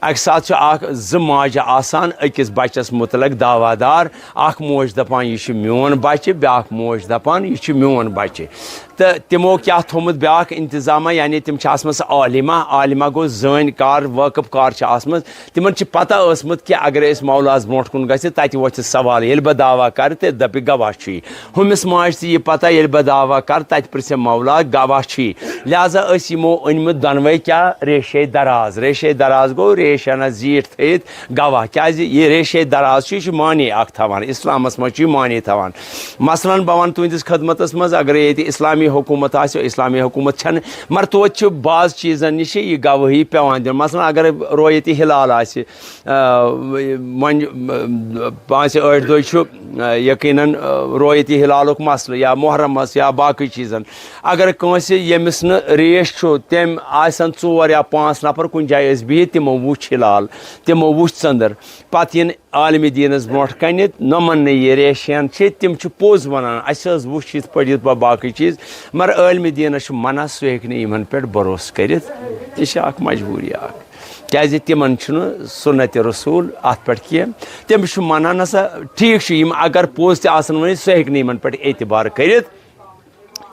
اکہِ ساتہٕ چھُ اکھ زٕ ماجہِ آسان أکِس بچس متعلق دعویٰ دار، اکھ موج دپان، "یہِ چھُ میون بچہِ"، بیاکھ موج دپان، "یہِ چھُ میون بچہِ"۔ تہٕ تِمو کیٛاہ تھوٚومُت بیاکھ انتظامہ، یعنی تِم چھِ آسمٕژ عالمہ، عالمہ گوٚو زٲنۍ کار، وٲقف کار چھِ آسمٕژ۔ تِمن چھِ پتہ ٲسمٕژ کہِ اگر أسۍ مولاہس برونٛٹھ کُن گژھِ، تتہِ وۄتھِ سوال، ییٚلہِ بہٕ دعویٰ کرٕ، تیٚلہِ دپہِ گواہ چھُے۔ ہُمِس ماجہِ تہِ یہِ پتہ، ییٚلہِ بہٕ دعویٰ کرٕ، تتہِ پرژھِ مولا، گواہ چھُے۔ لہذا أسۍ یِمو أنمٕتۍ دۄنوے کیٛاہ؟ ریشے دراز۔ ریشے دراز گوٚو ریش ہنا زیٖٹھ تھٲیِتھ گواہ۔ کیٛازِ یہِ ریشے دراز چھُ، یہِ چھُ معنی اکھ تھاوان، اسلامس منٛز چھُ یہِ معنی تھاوان۔ مثلاً بہٕ ونہٕ تُہنٛدِس خدمتس منٛز، اگرے ییٚتہِ اسلامی حکوٗمت آسہِ، اسلامی حکوٗمت چھنہٕ، مگر توتہِ چھُ بعض چیٖزن نِش یہِ گوٲہی پٮ۪وان دِنۍ۔ مثلاً اگر رویت ہلال آسہِ، آ، وۄنۍ، آ، پانٛژِ ٲٹھِ دۄہہِ چھُ، آ، یقیناً، آ، رویت ہلالُک مسلہٕ یا محرمس یا باقٕے چیٖزن۔ اگر کٲنٛسہِ ییٚمِس نہٕ ریش چھُ، تٔمۍ آسن ژور یا پانٛژھ نفر کُنہِ جایہِ ٲسۍ بِہِتھ، تِمو وُچھ ہلال، تِمو وُچھ ژٔنٛدٕر، پتہٕ یِن عالمِ دیٖنس برونٛٹھ کنہِ، نۄمن نہٕ یہِ ریش ہٮ۪ن چھِ، تِم چھِ پوٚز ونان، اسہِ حظ وُچھ یِتھ پٲٹھۍ یِتھ پٲٹھۍ باقٕے چیٖز، مگر عالمِ دیٖنس چھُ منع، سُہ ہیٚکہِ نہٕ یِمن پٮ۪ٹھ بھروسہٕ کٔرِتھ۔ یہِ چھِ اکھ مجبوٗری اکھ۔ کیازِ تِمن چھُنہٕ سُنت رسول اتھ پٮ۪ٹھ کینٛہہ۔ تٔمِس چھُ منع، نہ سا ٹھیٖک چھُ، یِم اگر پوٚز تہِ آسن ؤنِتھ، سُہ ہیٚکہِ نہٕ یِمن پٮ۪ٹھ اعتبار کٔرِتھ۔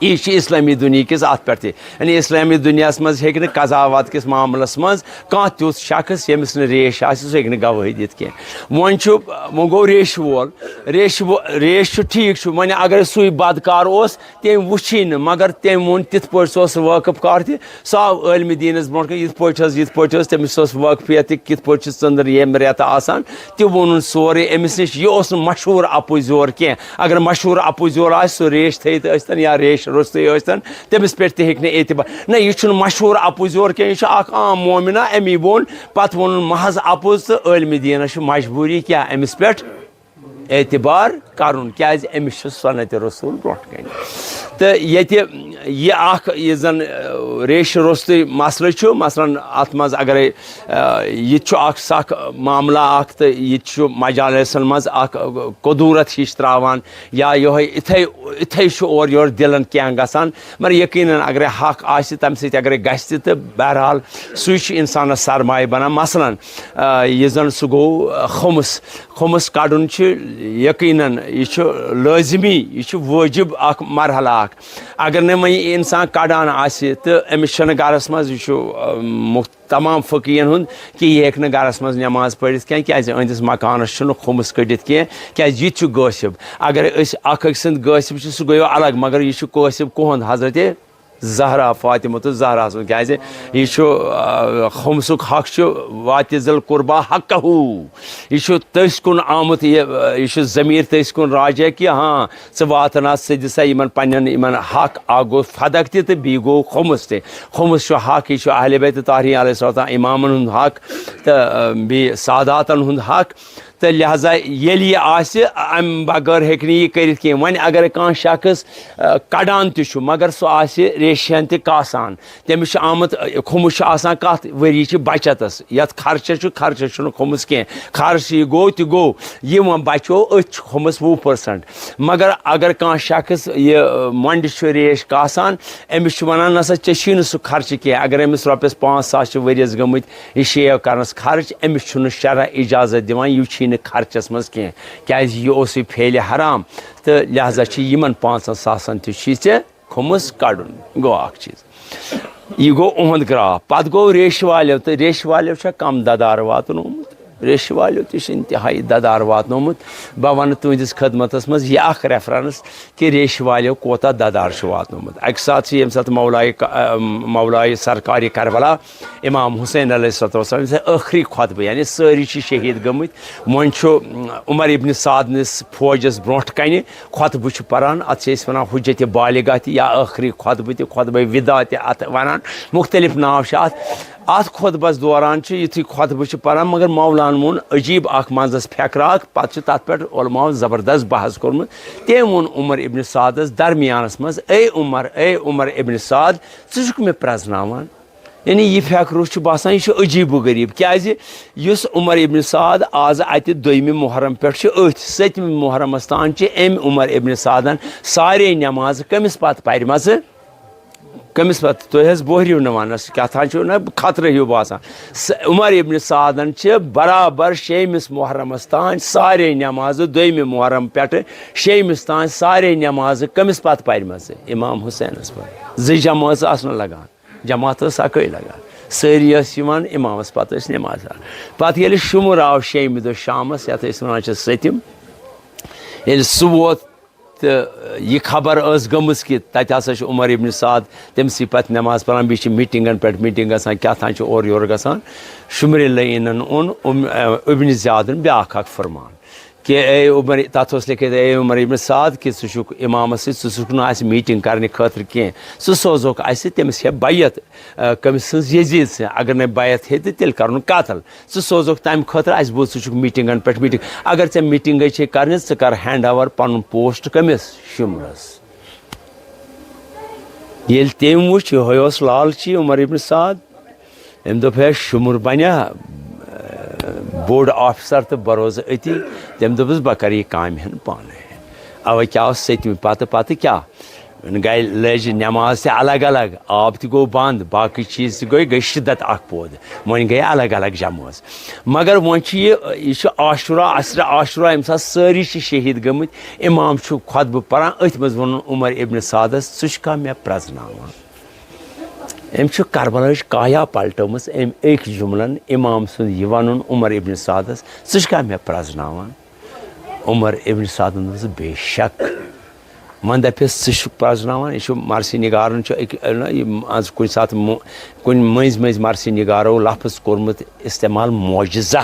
یہِ چھُ اسلٲمی دُنیا کِس اتھ پٮ۪ٹھ تہِ۔ یعنی اسلٲمی دُنیاہس منٛز ہیٚکہِ نہٕ قضاوت کِس معاملس منٛز کانٛہہ تیُتھ شخص، ییٚمِس نہٕ ریش آسہِ، سُہ ہیٚکہِ نہٕ گوٲہی دِتھ کینٛہہ۔ وۄنۍ چھُ، وۄنۍ گوٚو ریشہِ وول۔ ریشہِ وو-، ریش چھُ ٹھیٖک چھُ، وۄنۍ اگر سُے بدکار اوس، تٔمۍ وُچھے نہٕ، مگر تٔمۍ ووٚن تِتھ پٲٹھۍ، سُہ اوس وٲقف کار تہِ، سُہ آو عٲلمِ دیٖنَس برونٛٹھ کَنہِ، یِتھ پٲٹھۍ حظ، یِتھ پٲٹھۍ حظ، تٔمِس ٲس وٲقفیت تہِ، کِتھ پٲٹھۍ چھِ ژٔنٛدٕر ییٚمہِ رٮ۪تہٕ آسان، تہِ ووٚنُن سورُے أمِس نِش۔ یہِ اوس نہٕ مشہوٗر اَپُز یور کینٛہہ۔ اگر مشہوٗر اَپُز یور آسہِ، سُہ ریش تھٲیِتھ ٲسۍتَن یا ریش روٚستُے ٲسۍتَن، تٔمِس پٮ۪ٹھ تہِ ہیٚکہِ نہٕ اعتبار۔ نہ، یہِ چھُنہٕ مشہوٗر اَپُز یور کینٛہہ، یہِ چھُ اَکھ عام مومِنہ، أمی ووٚن، پَتہٕ ووٚنُن محض اَپُز، تہٕ عٲلمِ دیٖنَس چھِ مجبوٗری کیٛاہ أمِس پٮ۪ٹھ؟ اعتبار کرُن، کیازِ أمِس چھُ سنت رسول برونٛٹھ کنہِ۔ تہٕ ییٚتہِ یہِ اکھ، یہِ زن، آ، ریشہِ روٚستُے مسلہٕ چھُ، مثلاً اتھ منٛز اگرے، آ، یہِ تہِ چھُ اکھ سخ معاملہٕ اکھ، تہٕ یہِ تہِ چھُ مجالسن منٛز اکھ، آ، کدورت ہِش تراوان، یا یِہوٚے اِتھے، اِتھے چھُ اورٕ یورٕ دِلن کینٛہہ گژھان۔ مگر یقیناً اگرے حق آسہِ، تمہِ سۭتۍ اگرے گژھِ تہِ، تہٕ بہرحال سُے چھُ انسانس سرمایہِ بنان۔ مثلاً، آ، یہِ زن سُہ گوٚو، آ، خُمس، خُمس کڑُن چھُ یقیناً، یہِ چھُ لٲزمی، یہِ چھُ وٲجِب اکھ مرحلہٕ اکھ۔ اگر نہٕ وۄنۍ یہِ انسان کڑان آسہِ تہٕ أمِس چھنہٕ گرس منٛز، یہِ چھُ، آ، مُخ-، تمام فقیٖہن ہُنٛد کہِ یہِ ہیٚکہِ نہٕ گرس منٛز نٮ۪ماز پٔرِتھ کینٛہہ، کیازِ أہنٛدِس مکانس چھُنہٕ خُمس کٔڑِتھ کینٛہہ، کیازِ یہِ تہِ چھُ غٲصِب۔ اگر أسۍ اکھ أکۍ سٕنٛدۍ غٲصِب چھِ، سُہ گوٚو الگ، مگر یہِ چھُ غٲصِب کُہُنٛد، حضرت زہرا، فاطمہ تہٕ زہرا سُنٛد، کیازِ یہِ چھُ، آ، خُمسُک حق چھُ واتہِ ذی القربیٰ حقہ۔ یہِ چھُ تٔسۍ کُن آمُت، یہِ، آ، یہِ چھُ ضمیٖر تٔسۍ کُن راجع کہِ ہاں، ژٕ واتناو، ژٕ دِ سا یِمن پننٮ۪ن یِمن حق، اکھ گوٚو فدق تہِ تہٕ بیٚیہِ گوٚو خُمس تہِ۔ خُمس چھُ حق، یہِ چھُ اہلِ بیت طاہرین علیہ السلام امامن ہُنٛد حق تہٕ، آ، بیٚیہِ ساداتن ہُنٛد حق۔ تہٕ لہذا ییٚلہِ یہِ آسہِ، امہِ بغٲر ہیٚکہِ نہٕ یہِ کٔرِتھ کینٛہہ۔ وۄنۍ اگر کانٛہہ شخص، آ، کڑان تہِ چھُ، مگر سُہ آسہِ ریشہِ ہن تہِ کاسان، تٔمِس چھُ آمُت، آ، خُمس چھُ آسان کتھ ؤری چہِ بچتس، یتھ خرچس چھُ، خرچس چھُنہٕ خُمس کینٛہہ، خرچ یہِ گوٚو تہِ گوٚو، یہِ وۄنۍ بچو أتھۍ چھُ خُمس وُہ percent۔ مگر اگر کانٛہہ شخص یہِ، آ، مۄنڈِ چھُ ریش کاسان، أمِس چھُ ونان، نسا ژےٚ چھی نہٕ سُہ خرچہٕ کینٛہہ، اگر أمِس رۄپیس پانٛژھ ساس چھِ ؤریس گٔمٕتۍ، یہِ شیو کرنس خرچ، أمِس چھُنہٕ شرع اجازت دِوان، یہِ چھُے نہٕ خرچس منٛز کینٛہہ، کیازِ یہِ اوسُے فعلِ حرام، تہٕ لہذا چھُ یِمن پانٛژن ساسن تہِ چھُے ژےٚ خُمس کڑُن۔ گوٚو اکھ چیٖز، یہِ گوٚو اُہُنٛد گراف۔ پتہٕ گوٚو ریشہِ والیو، تہٕ ریشہِ والیو چھا کم ددار واتنومُت؟ ریشہِ والیو تہِ چھُ انتہائی ددار واتنومُت۔ بہٕ ونہٕ تُہنٛدِس خدمتس منٛز یہِ اکھ reference کہِ ریشہِ والیو کوتاہ ددار چھُ واتنومُت۔ اکہِ ساتہٕ چھُ، ییٚمہِ ساتہٕ مولایہِ ک-، ام، مولایہِ سرکارِ کربلا امام حسین علیہ الصلوۃ والسلام، ییٚمہِ ساتہٕ ٲخری خطبہٕ، یعنی سٲری چھِ شہید گٔمٕتۍ، وۄنۍ چھُ، ام، عمر ابن سعد نِس فوجس برونٛٹھ کنہِ خطبہٕ چھُ پران، اتھ چھِ أسۍ ونان حجت بالغہ تہِ یا ٲخری خطبہٕ تہِ، خطبہ وداع تہِ اتھ ونان، مختلف ناو چھِ اتھ۔ اتھ خطبس دوران چھُ، یُتھُے خطبہٕ چھُ پران، مگر مولان ووٚن عجیب اکھ منٛزس فقرٕ اکھ، پتہٕ چھُ تتھ پٮ۪ٹھ علماوَن زبردست بحث کوٚرمُت۔ تٔمۍ ووٚن عمر ابن سعدس درمیانس منٛز، "اے عمر، اے عمر ابن سعد، ژٕ چھُکھ مےٚ پرٛزناوان؟" یعنی یہِ فقرٕ چھُ باسان، یہِ چھُ عجیب و غریب، کیازِ یُس عمر ابن سعد آز اتہِ دوٚیمہِ محرم پٮ۪ٹھ چھُ، أتھۍ سٔتمہِ محرمس تام چھِ أمۍ عمر ابن سعدن سارے نمازٕ کٔمِس پتہٕ پرِمژٕ؟ کٔمِس پتہٕ؟ تُہۍ حظ بوہرِو نہٕ ونس، کیٛاہ تھان چھُو نہ خطرٕ ہیوٗ باسان؟ س-، عمر ابن سعدن چھِ برابر شیٚیمِس محرمس تام سارے نمازٕ، دوٚیمہِ محرم پٮ۪ٹھٕ شیٚیمِس تام سارے نمازٕ کٔمِس پتہٕ پرِمژٕ؟ امام حسینس پتہٕ۔ زٕ جمٲژ آسہٕ نہٕ لگان، جماعت ٲس اکٲے لگان، سٲری ٲسۍ یِوان امامس پتہٕ ٲسۍ نماز پران۔ پتہٕ ییٚلہِ شُمر آو شیٚیمہِ دۄہ شامس، یتھ أسۍ ونان چھِ سٔتِم، ییٚلہِ سُہ ووت، تہٕ یہِ خبر ٲس گٔمٕژ کہِ تَتہِ ہسا چھُ عمر ابن سعد، تٔمۍ سٕے پَتہٕ نٮ۪ماز پَران، بیٚیہِ چھِ میٖٹِنٛگَن پٮ۪ٹھ میٖٹِنٛگ گژھان، کیٛاہ تام چھُ اورٕ یورٕ گژھان۔ شُمرِ لعیٖنَن اوٚن اُم-، ابن زیادُن بیٛاکھ اکھ فرمان کہِ اے عمر، تَتھ اوس لیٚکھِتھ، "اے عمر ابن سعد، کہِ ژٕ چھُکھ اِمامَس سۭتۍ، ژٕ چھُکھ نہٕ اَسہِ میٖٹِنٛگ کَرنہٕ خٲطرٕ کینٛہہ، ژٕ سوزوکھ اَسہِ تٔمِس ہیٚہ بیعت، آ، کٔمِس سٕنٛز یزیٖد سٕنٛز، اگر نہٕ بیعت ہیٚیہِ تہٕ تیٚلہِ کَرُن قتل۔" ژٕ سوزوکھ تَمہِ خٲطرٕ، اَسہِ بوٗز ژٕ چھُکھ میٖٹِنٛگَن پٮ۪ٹھ میٖٹِنٛگ۔ اگر ژےٚ میٖٹِنٛگٕے چھے کَرنہِ، ژٕ کَر ہینڈ اوور پَنُن پوسٹ کٔمِس؟ شُمرَس۔ ییٚلہِ تٔمۍ وُچھ، یِہوٚے اوس لالچی عمر ابن سعد، أمۍ دوٚپ، "ہے، شُمُر بَنیٛا، اہ، بوٚڑ آفیسر تہٕ بہٕ روزٕ أتی؟" تٔمۍ دوٚپُس، "بہٕ کَرٕ یہِ کامہِ ہن پانَے۔" اَوَے کیٛاہ اوس سٔتمہِ پَتہٕ، پَتہٕ کیٛاہ؟ گٔے، لٔج نٮ۪ماز تہِ الگ الگ، آب تہِ گوٚو بنٛد، باقٕے چیٖز تہِ گٔے، گٔے شِدت اکھ پٲدٕ۔ وۄنۍ گٔے الگ الگ جمٲژ۔ مگر وۄنۍ چھُ یہِ، یہِ چھُ عاشورہ، عصرِ عاشورہ، ییٚمہِ ساتہٕ سٲری چھِ شہیٖد گٔمٕتۍ، اِمام چھُ خطبہٕ پران، أتھۍ منٛز ووٚنُن عمر ابن سعدس، "ژٕ چھُکھا مےٚ پرٛزناوان؟" أمۍ چھُ کربلاہٕچ کایا پلٹٲومٕژ، أمۍ أکۍ جملن اِمام سُنٛد یہِ وَنُن عمر ابن سعدس، "ژٕ چھُکھا مےٚ پرٛزناوان؟" عمر ابن سعدن دوٚپُس، "بے شک۔" وۄنۍ دَپٮ۪س، "ژٕ چھُکھ پرٛزناوان؟" یہِ چھُ مرثی نگارن چھُ أکۍ، نہ، یہِ مان ژٕ کُنہِ ساتہٕ مو-، کُنہِ مٔنٛزۍ مٔنٛزۍ مرثی نگارو لفظ کوٚرمُت استعمال معجزہ۔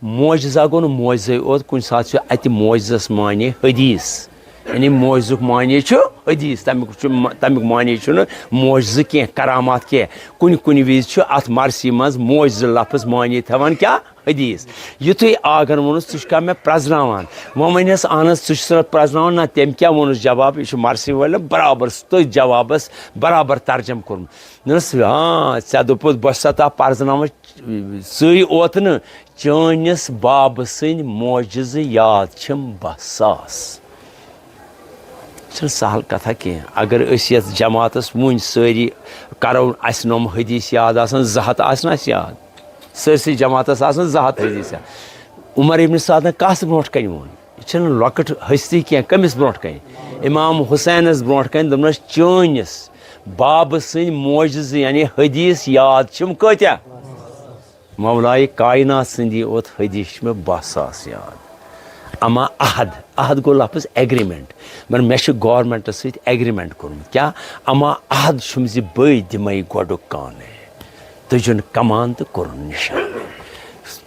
معجزہ گوٚو نہٕ معجزے اوت، کُنہِ ساتہٕ چھُ اَتہِ معجزس معنی حدیث۔ یعنی معجزُک معنی چھُ حدیث، تَمیُک چھُ، تَمیُک معنی چھُنہٕ معجزٕ کینٛہہ، کرامات کینٛہہ۔ کُنہِ کُنہِ وِزِ چھُ اَتھ مرثی منٛز معجزٕ لفظ معنی تھاوان کیٛاہ؟ حدیث۔ یُتھُے آگن ووٚنُس، "ژٕ چھُکھا مےٚ پرٛزناوان؟" وۄنۍ وَنٮ۪س، "اہن حظ، ژٕ چھُکھ سا پرٛزناوان؟" نہ، تٔمۍ کیٛاہ ووٚنُس جواب؟ یہِ چھُ مرثی وٲلۍ برابر تٔتھۍ جوابس برابر ترجمہٕ کوٚرمُت۔ دوٚپنَس، "ہاں، ژےٚ دوٚپُتھ بہٕ چھُسا تَتھ پرٛزناوان، ژٕے اوت نہٕ، چٲنِس بابہٕ سٕنٛدۍ معجزٕ یاد چھِم بَہہ ساس۔" چھَنہٕ سہل کتھا کینٛہہ۔ اگر أسۍ یَتھ جماعتس وُنۍ سٲری کرو، اَسہِ نۄم حدیث یاد آسان، زٕ ہتھ آسہِ نہٕ اَسہِ یاد۔ سٲرسٕے جماعتس آسان زٕ ہتھ حدیث یاد۔ عمر ابن سعدن کَس برونٛٹھ کنہِ ووٚن؟ یہِ چھَنہٕ لۄکٕٹ ہستی کینٛہہ۔ کٔمِس برونٛٹھ کنہِ؟ امام حسینس برونٛٹھ کنہِ۔ دوٚپنَس، "چٲنِس بابہٕ سٕنٛدۍ معجزٕ یعنی حدیث یاد چھِم کۭتیاہ؟" مولائے کائنات سٕنٛدی اوت حدیث چھِ مےٚ بَہہ ساس یاد۔ اما عہد، عہد گوٚو لفظ ایگریمنٹ۔ مگر مےٚ چھُ گورنمنٹس سۭتۍ ایگریمنٹ کوٚرمُت۔ کیٛاہ؟ اما عہد چھُم زِ بٕے دِمَے گۄڈُک کانٕے۔ تُجُن کمان تہٕ کوٚرُن نِشان۔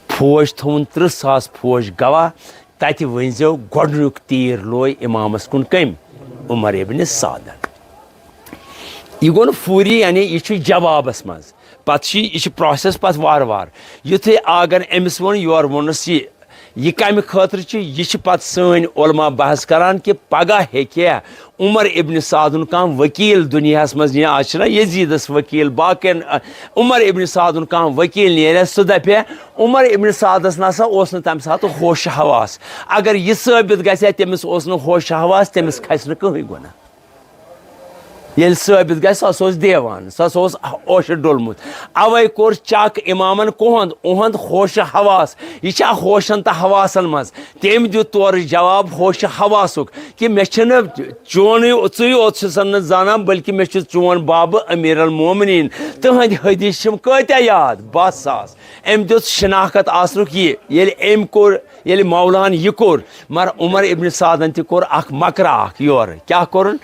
فوج تھوٚوُن ترٕٛہ ساس فوج گواہ۔ تَتہِ ؤنۍزیو، گۄڈٕنیُک تیٖر لوے اِمامَس کُن کٔمۍ؟ عمر ابن سعدن۔ یہِ گوٚو نہٕ فوری، یعنی یہِ چھُ جوابس منٛز۔ پتہٕ چھُ یہِ، یہِ چھُ پروسیس پتہٕ وارٕ وارٕ۔ یُتھُے آگن أمِس ووٚن، یورٕ ووٚنُس یہِ، یہِ کمہِ خٲطرٕ چھُ؟ یہِ چھِ پتہٕ سٲنۍ علماء بحث کران کہِ پگاہ ہیٚکہِ عمر ابن سعدُن کانٛہہ وکیل دُنیاہس منٛز، یا آز چھِنہ یزیدس وکیل، باقین، ا، عمر ابن سعدُن کانٛہہ وکیل نیرِ، سُہ دپہِ، عمر ابن سعدس نسا اوس نہٕ تمہِ ساتہٕ ہوش حواس۔ اگر یہِ ثٲبت گژھِ تٔمِس اوس نہٕ ہوش حواس، تٔمِس کھسہِ نہٕ کٕہٕنۍ گۄناہ۔ ییٚلہِ ثٲبت گژھِ، سُہ ہسا اوس دیوان، سُہ ہسا اوس اوشہِ ڈوٚلمُت۔ اوے کوٚر چک امامن، کُہُنٛد، اُہُنٛد ہوش حواس، یہِ چھا ہوشن تہٕ حواسن منٛز؟ تٔمۍ دیُت تورٕ جواب ہوش حواسُک کہِ مےٚ چھِنہٕ چونُے، ژٕے یوت چھُسن نہٕ زانان، بلکہِ مےٚ چھُ چون بابہٕ امیر المومنین، تٕہنٛدۍ حدیث چھِم کۭتیاہ یاد؟ بَہہ ساس۔ أمۍ دیُت شناخت آسنُک یہِ۔ ییٚلہِ أمۍ کوٚر، ییٚلہِ مولان یہِ کوٚر، مگر عمر ابن سعدن تہِ کوٚر اکھ مکرا اکھ یورٕ۔ کیٛاہ کوٚرُن؟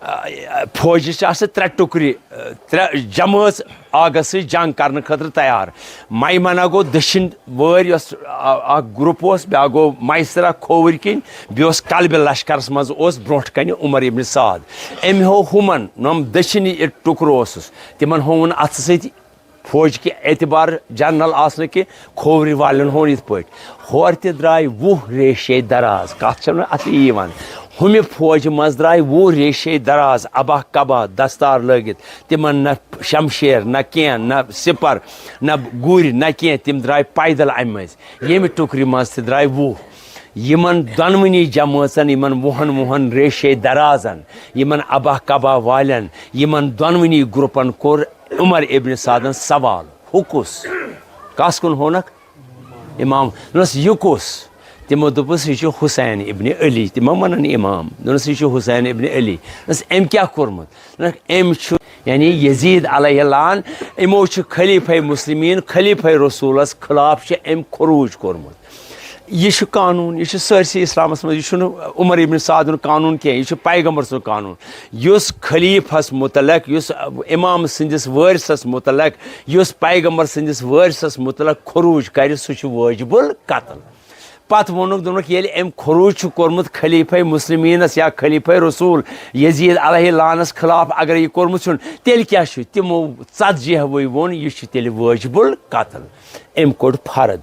آ، فوجہِ چھِ آسان ترٛےٚ ٹُکرِ، آ، ترٛےٚ جمٲژ آگس سۭتۍ جنگ کرنہٕ خٲطرٕ تیار۔ میمنہ گوٚو دٔچھِنۍ وٲرۍ یۄس، آ، اکھ گروپ اوس، بیٛاکھ گوٚو میسرہ کھووٕرۍ کِنۍ، بیٚیہِ اوس کلبہِ لشکرس منٛز اوس برونٛٹھ کنہِ عمر ابن سعد۔ أمۍ ہوو ہُمن، نۄم دٔچھِنۍ یہِ ٹُکرٕ اوسُس، تِمن ہووُن اتھٕ سۭتۍ فوج کہِ اعتبار جنرل آسنہٕ کہِ کھوورِ والٮ۪ن ہُنٛد یِتھ پٲٹھۍ۔ ہورٕ تہِ درٛاے وُہ ریشے دراز، کتھ چھنہٕ اتھ یی یِوان۔ ہُمہِ فوجہِ منٛز درٛاے وُہ ریشے دراز، ابا کبا دستار لٲگِتھ، تِمن نہ شمشیر، نہ کینٛہہ، نہ سپر، نہ گُرۍ، نہ کینٛہہ، تِم درٛاے پیدل امہِ مٔنٛزۍ۔ ییٚمہِ ٹُکرِ منٛز تہِ درٛاے وُہ۔ یِمن دۄنوٕنی جمٲژن، یِمن وُہن وُہن ریشے درازن، یِمن ابا کبا والٮ۪ن، یِمن دۄنوٕنی گروپن کوٚر عمر ابن سعدن سوال، ہُہ کُس؟ کس کُن ہوونکھ؟ امام۔ دوٚپنس، یہِ کُس؟ تِمو دوٚپُس، یہِ چھُ حسین ابن علی۔ تِم ما ونان امام؟ دوٚپنس، یہِ چھُ حسین ابن علی۔ دوٚپنس، أمۍ کیٛاہ کوٚرمُت؟ دوٚپنکھ، أمۍ چھُ، یعنی یزید علیہ اللعن، یِمو چھُ خلیفہ مسلمین، خلیفہ رسولس خلاف چھُ أمۍ خروج کوٚرمُت۔ یہِ چھُ قانون، یہِ چھُ سٲرسٕے اسلامس منٛز، یہِ چھُنہٕ عمر ابن سعد ہُنٛد قانون کینٛہہ، یہِ چھُ پیغمبر سُنٛد قانون۔ یُس خلیفس متعلق، یُس امام سٕنٛدِس وٲرثس متعلق، یُس پیغمبر سٕنٛدِس وٲرثس متعلق خروج کرِ، سُہ چھُ وٲجب القتل۔ پتہٕ ووٚنُکھ، دوٚپُکھ، ییٚلہِ أمۍ خروج چھُ کوٚرمُت خلیفہ مسلمینس یا خلیفہ رسول یزید علیہ اللعنس خلاف اگر یہِ کوٚرمُت چھُن، تیٚلہِ کیٛاہ چھُ؟ تِمو ژتجی ہٕوٕے ووٚن، یہِ چھُ تیٚلہِ وٲجب القتل۔ أمۍ کوٚڑ فرد۔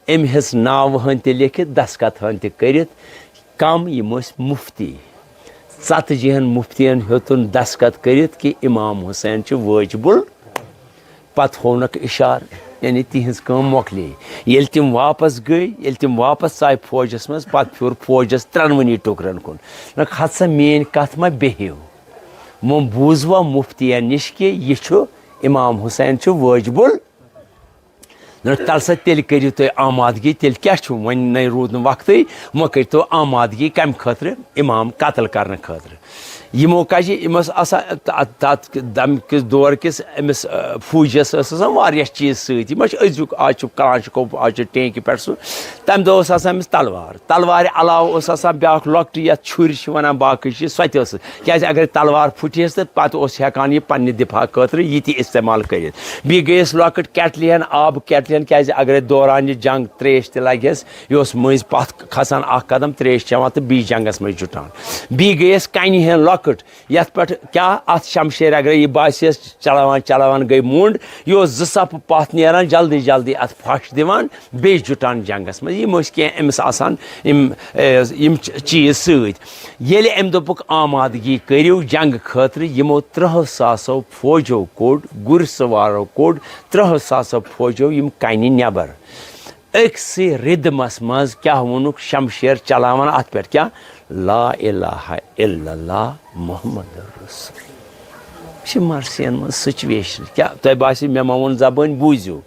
أمۍ ہیٚژ ناوٕ ہن تہِ لیکھِتھ، دستخط ہن تہِ کٔرِتھ۔ کم یِم ٲسۍ مفتی۔ ژتجی ہن مفتین ہیوٚتُن دستخط کٔرِتھ کہِ امام حسین چھُ وٲجب ال-، پتہٕ ہوونکھ اشارٕ، یعنی تِہنٛز کٲم مۄکلے۔ ییٚلہِ تِم واپس گٔے، ییٚلہِ تِم واپس ژاے فوجس منٛز، پتہٕ پھیوٗر فوجس ترٛنوٕنی ٹُکرن کُن۔ نہ، ہتہٕ سا میٲنۍ کتھ ما بیہیو؟ وۄنۍ بوٗزوا مفتین نِش کہِ یہِ چھُ امام حسین چھُ وٲجب ال-، نہ، تَلہٕ سا تیٚلہِ کٔرِو تُہۍ آمادگی، تیٚلہِ کیٛاہ چھُ وۄنۍ؟ نَے روٗد نہٕ وقتٕے، وۄنۍ کٔرۍتو آمادگی کَمہِ خٲطرٕ؟ اِمام قتل کرنہٕ خٲطرٕ۔ یِمو کَجہِ، یِم ٲس آسان تَتھ، تَتھ دَمہِ کِس دور کِس أمِس، آ، فوجَس ٲس آسان واریاہ چیٖز سۭتۍ۔ یِم ٲسۍ أزیُک، آز چھُ کلاشِنکوف، آز چھُ ٹینٛکہِ پٮ۪ٹھ سُہ۔ تَمہِ دۄہ اوس آسان أمِس تلوار۔ تلوارِ علاوٕ اوس آسان بیٛاکھ لۄکٹٕے، یَتھ چھُرۍ چھِ وَنان، باقٕے چیٖز، سۄ تہِ ٲسٕس۔ کیٛازِ اگر تلوار پھُٹہِ ہس تہٕ پتہٕ اوس ہٮ۪کان یہِ پننہِ دفاع خٲطرٕ یہِ تہِ استعمال کٔرِتھ۔ بیٚیہِ گٔیَس لۄکٕٹ کیٹلہِ ہن، آبہٕ کیٹلہِ ہن، کیٛازِ اگرے دوران یہِ جنگ ترٛیش تہِ لگہِ ہس، یہِ اوس مٔنٛزۍ پتھ کھسان اکھ قدم، ترٛیش چٮ۪وان تہٕ بیٚیہِ جنگس منٛز جُٹان۔ بیٚیہِ گٔیَس کنہِ ہن لۄکٕٹ، یتھ پٮ۪ٹھ کیٛاہ اتھ شمشیرِ اگرے یہِ باسہِ ہس چلاوان چلاوان گٔے مُنٛڈ، یہِ اوس زٕ صفہٕ پتھ نیران، جلدی جلدی اتھ پھش دِوان، بیٚیہِ جُٹان جنگس منٛز۔ یِم ٲسۍ کینٛہہ أمِس آسان یِم، اے، یِم چ-، چیٖز سۭتۍ۔ ییٚلہِ أمۍ دوٚپُکھ آمادگی کٔرِو جنگہٕ خٲطرٕ، یِمو ترٛہو ساسو فوجو کوٚڑ، گُرۍ سوارو کوٚڑ، ترٛہو ساسو فوجو یِم کنہِ نٮ۪بر۔ أکسٕے ردمس منٛز کیٛاہ ووٚنُکھ شمشیر چلاوان اتھ پٮ۪ٹھ؟ کیٛاہ؟ لا الہ الا اللہ محمد رسول۔ یہِ چھِ مرثین منٛز سچویشن۔ کیٛاہ تۄہہِ باسہِ مےٚ ما ووٚن زبٲنۍ؟ بوٗزِو۔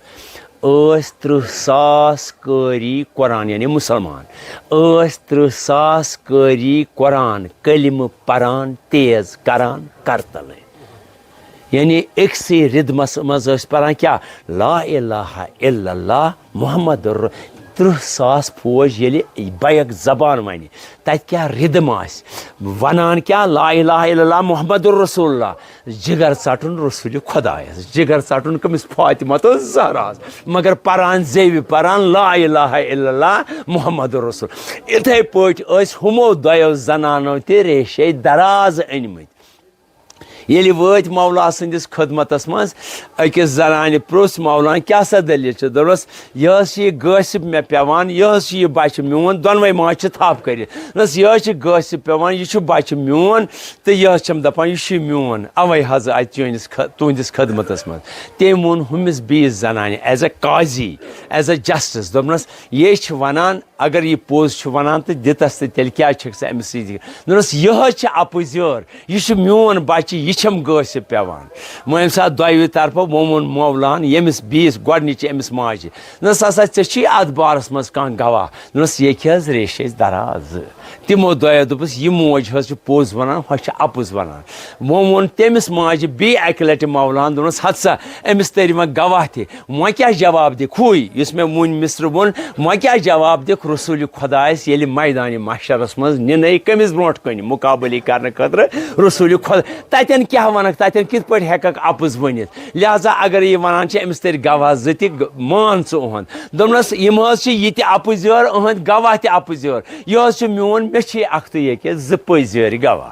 ٲسۍ ترٕٛہ ساس قٲری قرآن، یعنی مُسلمان، ٲسۍ ترٕٛہ ساس قٲری قرآن، کلمہٕ پران، تیز کران، کرتلہٕ۔ یعنی أکسٕے ردمس منٛز ٲسۍ پران کیٛاہ؟ لا الہ الا اللہ محمد ر-، ترٕٛہ ساس فوج ییٚلہِ بیک زبان ونہِ، تتہِ کیٛاہ ردم آسہِ؟ ونان کیٛاہ؟ لا الہ الا اللہ محمد رسول اللہ۔ جگر ژٹُن رسول خدایس، جگر ژٹُن کٔمِس؟ فاطمہ تہٕ زہراہس۔ مگر پران زیوِ پران لا الہ الا اللہ محمد رسول۔ اِتھے پٲٹھۍ ٲسۍ ہُمو دۄیو زنانو تہِ ریشے دراز أنۍ مٕتۍ۔ ییٚلہِ وٲتۍ مولا سٕنٛدِس خدمتس منٛز، أکِس زنانہِ پرُژھ، "مولانا، کیٛاہ سا دٔلیٖل چھِ؟" دوٚپنس، "یہِ حظ چھِ یہِ غٲصِب مےٚ پٮ۪وان، یہِ حظ چھُ یہِ بچہٕ میون، دۄنوَے ماجہِ چھِ تھپھ کٔرِتھ۔ دوٚپنس، یہِ حظ چھِ غٲصِب پٮ۪وان، یہِ چھُ بچہٕ میون تہٕ یہِ حظ چھَم دپان، یہِ چھُ میون، اَوَے حظ آیہِ چٲنِس خ-، تُہٕنٛدِس خدمتس منٛز۔" تٔمۍ ووٚن ہُمِس بیٚیِس زنانہِ، as a Qazi, as a justice، دوٚپنس، یے چھِ ونان، اگر یہِ پوٚز چھُ ونان تہٕ دِتس تہٕ تیٚلہِ کیٛازِ چھکھ ژٕ أمِس سۭتۍ؟ دوٚپنس، یہِ حظ چھِ اپُز یٲر، یہِ چھُ میون بچہِ، یہِ چھَم غٲصِب پٮ۪وان۔ وۄنۍ ییٚمہِ ساتہٕ دۄیوٕے طرفو وۄنۍ ووٚن مولان ییٚمِس بیٚیِس گۄڈٕنِچہِ أمِس ماجہِ، دوٚپنس، ہسا ژےٚ چھُے اتھ بارس منٛز کانٛہہ گواہ؟ دوٚپنس، ییٚکہِ حظ ریشہِ ٲسۍ دراز زٕ۔ تِمو دۄیو دوٚپُس، یہِ موج حظ چھِ پوٚز ونان، ہۄ چھِ اپُز ونان۔ وۄنۍ ووٚن تٔمِس ماجہِ بیٚیہِ اکہِ لٹہِ مولان، دوٚپنس، ہتہٕ سا، أمِس تٔرۍ وۄنۍ گواہ تہِ۔ وۄنۍ کیٛاہ جواب دِکھ؟ ہُے یُس مےٚ وُنۍ مِصرٕ ووٚن، وۄنۍ کیٛاہ جواب دِکھ رسول خۄدایس، ییٚلہِ میدانِ محشرس منٛز نِنَے کٔمِس برونٛٹھ کُن مُقابلہٕ کرنہٕ خٲطرٕ رسول خۄدا؟ تتٮ۪ن کیٛاہ ونکھ؟ تتٮ۪ن کِتھ پٲٹھۍ ہٮ۪ککھ اپُز ؤنِتھ؟ لہذا اگر یہِ ونان چھِ، أمِس تٔرۍ گواہ زٕ تہِ، گ-، مان ژٕ اُہُنٛد۔ دوٚپنس، یِم حظ چھِ یہِ تہِ اپُزیور، اُہٕنٛدۍ گواہ تہِ اپُزیور۔ یہِ حظ چھُ میون، مےٚ چھِ اکھتُے ییٚکیٛاہ زٕ پٔزۍ یورِ گواہ۔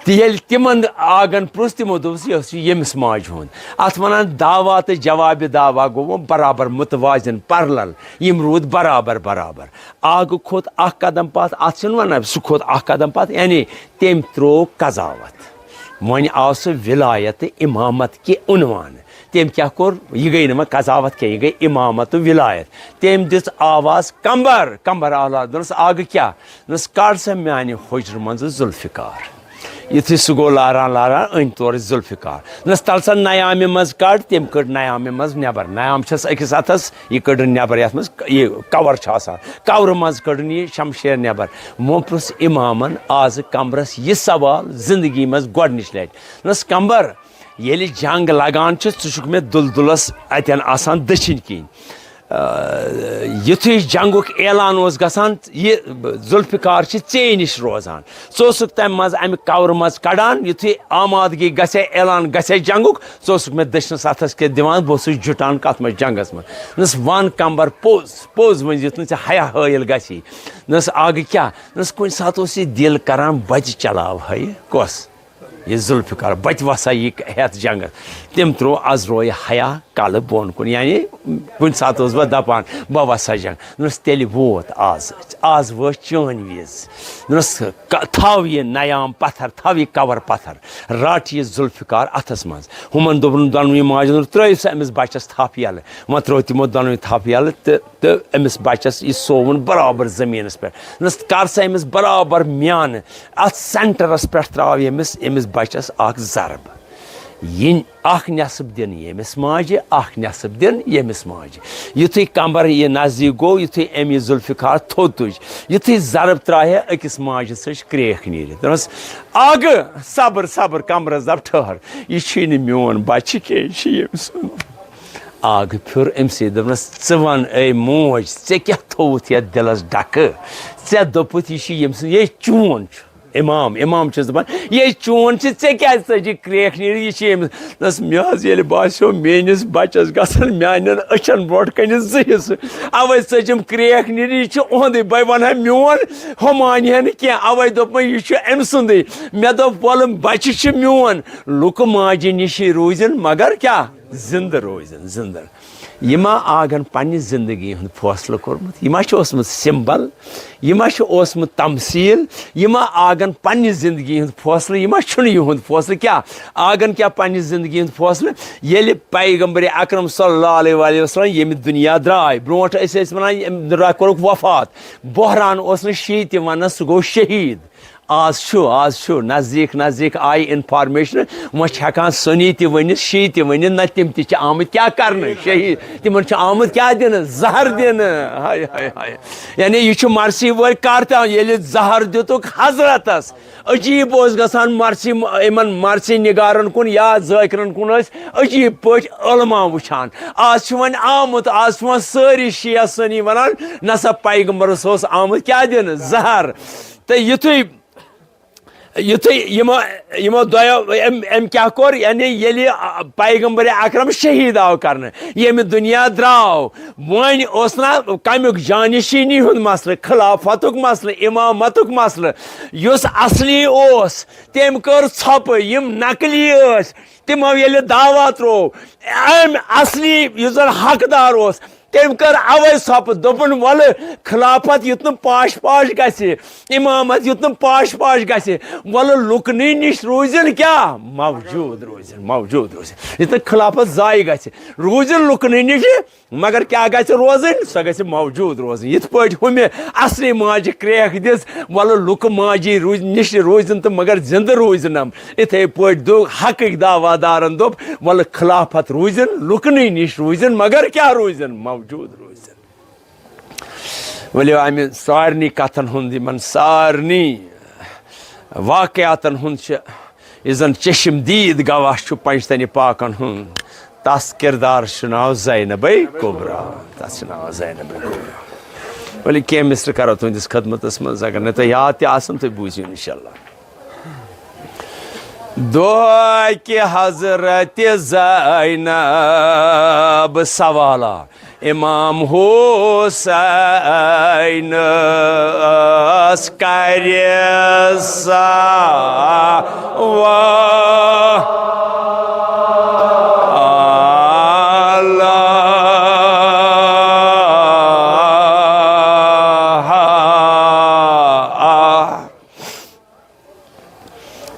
تہٕ ییٚلہِ تِمن آگن پرُژھ، تِمو دوٚپُس، "یہِ اوس یہِ ییٚمِس ماجہِ ہُنٛد۔" اتھ ونان دعوا تہٕ جوابِ دعوا گوٚو وۄنۍ برابر متوازن، parallel، یِم روٗدۍ برابر برابر۔ آگہٕ کھوٚت اکھ قدم پتھ، اتھ چھِنہٕ ونان سُہ کھوٚت اکھ قدم پتھ، یعنی تٔمۍ ترٛوو قضاوت۔ وۄنۍ آو سُہ ولایت تہٕ امامت کہِ عنوان۔ تٔمۍ کیٛاہ کوٚر؟ یہِ گٔے نہٕ وۄنۍ قضاوت کینٛہہ، یہِ گٔے امامت تہٕ ولایت۔ تٔمۍ دِژ آواز، "کمبر، کمبر آلات"۔ دوٚپنس، "آگہٕ کیٛاہ؟" دوٚپنس، "کڑ سا میانہِ حُجرٕ منٛزٕ ذوالفقار۔" یُتھُے سُہ گوٚو لاران لاران، أنۍ تورٕ ذوالفقار۔ دوٚپنس، "تل سا نیامہِ منٛز کڑ۔" تٔمۍ کٔڑ نیامہِ منٛز نٮ۪بر۔ نیام چھس أکِس اتھس، یہِ کٔڑٕن نٮ۪بر، یتھ منٛز یہِ کور چھُ آسان۔ کورٕ منٛز کٔڑٕن یہِ شمشیر نٮ۪بر۔ وۄنۍ پرُژھ امامن آزٕ کمبرس یہِ سوال زندگی منٛز گۄڈنِچ لٹہِ۔ دوٚپنس، "کمبر، ییٚلہِ جنگ لگان چھُ، ژٕ چھُکھ مےٚ دُلدُلس اتٮ۪ن آسان دٔچھِنۍ کِنۍ۔ آ، یُتھُے جنگُک اعلان اوس گژھان، یہِ ذوالفقار چھِ ژے نِش روزان۔ ژٕ اوسُکھ تمہِ منٛز امہِ کورٕ منٛز کڑان، یُتھُے آمادگی گژھِ، اعلان گژھِ جنگُک، ژٕ اوسُکھ مےٚ دٔچھنِس اتھس کٮ۪تھ دِوان، بہٕ اوسُس جُٹان کتھ منٛز، جنگس منٛز۔" دوٚپنس، "ون کمبر، پوٚز، پوٚز ؤنۍ زِ یُتھ نہٕ ژےٚ حیا حٲیل گژھی۔" دوٚپنس، "آگہٕ کیٛاہ؟" دوٚپنس، "کُنہِ ساتہٕ اوس یہِ دِل کران، بہٕ تہِ چلاوہا یہِ۔" کۄس؟ یہِ ذوالفقار، بہٕ تہِ وسا یہِ ہٮ۪تھ جنگس۔ تٔمۍ ترٛوو از رویہِ حیا کلہٕ بۄن کُن، یعنی کُنہِ ساتہٕ اوس بہٕ دپان، بہٕ وسا جنگ۔ دوٚپنس، "تیٚلہِ ووت از، از وٲژ چٲنۍ وِز۔" دوٚپنس، "ک-، تھاو یہِ نیام پتھر، تھاو یہِ کور پتھر، رٹ یہِ ذوالفقار اتھس منٛز۔" ہُمن دوٚپُن دۄنوٕنی ماجہِ، دوٚپُن، "ترٛٲیِو سا أمِس بچس تھپھ یلہٕ۔" وۄنۍ ترٛٲو تِمو دۄنوٕنی تھپھ یلہٕ تہٕ تہٕ أمِس بچس یہِ سووُن برابر زٔمیٖنس پٮ۪ٹھ۔ دوٚپنس، "کر سا أمِس برابر میانہٕ، اتھ سینٹرس پٮ۪ٹھ ترٛاو ییٚمِس، أمِس بچس اکھ ضرب۔ یہِ اکھ نٮ۪صٕب دِنہٕ ییٚمِس ماجہِ، اکھ نٮ۪صٕب دِنہٕ ییٚمِس ماجہِ۔" یُتھُے کمبر یہِ نزدیٖک گوٚو، یُتھُے أمۍ یہِ ذوالفقار تھوٚد تُج، یُتھُے ضرب ترٛایہِ، أکِس ماجہِ ژٔج کرٛیکھ نیٖرِتھ۔ دوٚپنس، "آگہٕ، صبر، صبر۔" کمبرس دپ، "ٹھٔہر، یہِ چھُے نہٕ میون بچہِ کینٛہہ، یہِ چھُ ییٚمۍ سُنٛد۔" آگہٕ پھیوٚر أمۍ سٕے، دوٚپنس، "ژٕ وَن، اے موج، ژےٚ کیٛاہ تھووُتھ یَتھ دِلس ڈَکہٕ؟ ژےٚ دوٚپُتھ، یہِ چھُ ییٚمۍ سُنٛد، یے چون چھُ۔" امام، امام چھُس دَپان، "یے چون چھُ، ژےٚ کیٛازِ ژٔجہِ کرٛیکھ نیٖرِتھ؟ یہِ چھُ ییٚمِس۔" دوٚپنس، "مےٚ حظ ییٚلہِ باسیو، میٛٲنِس بَچَس گژھن میٛانٮ۪ن أچھَن برونٛٹھ کَنہِ زٕ حِصہٕ، اَوَے ژٔجِم کرٛیکھ نیٖرِتھ، یہِ چھُ اُہُنٛدُے، بہٕ وَنہٕ ہا میون، ہُہ مانہِ ہا نہٕ کینٛہہ، اَوَے دوٚپ مےٚ، یہِ چھُ أمۍ سُنٛدُے۔" مےٚ دوٚپ، "وَلہٕ، بَچہِ چھُ میون۔" لُکہٕ ماجہِ نِشی روٗزِن، مگر کیٛاہ؟ زِندٕ روٗزِن، زِندٕ۔ یہِ ما آگن پننہِ زندگی ہُنٛد فٲصلہٕ کوٚرمُت؟ یہِ ما چھُ اوسمُت symbol؟ یہِ ما چھُ اوسمُت تمثیٖل؟ یہِ ما آگن پننہِ زندگی ہُنٛد فٲصلہٕ؟ یہِ ما چھُنہٕ یِہُنٛد فٲصلہٕ؟ کیٛاہ آگن کیٛاہ پننہِ زندگی ہُنٛد فٲصلہٕ؟ ییٚلہِ پیغمبر اکرم صلی اللہ علیہ وآلہ وسلم ییٚمہِ دُنیا درٛاے، برونٛٹھ ٲسۍ أسۍ ونان، ییٚمہِ دُنیا کوٚرُکھ وفات، بحران اوس نہٕ شی تہِ ونان، سُہ گوٚو شہیٖد۔ آز چھُ، آز چھُ نزدیٖک نزدیٖک آیہِ information، وۄنۍ چھِ ہٮ۪کان سُنی تہِ ؤنِتھ، شی تہِ ؤنِتھ، نہ تِم تہِ چھِ آمٕتۍ کیٛاہ کرنہٕ؟ شہیٖد۔ تِمن چھُ آمُت کیٛاہ دِنہٕ؟ زہر دِنہٕ۔ ہاے، ہاے، ہاے۔ یعنی یہِ چھُ مرثی وٲلۍ کر تہِ، ییٚلہِ زہر دِتُکھ حضرتس، عجیٖب اوس گژھان مرثی، یِمن مرثی نگارن کُن یا ذٲکرن کُن ٲسۍ عجیٖب پٲٹھۍ علما وٕچھان۔ آز چھُ وۄنۍ آمُت، آز چھِ وۄنۍ سٲری شیعہ سُنی ونان، نہ سا، پیغمبرس اوس آمُت کیٛاہ دِنہٕ؟ زہر۔ تہٕ یُتھُے یُتھُے یِمو، یِمو دۄیو، أمۍ، أمۍ کیٛاہ کوٚر؟ یعنی ییٚلہِ، آ، پیغمبر اکرم شہیٖد آو کرنہٕ، ییٚمہِ دُنیا درٛاو، وۄنۍ اوس نہ کمیُک جانشینی ہُنٛد مسلہٕ، خلافتُک مسلہٕ، امامتُک مسلہٕ، یُس اصلی اوس، تٔمۍ کٔر ژھۄپہٕ۔ یِم نقلی ٲسۍ، تِمو ییٚلہِ دعوا تروو، أمۍ اصلی یُس زن حقدار اوس، تٔمۍ کٔر اوے ژھۄپہٕ، دوٚپُن، "وَلہٕ خلافت یُتھ نہٕ پاش پاش گژھِ، امامت یُتھ نہٕ پاش پاش گژھِ، وَلہٕ لُکنٕے نِش روٗزِن کیٛاہ؟ موجود روٗزِن، موجود روٗزِن۔ یُتھ نہٕ خلافت ضایع گژھِ، روٗزِن لُکنٕے نِش، مگر کیٛاہ گژھِ روزٕنۍ؟ سۄ گژھِ موجود روزٕنۍ۔" یِتھ پٲٹھۍ ہُمہِ اصلی ماجہِ کرٛیکھ دِژ، "وَلہٕ لُکہٕ ماجی روٗزِ، نِش روٗزِن تہٕ مگر زِندٕ روٗزِنَم۔" اِتھَے پٲٹھۍ دوٚپ حقٕکۍ دعوا دارَن، دوٚپ، "وَلہٕ خلافت روٗزِن لُکنٕے نِش روٗزِن، مگر کیٛاہ روٗزِن؟ موجود روٗزِن۔" ؤلِو، اَمہِ سارنٕے کَتھَن ہُنٛد، یِمَن سارنٕے واقعاتَن ہُنٛد چھِ، یُس زَن چشم دید گواہ چھُ پنجتنی پاکَن ہُنٛد، تَس کِردارَس چھُ ناو زینبے کبریٰ۔ تَس چھُ ناو زینبے کبریٰ۔ ؤلِو، کینٛہہ مِصرٕ کَرو تُہٕنٛدِس خدمتَس منٛز، اگر نہٕ تۄہہِ یاد تہِ آسَن، تُہۍ بوٗزِو اِنشاءاللہ۔ دۄہ کہِ حضرت زینب سوالا، امام حسینس کرِ سوا۔ اللہ۔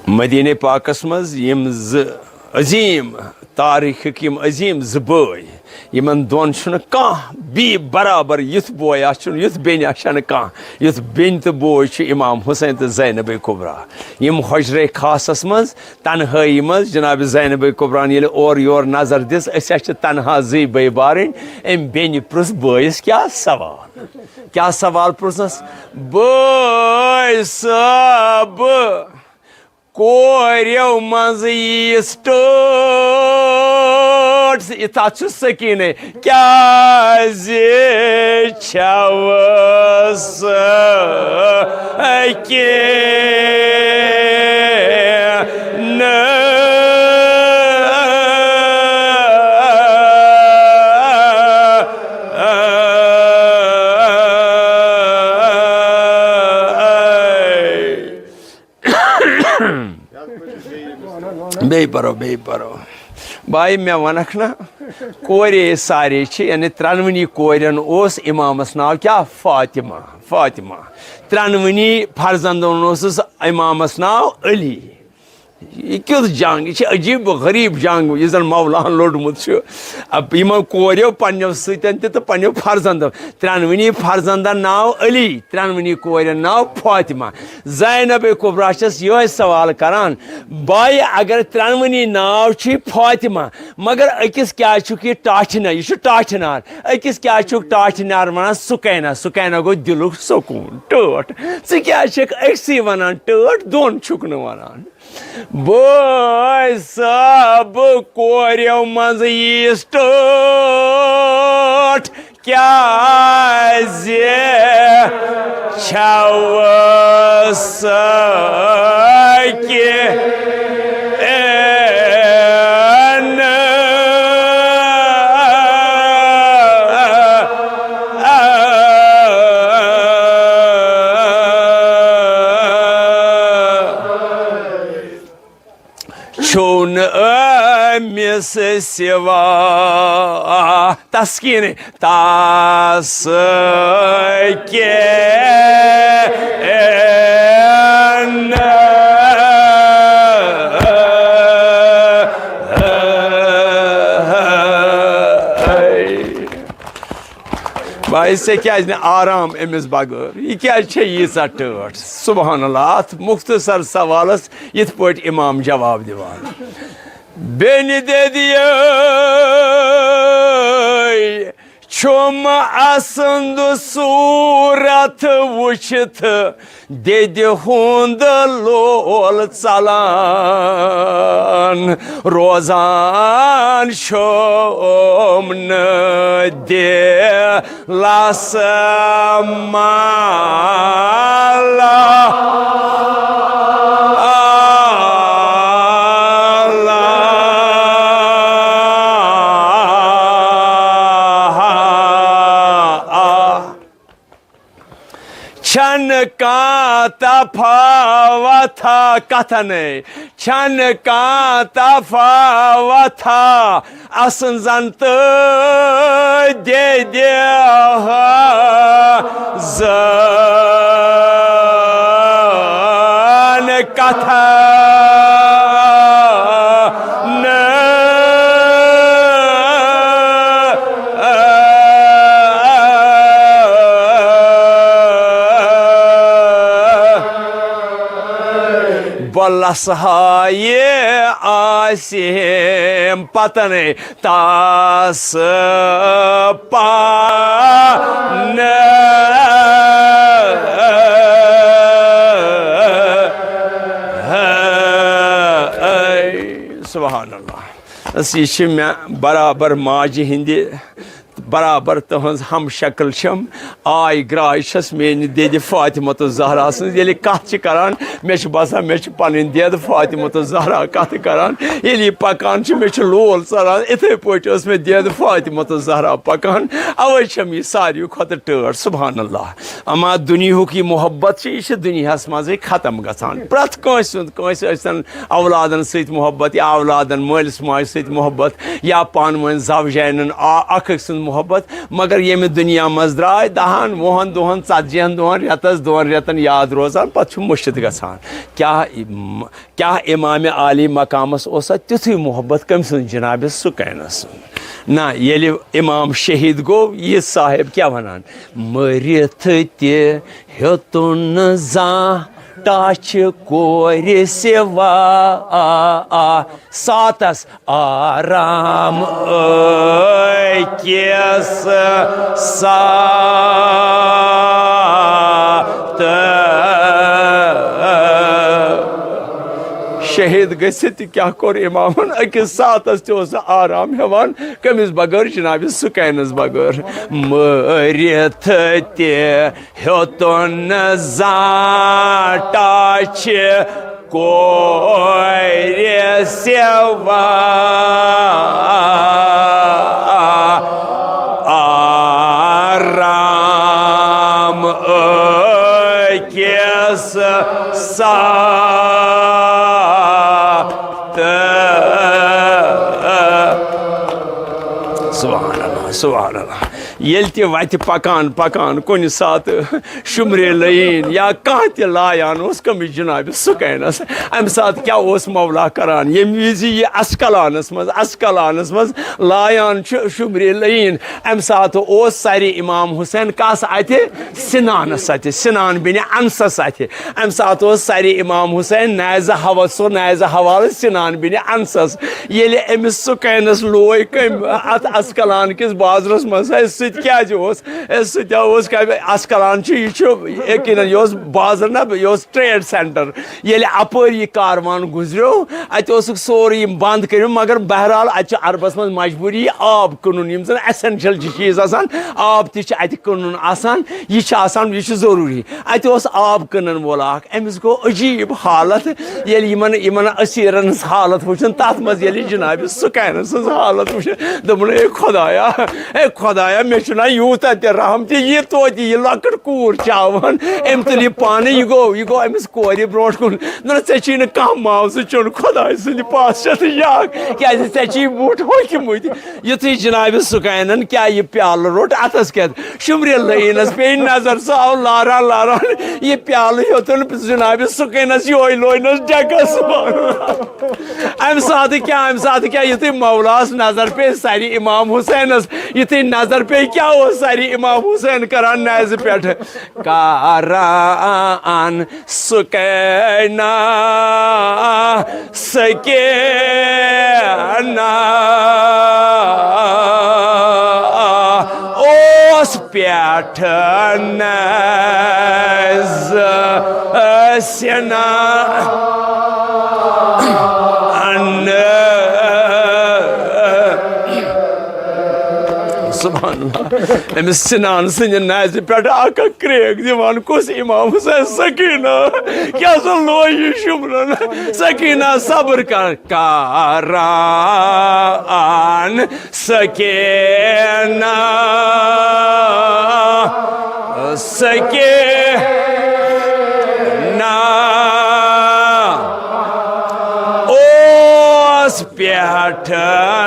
مدینہ پاکس منٛز یِم زٕ عظیٖم تاریخٕکۍ یِم عظیٖم زٕ بٲے، یِمن دۄن چھُنہٕ کانٛہہ بی برابر یُتھ بویا چھُنہٕ، یُتھ بیٚنہِ چھَنہٕ کانٛہہ، یُتھ بیٚنہِ تہٕ بوے چھُ امام حسین تہٕ زینب کبریٰ۔ یِم حجرے خاصس منٛز تنہٲیی منٛز جناب زینب کبریٰ ہن ییٚلہِ اورٕ یور نظر دِژ، أسۍ ہا چھِ تنہا زٕے بٲے بارٕنۍ، أمۍ بیٚنہِ پرُژھ بٲیِس کیٛاہ سوال؟ کیٛاہ سوال پرُژھنس؟ بٲے صٲب، کوریو منٛز ییٖژ ٹٲٹھ، یہِ تَتھ چھُ سکیٖنَے، کیٛازِ چھَوٕ سکیٖنہٕ؟ بیٚیہِ پرو، بیٚیہِ پرو۔ بھائی، مےٚ وَنکھ نا، کورے سارے چھِ، یعنی ترٛٮ۪نوٕنی کورٮ۪ن اوس اِمامَس ناو کیٛاہ؟ فاطمہ۔ فاطمہ۔ ترٛٮ۪نوٕنی فرزندن اوسُس اِمامَس ناو علی۔ یہِ کیُتھ جنگ؟ یہِ چھِ عجیٖب و غریٖب جنگ، یہِ زن مولاہن لوٚڑمُت چھُ۔ اب یِمو کوریو پننیو سۭتٮ۪ن تہِ تہٕ پننیو فرزندو، ترٛٮ۪نوٕنی فرزندن ناو علی، ترٛٮ۪نوٕنی کورٮ۪ن ناو فاطمہ۔ زینب کبریٰ چھس یِہوٚے سوال کران، بایہِ، اگر ترٛٮ۪نوٕنی ناو چھُے فاطمہ، مگر أکِس کیٛازِ چھُکھ یہِ ٹاٹھہِ نار؟ یہِ چھُ ٹاٹھہِ نار۔ أکِس کیٛازِ چھُکھ ٹاٹھہِ نار ونان؟ سُکینہ۔ سُکینہ گوٚو دِلُک سکوٗن، ٹٲٹھ۔ ژٕ کیٛازِ چھکھ أکسٕے ونان ٹٲٹھ، دۄن چھُکھ نہٕ ونان؟ بٲے صٲب، کوریو منٛز ییٖژ ٹٲٹھ کیٛازِ چھَوٕ سکیٖنہٕ؟ چھُو نہٕ أمِس سِوا تسکیٖن تسکیٖن۔ بھائی، ژےٚ کیٛازِ نہٕ آرام أمِس بغٲر؟ یہِ کیٛازِ چھےٚ ییٖژاہ ٹٲٹھ؟ سبحان اللہ، اَتھ مُختصر سوالَس یِتھ پٲٹھۍ اِمام جواب دِوان۔ بیٚنہِ دٔدیے چھُم اَسُنٛد صوٗرت وٕچھِتھ دِدِ ہُنٛد لول ژلان، روزان چھُم نہٕ دِلس ملال۔ چھنہٕ کانٛہہ تفاوتھا کتھنے، چھنہٕ کانٛہہ تفاوتھا، اسنزن تہٕ دِدِ ہٕنٛزن کتھن۔ بۄلس ہایہِ آسِم پتنے تس پانہٕ۔ سبحان اللہ۔ بس، یہِ چھِ مےٚ برابر ماجہِ ہِنٛدِ برابر تہنٛز ہم شکل چھم، آے گراے چھس میانہِ دٮ۪دِ فاطمہ الزہرا سٕنٛز۔ ییٚلہِ کتھ چھِ کران، مےٚ چھُ باسان مےٚ چھِ پنٕنۍ دٮ۪د فاطمہ الزہرا کتھ کران۔ ییٚلہِ یہِ پکان چھِ، مےٚ چھُ لول ژلان۔ اِتھے پٲٹھۍ ٲس مےٚ دٮ۪د فاطمہ الزہرا پکان، اوے چھم یہِ ساروی کھۄتہٕ ٹٲٹھ۔ سبحان اللہ۔ اما دُنیہُک یہِ محبت چھُ، یہِ چھُ دُنیاہس منٛزٕے ختم گژھان۔ پرٛٮ۪تھ کٲنٛسہِ ہُنٛد، کٲنٛسہِ ٲسۍتن اولادن سۭتۍ محبت یا اولادن مٲلِس ماجہِ سۭتۍ محبت یا پانہٕ ؤنۍ زوجینن آ-، اکھ أکۍ سٕنٛز محبت، مگر ییٚمہِ دُنیا منٛز درٛاے، دَہن وُہن دۄہن، ژتجی ہن دۄہن، رٮ۪تس دۄن رٮ۪تن یاد روزان، پتہٕ چھُ مٔشِتھ گژھان۔ کیٛاہ، کیٛاہ امام عالی مقامس اوسا تیُتھُے محبت کٔمۍ سُنٛد جناب سُکینس سُنٛد؟ نہ، ییٚلہِ امام شہید گوٚو، یہِ صاحب کیٛاہ ونان؟ مٔرِتھ تہِ ہیوٚتُن نہٕ زانٛہہ ٹاچھِ کورِ سوا ساتس آرام أکِس ساتہٕ۔ شہید گٔژھِتھ تہِ کیٛاہ کوٚر امامن؟ أکِس ساتس تہِ اوس نہٕ آرام ہٮ۪وان۔ کٔمِس بغٲر؟ جناب سُکینس بغٲر۔ مٔرِتھ تہِ ہیوٚتُن نہٕ زانٛہہ ٹاچھِ کورِ سوا آرام أکِس ساتہٕ۔ سبحان اللہ، سبحان اللہ۔ ییٚلہِ تہِ وتہِ پکان پکان کُنہِ ساتہٕ شُمرے لعین یا کانٛہہ تہِ لایان اوس کٔمِس؟ جناب سُکینس۔ امہِ ساتہٕ کیٛاہ اوس مولا کران؟ ییٚمہِ وِزِ یہِ اسکلانس منٛز، اسکلانس منٛز لایان چھُ شُمرے لعین، امہِ ساتہٕ اوس سرِ امام حسین کس اتھِ؟ سنانس اتھِ، سنان بن انسس اتھِ۔ امہِ ساتہٕ اوس سرِ امام حسین نیزٕ حوالہٕ، سُہ نیزٕ حوالہٕ سنان بن انسس۔ ییٚلہِ أمِس سُکینس لوے کٔمۍ اتھ اسکلان کِس بازرس منٛز، ہے، سُہ تہِ کیٛازِ اوس؟ ہے، سُہ تہِ اوس کیٛازِ؟ اسکلان چھُ، یہِ چھُ یقیناً، یہِ اوس بازر نہ، یہِ اوس ٹریڈ سینٹر۔ ییٚلہِ اپٲرۍ یہِ کاروان گُزریو، اتہِ اوسُکھ سورُے یِم بنٛد کٔرِتھ، مگر بہرحال اتہِ چھُ عربس منٛز مجبوٗری یہِ آب کٕنُن، یِم زن ایسینشل چھِ چیٖز آسان، آب تہِ چھُ اتہِ کٕنُن آسان، یہِ چھُ آسان، یہِ چھُ ضروٗری۔ اتہِ اوس آب کٕنن وول اکھ، أمِس گوٚو عجیٖب حالت، ییٚلہِ یِمن، یِمن اسیٖرن ہٕنٛز حالت وٕچھن، تتھ منٛز ییٚلہِ جناب سُکینس ہٕنٛز حالت وٕچھن، دوٚپُن، "اے خۄدایا، اے خۄدایا، مےٚ چھُنہ یوٗتاہ تہِ رحم تہِ، یہِ توتہِ یہِ لۄکٕٹ کوٗر چاوان، أمۍ تُل یہِ پانہٕ، یہِ گوٚو، یہِ گوٚو أمِس کورِ برونٛٹھ کُن۔ نہ، ژےٚ چھی نہٕ کانٛہہ معاوضہٕ چیوٚن، خۄداے سٕنٛدِ پاسہٕ چھِ ژٕ یہِ اکھ، کیٛازِ ژےٚ چھی بُتھ ہوٚکھمُت۔" یُتھُے جناب سُکینن کیٛاہ یہِ پیالہٕ روٚٹ اتھس کٮ۪تھ، شُمرِ لعینس پیٚیہِ نظر، سُہ آو لاران لاران یہِ پیالہٕ ہیوٚتُن جناب سُکینس یِہوٚے لوینس ڈٮ۪کس۔ امہِ ساتہٕ کیٛاہ، امہِ ساتہٕ کیٛاہ، یُتھُے مولاہس نظر پیٚیہِ سرِ امام حسینس، یُتھُے نظر پیٚیہِ، کیٛاہ اوس سرِ امام حسین کران نیزِ پٮ۪ٹھ؟ کران سُکینہ، سکینہ اوس پٮ۪ٹھ نظر سنا۔ سبحان اللہ۔ أمِس سنان سٕنٛدِ نازِ پٮ۪ٹھ اکھ اکھ کرٛیک دِوان۔ کُس امام حسین؟ سکینہ۔ کیٛاہ سا لوے یہِ شُمرن؟ سکینہ صبر کر۔ کران سکینہ، سکینہ اوس پٮ۪ٹھ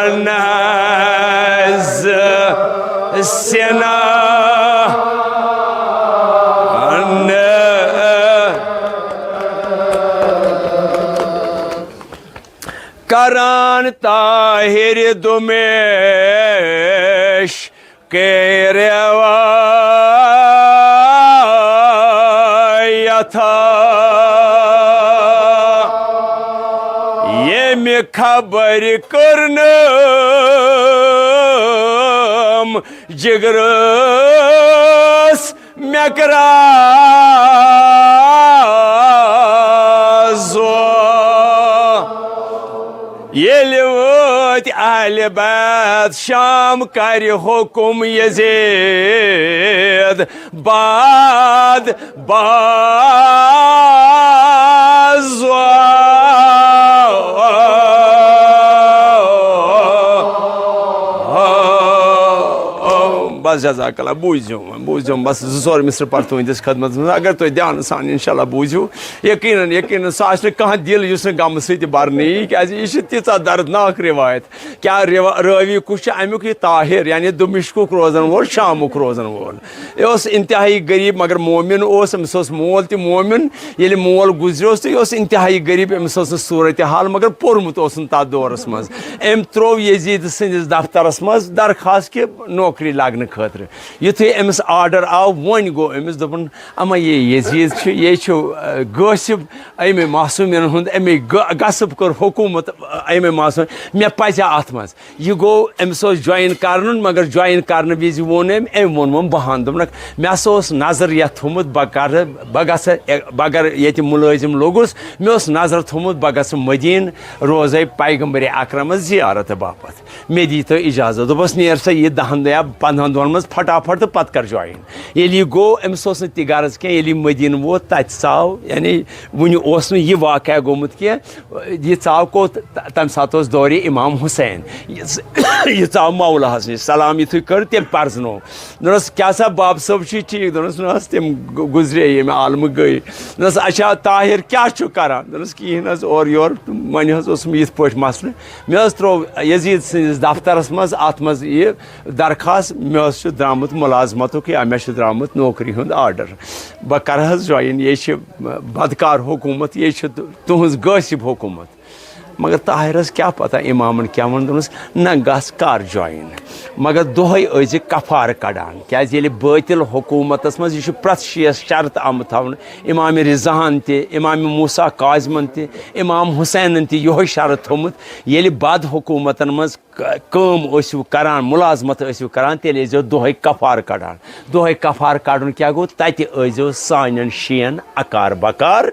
نظر سنا۔ کران طاہر دُمیش کے روایت، ییٚمہِ خبرِ کٔرنم جگرس مقرازو۔ ییٚلہِ أتۍ اہلِ بیت شام کرِ حکم یزید باد باز۔ بس جزاک اللہ، بوٗزِو وۄنۍ، بوٗزِو وۄنۍ، بس زٕ ژور مصرٕ پَتہٕ تُہٕنٛدِس خدمتس منٛز، اگر تُہۍ دیانہٕ سان انشاءاللہ بوٗزِو، یقیناً، یقیناً، سُہ آسہِ نہٕ کانٛہہ دِل یُس نہٕ غمہٕ سۭتۍ بَرنہٕ یی، کیٛازِ یہِ چھِ تیٖژاہ دردناک رِوایت۔ کیٛاہ رِوا-، رٲوی کُس چھُ اَمیُک؟ یہِ طاہر، یعنی دُمشقُک روزَن وول، شامُک روزَن وول۔ یہِ اوس انتہائی غریٖب، مگر مومِن اوس، أمِس اوس مول تہِ مومِن۔ ییٚلہِ مول گُزریوس تہٕ یہِ اوس انتہائی غریٖب، أمِس ٲس نہٕ صوٗرتِ حال، مگر پوٚرمُت اوس نہٕ تَتھ دورَس منٛز۔ أمۍ ترٛوو یزید سٕنٛدِس دفترَس منٛز درخاست کہِ نوکری لگنہٕ خٲطرٕ۔ یُتھُے أمِس آرڈر آو، وۄنۍ گوٚو أمِس، دوٚپُن، اما یہ یزید چھُ، یہِ چھُ، آ، غٲصِب، أمۍ معصوٗمین ہُنٛد، أمۍ غ-، غصب کٔر حکوٗمت، آ، أمۍ معصوٗم، مےٚ پَزِ اَتھ منٛز۔ یہِ گوٚو، أمِس اوس جویِن کَرُن، مگر جویِن کَرنہٕ وِزِ ووٚن أمۍ، أمۍ ووٚن وۄنۍ بہانہٕ، دوٚپنَکھ، مےٚ ہسا اوس نظر یَتھ تھوٚمُت، بہٕ کَرٕ، بہٕ گژھٕ، بہٕ اگر ییٚتہِ مُلٲزِم لوٚگُس، مےٚ اوس نظر تھوٚمُت، بہٕ گژھٕ مدیٖنہٕ، روزَے پیغمبر اکرمس زیارت باپتھ۔ مےٚ دی تو اجازت۔ دوٚپُس، نیر سا یہِ دَہَن یا پنٛدہَن دۄہَن منٛز پھٹافٹ تہٕ پَتہٕ کَر جویِن۔ ییٚلہِ یہِ گوٚو، أمِس اوس نہٕ تہِ غرض کینٛہہ، ییٚلہِ یہِ مدیٖنہٕ ووت، تَتہِ ژاو، یعنی وُنہِ اوس نہٕ یہِ واقعہ گوٚمُت کینٛہہ۔ یہِ ژاو کوٚت؟ تَمہِ ساتہٕ اوس دورِ امام حسین۔ یہِ ژ-، یہِ ژاو مولاہَس نِش، سلام یُتھُے کٔر، تٔمۍ پرزنوو۔ دوٚپنَس، کیٛاہ سا باب صٲب چھُے ٹھیٖک؟ دوٚپنَس، نہ حظ، تِم گ-، گُزرے ییٚمہِ عالمہٕ گٔے۔ دوٚپنَس، اچھا، طاہر کیٛاہ چھُ کران؟ دوٚپنَس، کِہیٖنۍ حظ، اورٕ یورٕ، وۄنۍ حظ اوسُم یِتھ پٲٹھۍ مسلہٕ۔ مےٚ حظ ترٛوو یزید سٕنٛدِس دفترَس منٛز، اَتھ منٛز یہِ درخاست، مےٚ حظ چھُ درٛامُت مُلازمَتُک یا مےٚ چھُ درٛامُت نوکری ہُنٛد آرڈر۔ بہٕ کَرٕ حظ جویِن، یے چھِ بدکار حکوٗمت، یے چھِ تُہٕنٛز غٲصِب حکوٗمت۔ مگر طاہرس کیٛاہ پتہ امامن کیٛاہ ووٚن، دوٚپنس، نہ، گژھ کر جویِن، مگر دۄہے ٲسۍ زِ کفارٕ کڑان، کیٛازِ ییٚلہِ بٲطل حکوٗمتس منٛز یہِ چھُ پرٛٮ۪تھ شیٚیس شرط آمُت تھاونہٕ، امام رضاہن تہِ، امام موسیٰ کاظمن تہِ، امام حسینن تہِ یِہوٚے شرط تھوٚمُت، ییٚلہِ بد حکوٗمتن منٛز ک-، کٲم ٲسِو کران، مُلازمت ٲسِو کران، تیٚلہِ ٲسۍزیو دۄہے کفارٕ کڑان۔ دۄہے کفارٕ کڑُن کیٛاہ گوٚو؟ تتہِ ٲسۍزیو سانٮ۪ن شیٚین اکار بکار۔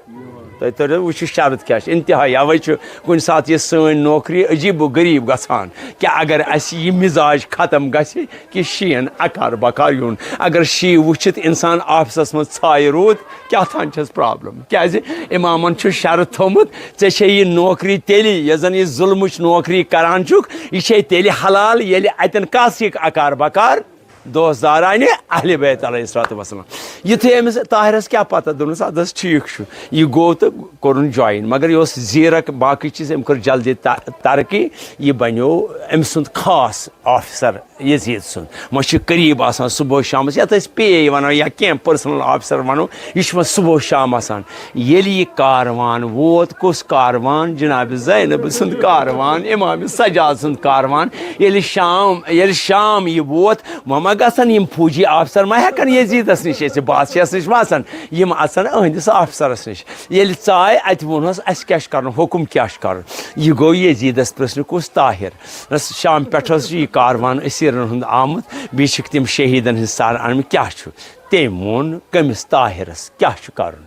تُہۍ تٔرِو، وٕچھِو شرط کیٛاہ چھِ، انتہائی۔ اوے چھُ کُنہِ ساتہٕ یہِ سٲنۍ نوکری عجیب و غریب گژھان، کہِ اگر اسہِ یہِ مزاج ختم گژھِ، کہِ شیٚین اکار بکار یُن۔ اگر شی وٕچھِتھ انسان آفسس منٛز ژھایہِ روٗد، کیٛاہ تام چھس پرابلم۔ کیٛازِ؟ امامن چھُ شرط تھوٚمُت، ژےٚ چھے یہِ نوکری تیٚلی، یۄس زن یہِ ظلمٕچ نوکری کران چھُکھ، یہِ چھے تیٚلہِ حلال، ییٚلہِ اتٮ۪ن کس یِکھ اکار بکار، دوست دارانہِ اہلِ بیت علیہ الصلوۃ والسلام۔ یُتھُے أمِس طاہرس کیٛاہ پتہ، دوٚپنس، اَدٕ حظ ٹھیٖک چھُ۔ یہِ گوٚو تہٕ کوٚرُن جویِن۔ مگر یہِ اوس زیٖرک، باقٕے چیٖز، أمۍ کٔر جلدی تہ-، ترقی۔ یہِ بنیو أمۍ سُنٛد خاص آفیسر یزید سُنٛد۔ وۄنۍ چھِ قریب آسان صبح شامس، یتھ أسۍ پی اے ونو یا کینٛہہ پرسنل آفیسر ونو، یہِ چھُ وۄنۍ صبح شام آسان۔ ییٚلہِ یہِ کاروان ووت، کُس کاروان؟ جناب زینب سُنٛد کاروان، امام سجاد سُنٛد کاروان۔ ییٚلہِ شام، ییٚلہِ شام یہِ ووت، وۄنۍ ما گژھن یِم فوجی آفیسر، ما ہٮ۪کن یزیدس نِش أژِتھ، بادشاہس نِش ما اژن، یِم اژن أہنٛدِس آفیسرس نِش۔ ییٚلہِ ژاے، اتہِ ووٚنہس، اسہِ کیٛاہ چھُ کرُن، حُکُم کیٛاہ چھُ کرُن؟ یہِ گوٚو یزیدس پرژھنہِ، کُس طاہر؟ بس شام پٮ۪ٹھ حظ چھُ یہِ کاروان اسیرن ہُنٛد آمُت، بیٚیہِ چھِکھ تِم شہیدن ہٕنٛدۍ سر انمٕتۍ، کیٛاہ چھُ؟ تٔمۍ ووٚن، کٔمِس طاہرس کیٛاہ چھُ کرُن؟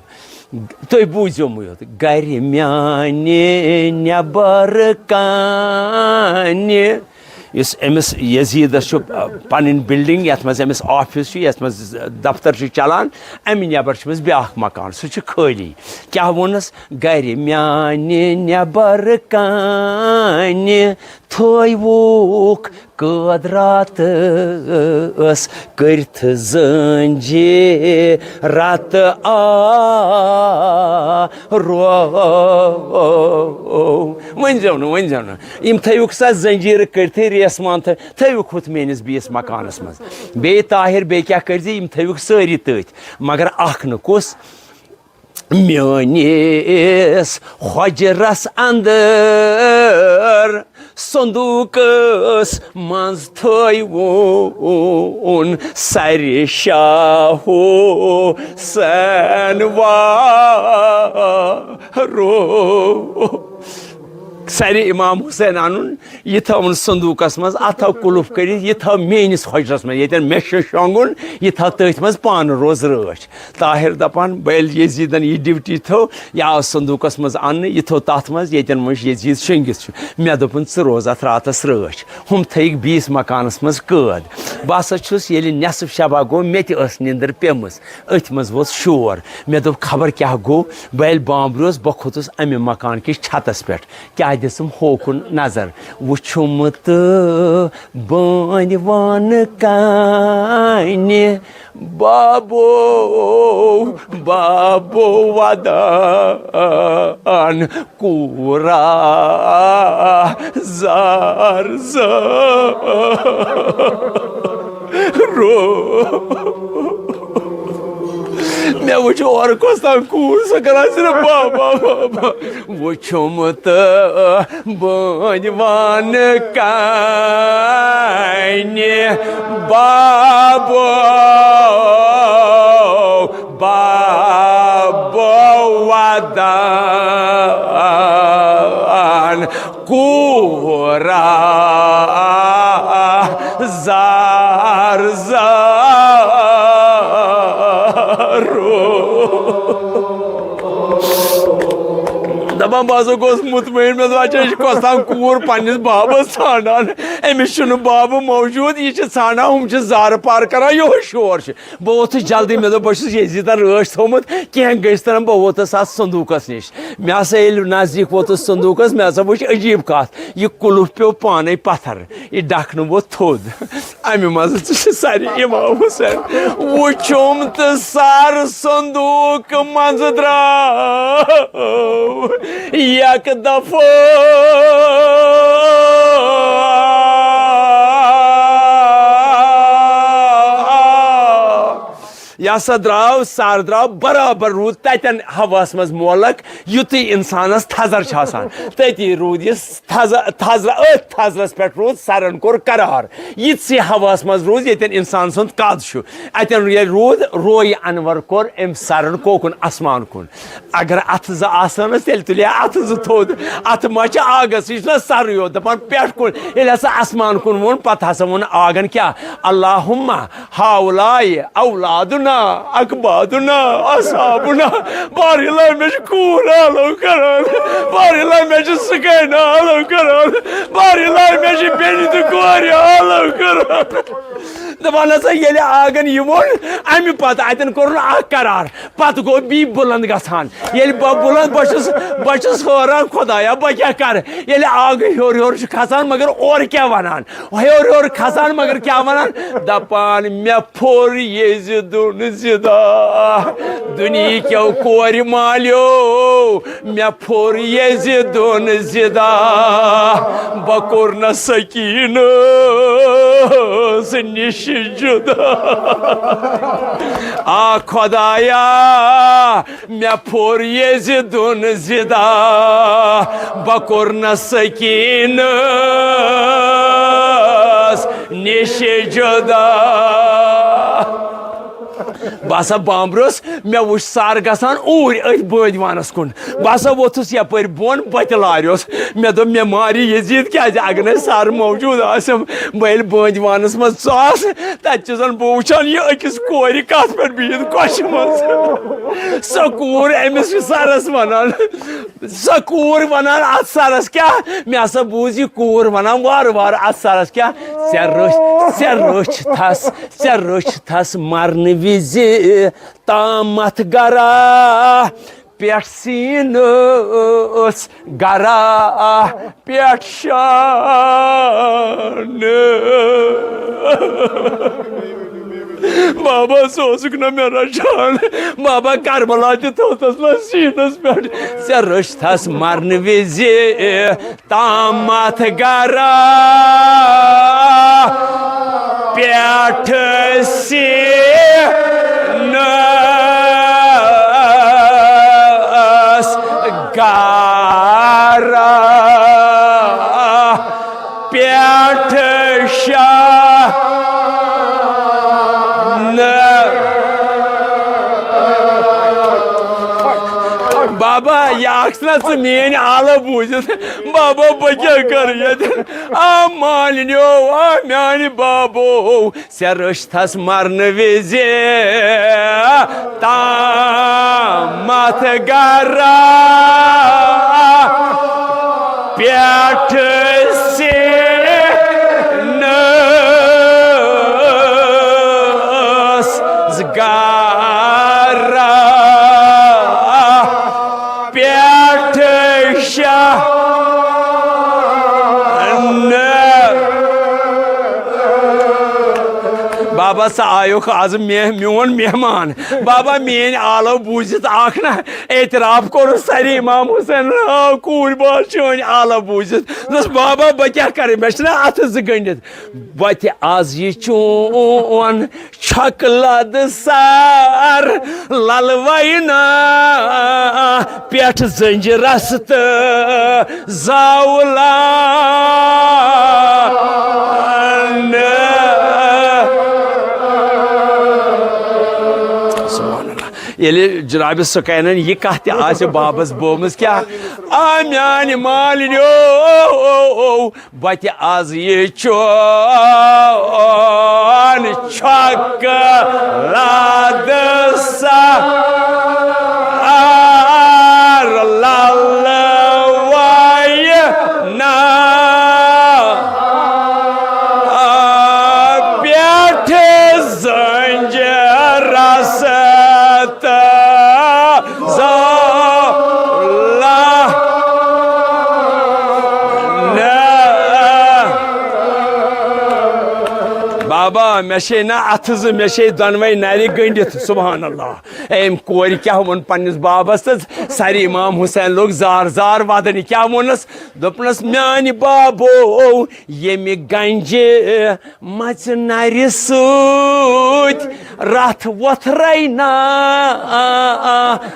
تُہۍ بوٗزِو مےٚ یوت، گرِ میانہِ نٮ۪بر کنہِ، یُس أمِس یزیدس چھُ، آ، پنٕنۍ بلڈنگ، یتھ منٛز أمِس آفس چھُ، یتھ منٛز دفتر چھُ چلان، امہِ نٮ۪بر چھُ أمِس بیٛاکھ مکان، سُہ چھُ خٲلی۔ کیٛاہ ووٚنُس؟ گرِ میانہِ نٮ۪بر کنہِ تھٲیوُکھ قٲد راتس کٔرِتھ زٲنجہِ راتہٕ آ رو۔ ؤنۍزیو نہٕ، ؤنۍزیو نہٕ۔ یِم تھٲیوُکھ سا زنجیٖرٕ کٔرِتھٕے ریسمان تھٲ-، تھٲیوُکھ ہُتھ میٲنِس بیٚیِس مکانس منٛز۔ بیٚیہِ طاہر، بیٚیہِ کیٛاہ کٔرۍ زِ، یِم تھٲیوُکھ سٲری تٔتھۍ۔ مگر اکھ نہٕ، کُس؟ میٲنِس حۄجرس اندر صندوٗقس منٛز تھٲیوُن سرِ شاہ حسین وارو۔ سرِ امام حسین انُن، یہِ تھاوُن صندوقس منٛز، اتھ تھاو قلف کٔرِتھ، یہِ تھاو میٲنِس حجرس منٛز، ییٚتٮ۪ن مےٚ چھُ شۄنٛگُن، یہِ تھاو تٔتھۍ منٛز، پانہٕ روز رٲچھ۔ طاہر دپان، بہٕ ییٚلہِ یزیدن یہِ ڈیوٹی تھٲو، یہِ آو صندوقس منٛز اننہٕ، یہِ تھوٚو تتھ منٛز، ییٚتٮ۪ن وۄنۍ یزید شۄنٛگِتھ چھُ۔ مےٚ دوٚپُن، ژٕ روز اتھ راتس رٲچھ۔ ہُم تھٲیِکھ بیٚیِس مکانس منٛز قٲد۔ بہٕ ہسا چھُس، ییٚلہِ نٮ۪صٕف شبا گوٚو، مےٚ تہِ ٲس نِندٕر پیٚمٕژ۔ أتھۍ منٛز ووٚتھ شور۔ مےٚ دوٚپ، خبر کیٛاہ گوٚو؟ بہٕ ییٚلہِ بامبریوس، بہٕ کھوٚتُس امہِ مکان کِس چھتس پٮ۪ٹھ۔ کیٛاہ دِژٕم ہوکُن نظر؟ وُچھُم تہٕ بٲنۍ وانہٕ کنہِ، بابو، بابو ودان کوٗرا زار زار۔ رو۔ مےٚ وٕچھ اورٕ کۄس تام کوٗر، سۄ کران صرف با با با با۔ وٕچھُم تہٕ بٲنۍ وانہٕ کنہِ، بابو، بابو ودان کوٗرا زار زارو۔ دپان بہٕ ہسا گوس مطمئن، مےٚ دوٚپ، اچھا، یہِ چھِ کۄس تام کوٗر پننِس بابس ژھانڈان، أمِس چھُنہٕ بابہٕ موجود، یہِ چھِ ژھانڈان، ہُم چھِ زارٕ پار کران، یِہوٚے شور چھُ۔ بہٕ ووتھُس جلدی، مےٚ دوٚپ، بہٕ چھُس یزیدن رٲچھ تھوٚومُت، کینٛہہ گٔژھۍ تن، بہٕ ووتُس اتھ صندوقس نِش۔ مےٚ ہسا ییٚلہِ نزدیٖک ووتُس صندوقس، مےٚ ہسا وٕچھ عجیٖب کتھ، یہِ قُلُف پیوٚو پانے پتھر، یہِ ڈکھنہٕ ووت تھوٚد۔ امہِ منٛزٕ چھُ سارِ امام حسین۔ وٕچھُم تہٕ سر صندوق منٛزٕ درٛاو یک دفعہ۔ یہِ ہسا درٛاو، سر درٛاو برابر، روٗد تتٮ۪ن ہوہس منٛز معلق، یُتھُے انسانس تھزر چھِ آسان، تٔتی روٗد یہِ تھزر، تھزرٕ، أتھۍ تھزرس پٮ۪ٹھ روٗد سرن کوٚر قرار۔ یِتھسٕے ہوہس منٛز روٗد ییٚتٮ۪ن انسان سُنٛد قد چھُ، اتٮ۪ن ییٚلہِ روٗد، رویہِ انور کوٚر أمۍ سرن کوکُن آسمان کُن۔ اگر اتھٕ زٕ آسہٕ ہنس، تیٚلہِ تُلہِ ہا اتھٕ زٕ تھوٚد۔ اتھٕ ما چھِ آگس، یہِ چھُنہ سرٕے یوت، دپان پٮ۪ٹھ کُن۔ ییٚلہِ ہسا آسمان کُن ووٚن، پتہٕ ہسا ووٚن آگن کیٛاہ؟ اللہم ہاولائے اولادنا اکبادنا اصحابنا۔ بارِلہ، مےٚ چھِ کوٗر آلو کران۔ بارِلہ، مےٚ چھِ سُکینہ آلو کران۔ بارِلہ، مےٚ چھِ بیٚنہِ تہٕ کورِ آلو کران۔ دپان ہسا، ییٚلہِ آگن یہِ ووٚن، امہِ پتہٕ اتٮ۪ن کوٚرُن اکھ قرار۔ پتہٕ گوٚو بیٚیہِ بُلند گژھان۔ ییٚلہِ بہٕ بُلند، بہٕ چھُس، بہٕ چھُس حٲران، خۄدایا، بہٕ کیٛاہ کرٕ؟ ییٚلہِ آگہٕ ہیوٚر ہیوٚر چھُ کھسان، مگر اورٕ کیٛاہ ونان؟ ہیوٚر ہیوٚر کھسان، مگر کیٛاہ ونان؟ دپان، مےٚ پھوٚر ییٚزِ دُن زِدا۔ دُنیہکیو کورِ مالیو، مےٚ پھوٚر ییٚزِ دُن زِدا۔ بہٕ کوٚر نہ سکیٖنس نِش جُدا۔ آ خۄدایا، مےٚ پھوٚر ییٚزِ دُن زِدا، بہٕ کوٚر نہ سکیٖنس نِش جُدا۔ بہٕ ہسا بامبریوس، مےٚ وُچھ سر گژھان اوٗرۍ أتھۍ بٲنۍ وانس کُن۔ بہٕ ہسا ووٚتھُس یپٲرۍ بۄن، بہٕ تہِ لاریوس۔ مےٚ دوٚپ، مےٚ مارِ یزید، کیازِ اگر نہٕ سر موجود آسٮ۪م، بہٕ ییٚلہِ بٲنۍ وانس منٛز ژاس، تتہِ چھُ زن بہٕ وٕچھان یہِ أکِس کورِ کتھ پٮ۪ٹھ بِہِتھ کۄچھِ منٛز۔ سۄ کوٗر أمِس چھِ سرس ونان، سۄ کوٗر ونان اتھ سرس کیٛاہ؟ مےٚ ہسا بوٗز یہِ کوٗر ونان وارٕ وارٕ اتھ سرس کیٛاہ؟ ژےٚ رٔچھ، ژےٚ رٔچھ تھس، ژےٚ رٔچھ تھس مرنہٕ وِزِ تامتھ گرا پٮ۪ٹھ سیٖنس گرا پٮ۪ٹھ شانہٕ۔ بابا، سُہ اوسُکھ نہ مےٚ رچھان۔ بابا، کربلا تہِ تھوٚوتھس نہ سیٖنس پٮ۪ٹھ۔ ژےٚ رٔچھتھس مرنہٕ وِزِ تامتھ گرا پٮ۪ٹھ سیٖنس گرا پٮ۪ٹھ شاہ نہ۔ بابا، یہِ اکھ چھُنہ ژٕ میٲنۍ حالہ بوٗزِتھ۔ بابا، بہٕ کیٛاہ کرٕ ییٚتہِ؟ آ مالِنیو، آ میانہِ بابو، ژےٚ رٔچھتھس مرنہٕ وِزِ تامتھ گرا پٮ۪ٹھ سینس گرا پٮ۪ٹھ شاہ۔ بابا، ژٕ آیوکھ از مے-، میون مہمان۔ بابا، میٲنۍ آلو بوٗزِتھ آکھ نہ اعتراف کوٚرُن ساری امام حسین، آ، کوٗرۍ باز چٲنۍ آلو بوٗزِتھ۔ دوٚپُس، بابا، بہٕ کیٛاہ کرٕ؟ مےٚ چھِنہ اَتھٕ زٕ گٔنڈِتھ۔ وَتہِ آز یہِ چون چھۄکہٕ لد سار للوینا پٮ۪ٹھ زنجہِ رس تہٕ زاولان۔ سبحان اللہ۔ ییٚلہِ جناب سکینن یہِ کتھ تہِ آسہِ بابس بومٕژ، کیٛاہ آ میانہِ مالِنیو، بہٕ تہِ از یہِ چون چھۄکہٕ لد سار للوینا پٮ۪ٹھ زنجہِ رس تہٕ زاولان۔ بابا، مےٚ چھے نہ اَتھٕ زٕ، مےٚ چھے دۄنوَے نَرِ گٔنٛڈِتھ۔ سبحان اللہ۔ أمۍ کورِ کیٛاہ ووٚن پنٛنِس بابَس تہٕ سَرِ امام حسین لوٚگ زار زار وَدنہِ۔ کیٛاہ ووٚنُس؟ دوٚپنَس، میٛانہِ بابو، ییٚمہِ گنجہِ مژِ نرِ سۭتۍ رتھ وۄتھرے نا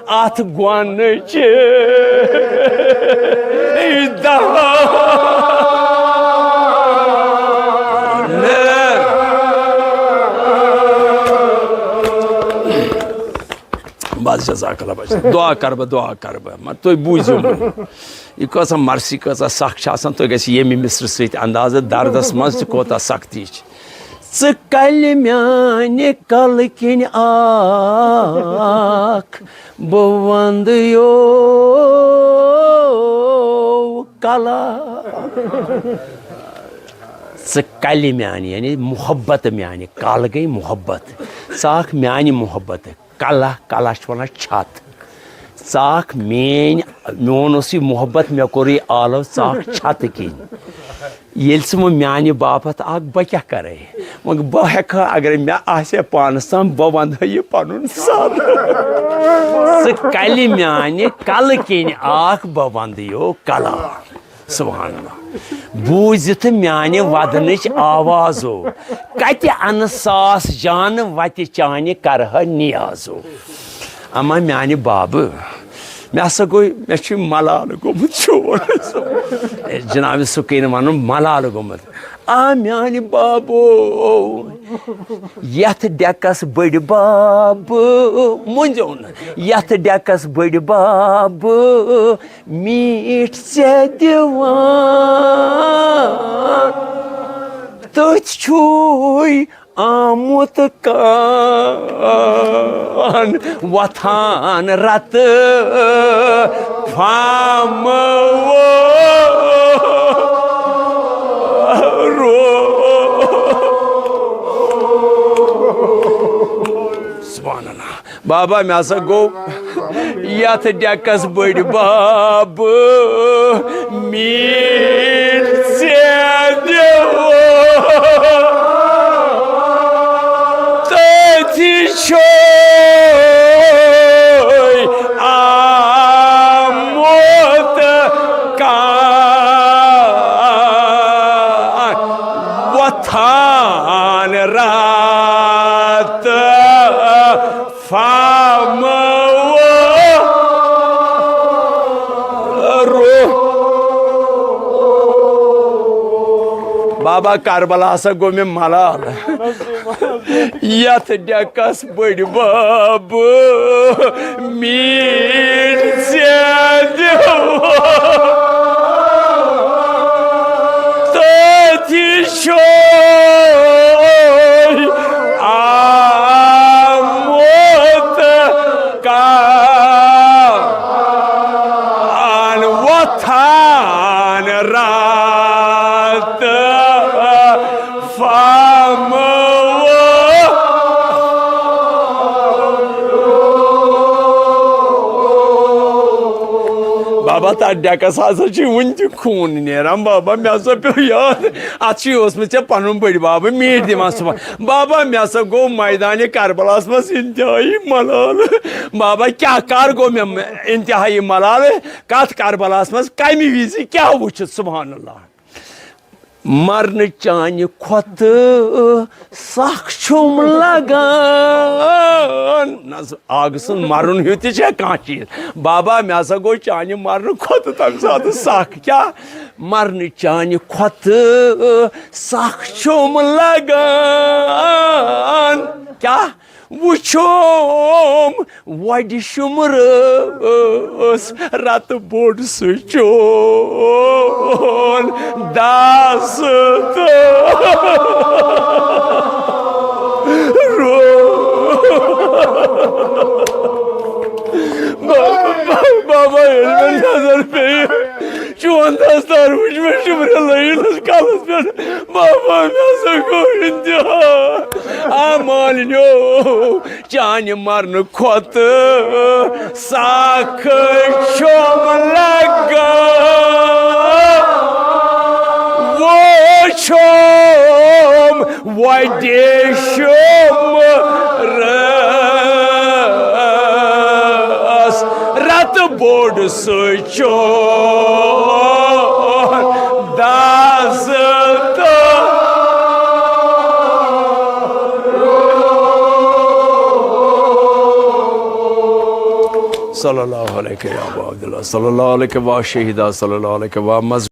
اتھ گۄنہٕ چہِ دہان۔ بس، جزاک اللہ بچہ۔ دعا کر بہٕ، دعا کر بہٕ۔ مگر تُہۍ بوٗزِو وۄنۍ۔ یہِ کۭژاہ مرثی، کۭژاہ سخ چھِ آسان، تُہۍ گژھِ ییٚمہِ مصرٕ سۭتۍ اندازٕ دردس منٛز تہِ کوٗتاہ سختی چھِ۔ ژٕ کلہِ میانہِ کلہٕ کِنۍ اکھ، بہٕ ونٛدٕ یو کلا۔ ژٕ کلہِ میانہِ، یعنی محبت میانہِ، کل گٔے محبت، ژٕ اکھ میانہِ محبت۔ کلہ، کلہ چھِ ونان چھت۔ ژٕ اکھ میٲنۍ، میون اوس یہِ محبت، مےٚ کوٚر یہِ آلو، ژٕ اکھ چھتہٕ کِنۍ۔ ییٚلہِ ژٕ وۄنۍ میانہِ باپتھ اکھ، بہٕ کیٛاہ کرے؟ وۄنۍ بہٕ ہٮ۪کہٕ ہا، اگر مےٚ آسہِ ہا پانس تام، بہٕ ونہٕ ہا یہِ پنُن سر۔ ژٕ کلہِ میانہِ کلہٕ کِنۍ اکھ، بہٕ ونٛدٕ یو کلا۔ سبحان اللہ۔ بوٗزِتھ میانہِ ودنٕچ آوازو، کتہِ انہٕ ساس جانہٕ وتہِ چانہِ کرہا نیازو۔ اما میانہِ بابہٕ، مےٚ ہسا گوٚو، مےٚ چھُ ملالہٕ گوٚمُت چون۔ جناب سکین ونُن ملالہٕ گوٚمُت۔ آ میانہِ بابو، یتھ ڈیکس بٔڑۍ بابہٕ، مٔنزیو نہٕ، یتھ ڈیکس بٔڑۍ بابہٕ میٖٹھۍ ژےٚ دِوان، تٔتھۍ چھُے آمُت کان وۄتھان رتہٕ پھموو۔ سبحان اللہ۔ بابا، مےٚ ہسا گوٚو یتھ ڈیکس بٔڑۍ بابہٕ میٖٹھۍ ژےٚ دِوان۔ تٔتھی چھُے آمُت کان وۄتھان راتہٕ فامہٕ روح۔ با کربلا ہسا گوٚو مےٚ ملال۔ یتھ ڈیکس بٔڑۍ بب میٖٹھۍ ژےٚ دِوان، تٔتھی چھُے آمُت کان وۄتھان راتہٕ فامہٕ۔ بابا، تتھ ڈیکس ہسا چھُ وُنہِ تہِ خوٗن نیران۔ بابا، مےٚ ہسا پیوٚو یاد، اتھ چھُے اوسمُت ژےٚ پنُن بٔڑۍ بابہٕ میٖٹھۍ دِوان صُبحن۔ بابا، مےٚ ہسا گوٚو میدانِ کربلاہس منٛز انتہٲیی ملالہٕ۔ بابا، کیٛاہ کر گوٚو مےٚ انتہٲیی ملالہٕ؟ کتھ کربلاہس منٛز کمہِ وِزِ کیٛاہ وُچھِتھ؟ سبحان اللہ۔ مرنہٕ چانہِ کھۄتہٕ سخ چھُم لگان۔ نہ، سُہ آگہٕ سُنٛد مرُن ہیوٗ تہِ چھا کانٛہہ چیٖز؟ بابا، مےٚ ہسا گوٚو چانہِ مرنہٕ کھۄتہٕ تَمہِ ساتہٕ سخ۔ کیٛاہ؟ مرنہٕ چانہِ کھۄتہٕ سخ چھُم لگان۔ کیٛاہ؟ وُچھوم وۄڈِ شُمرس رتہٕ بوٚڑ سُہ چون داس تہٕ رو-، بابا، بابا، ییٚلہِ مےٚ نظر پیٚیہِ، چون دستار وُچھ مےٚ شُمرِ لٲگِتھ کلس پٮ۪ٹھ۔ بابا، مےٚ ہسا گوٚو انتہا۔ آ مٲلِنیو، چانہِ مرنہٕ کھۄتہٕ سخ چھُم لگان۔ وُچھوم وۄڈِ شُمرس رتہٕ بوٚڑ سُہ چون داس تہٕ۔ صلی اللہ علیہ یا ابا عبداللہ، صلی اللہ علیہ و شہیدا، صلی اللہ علیہ و مز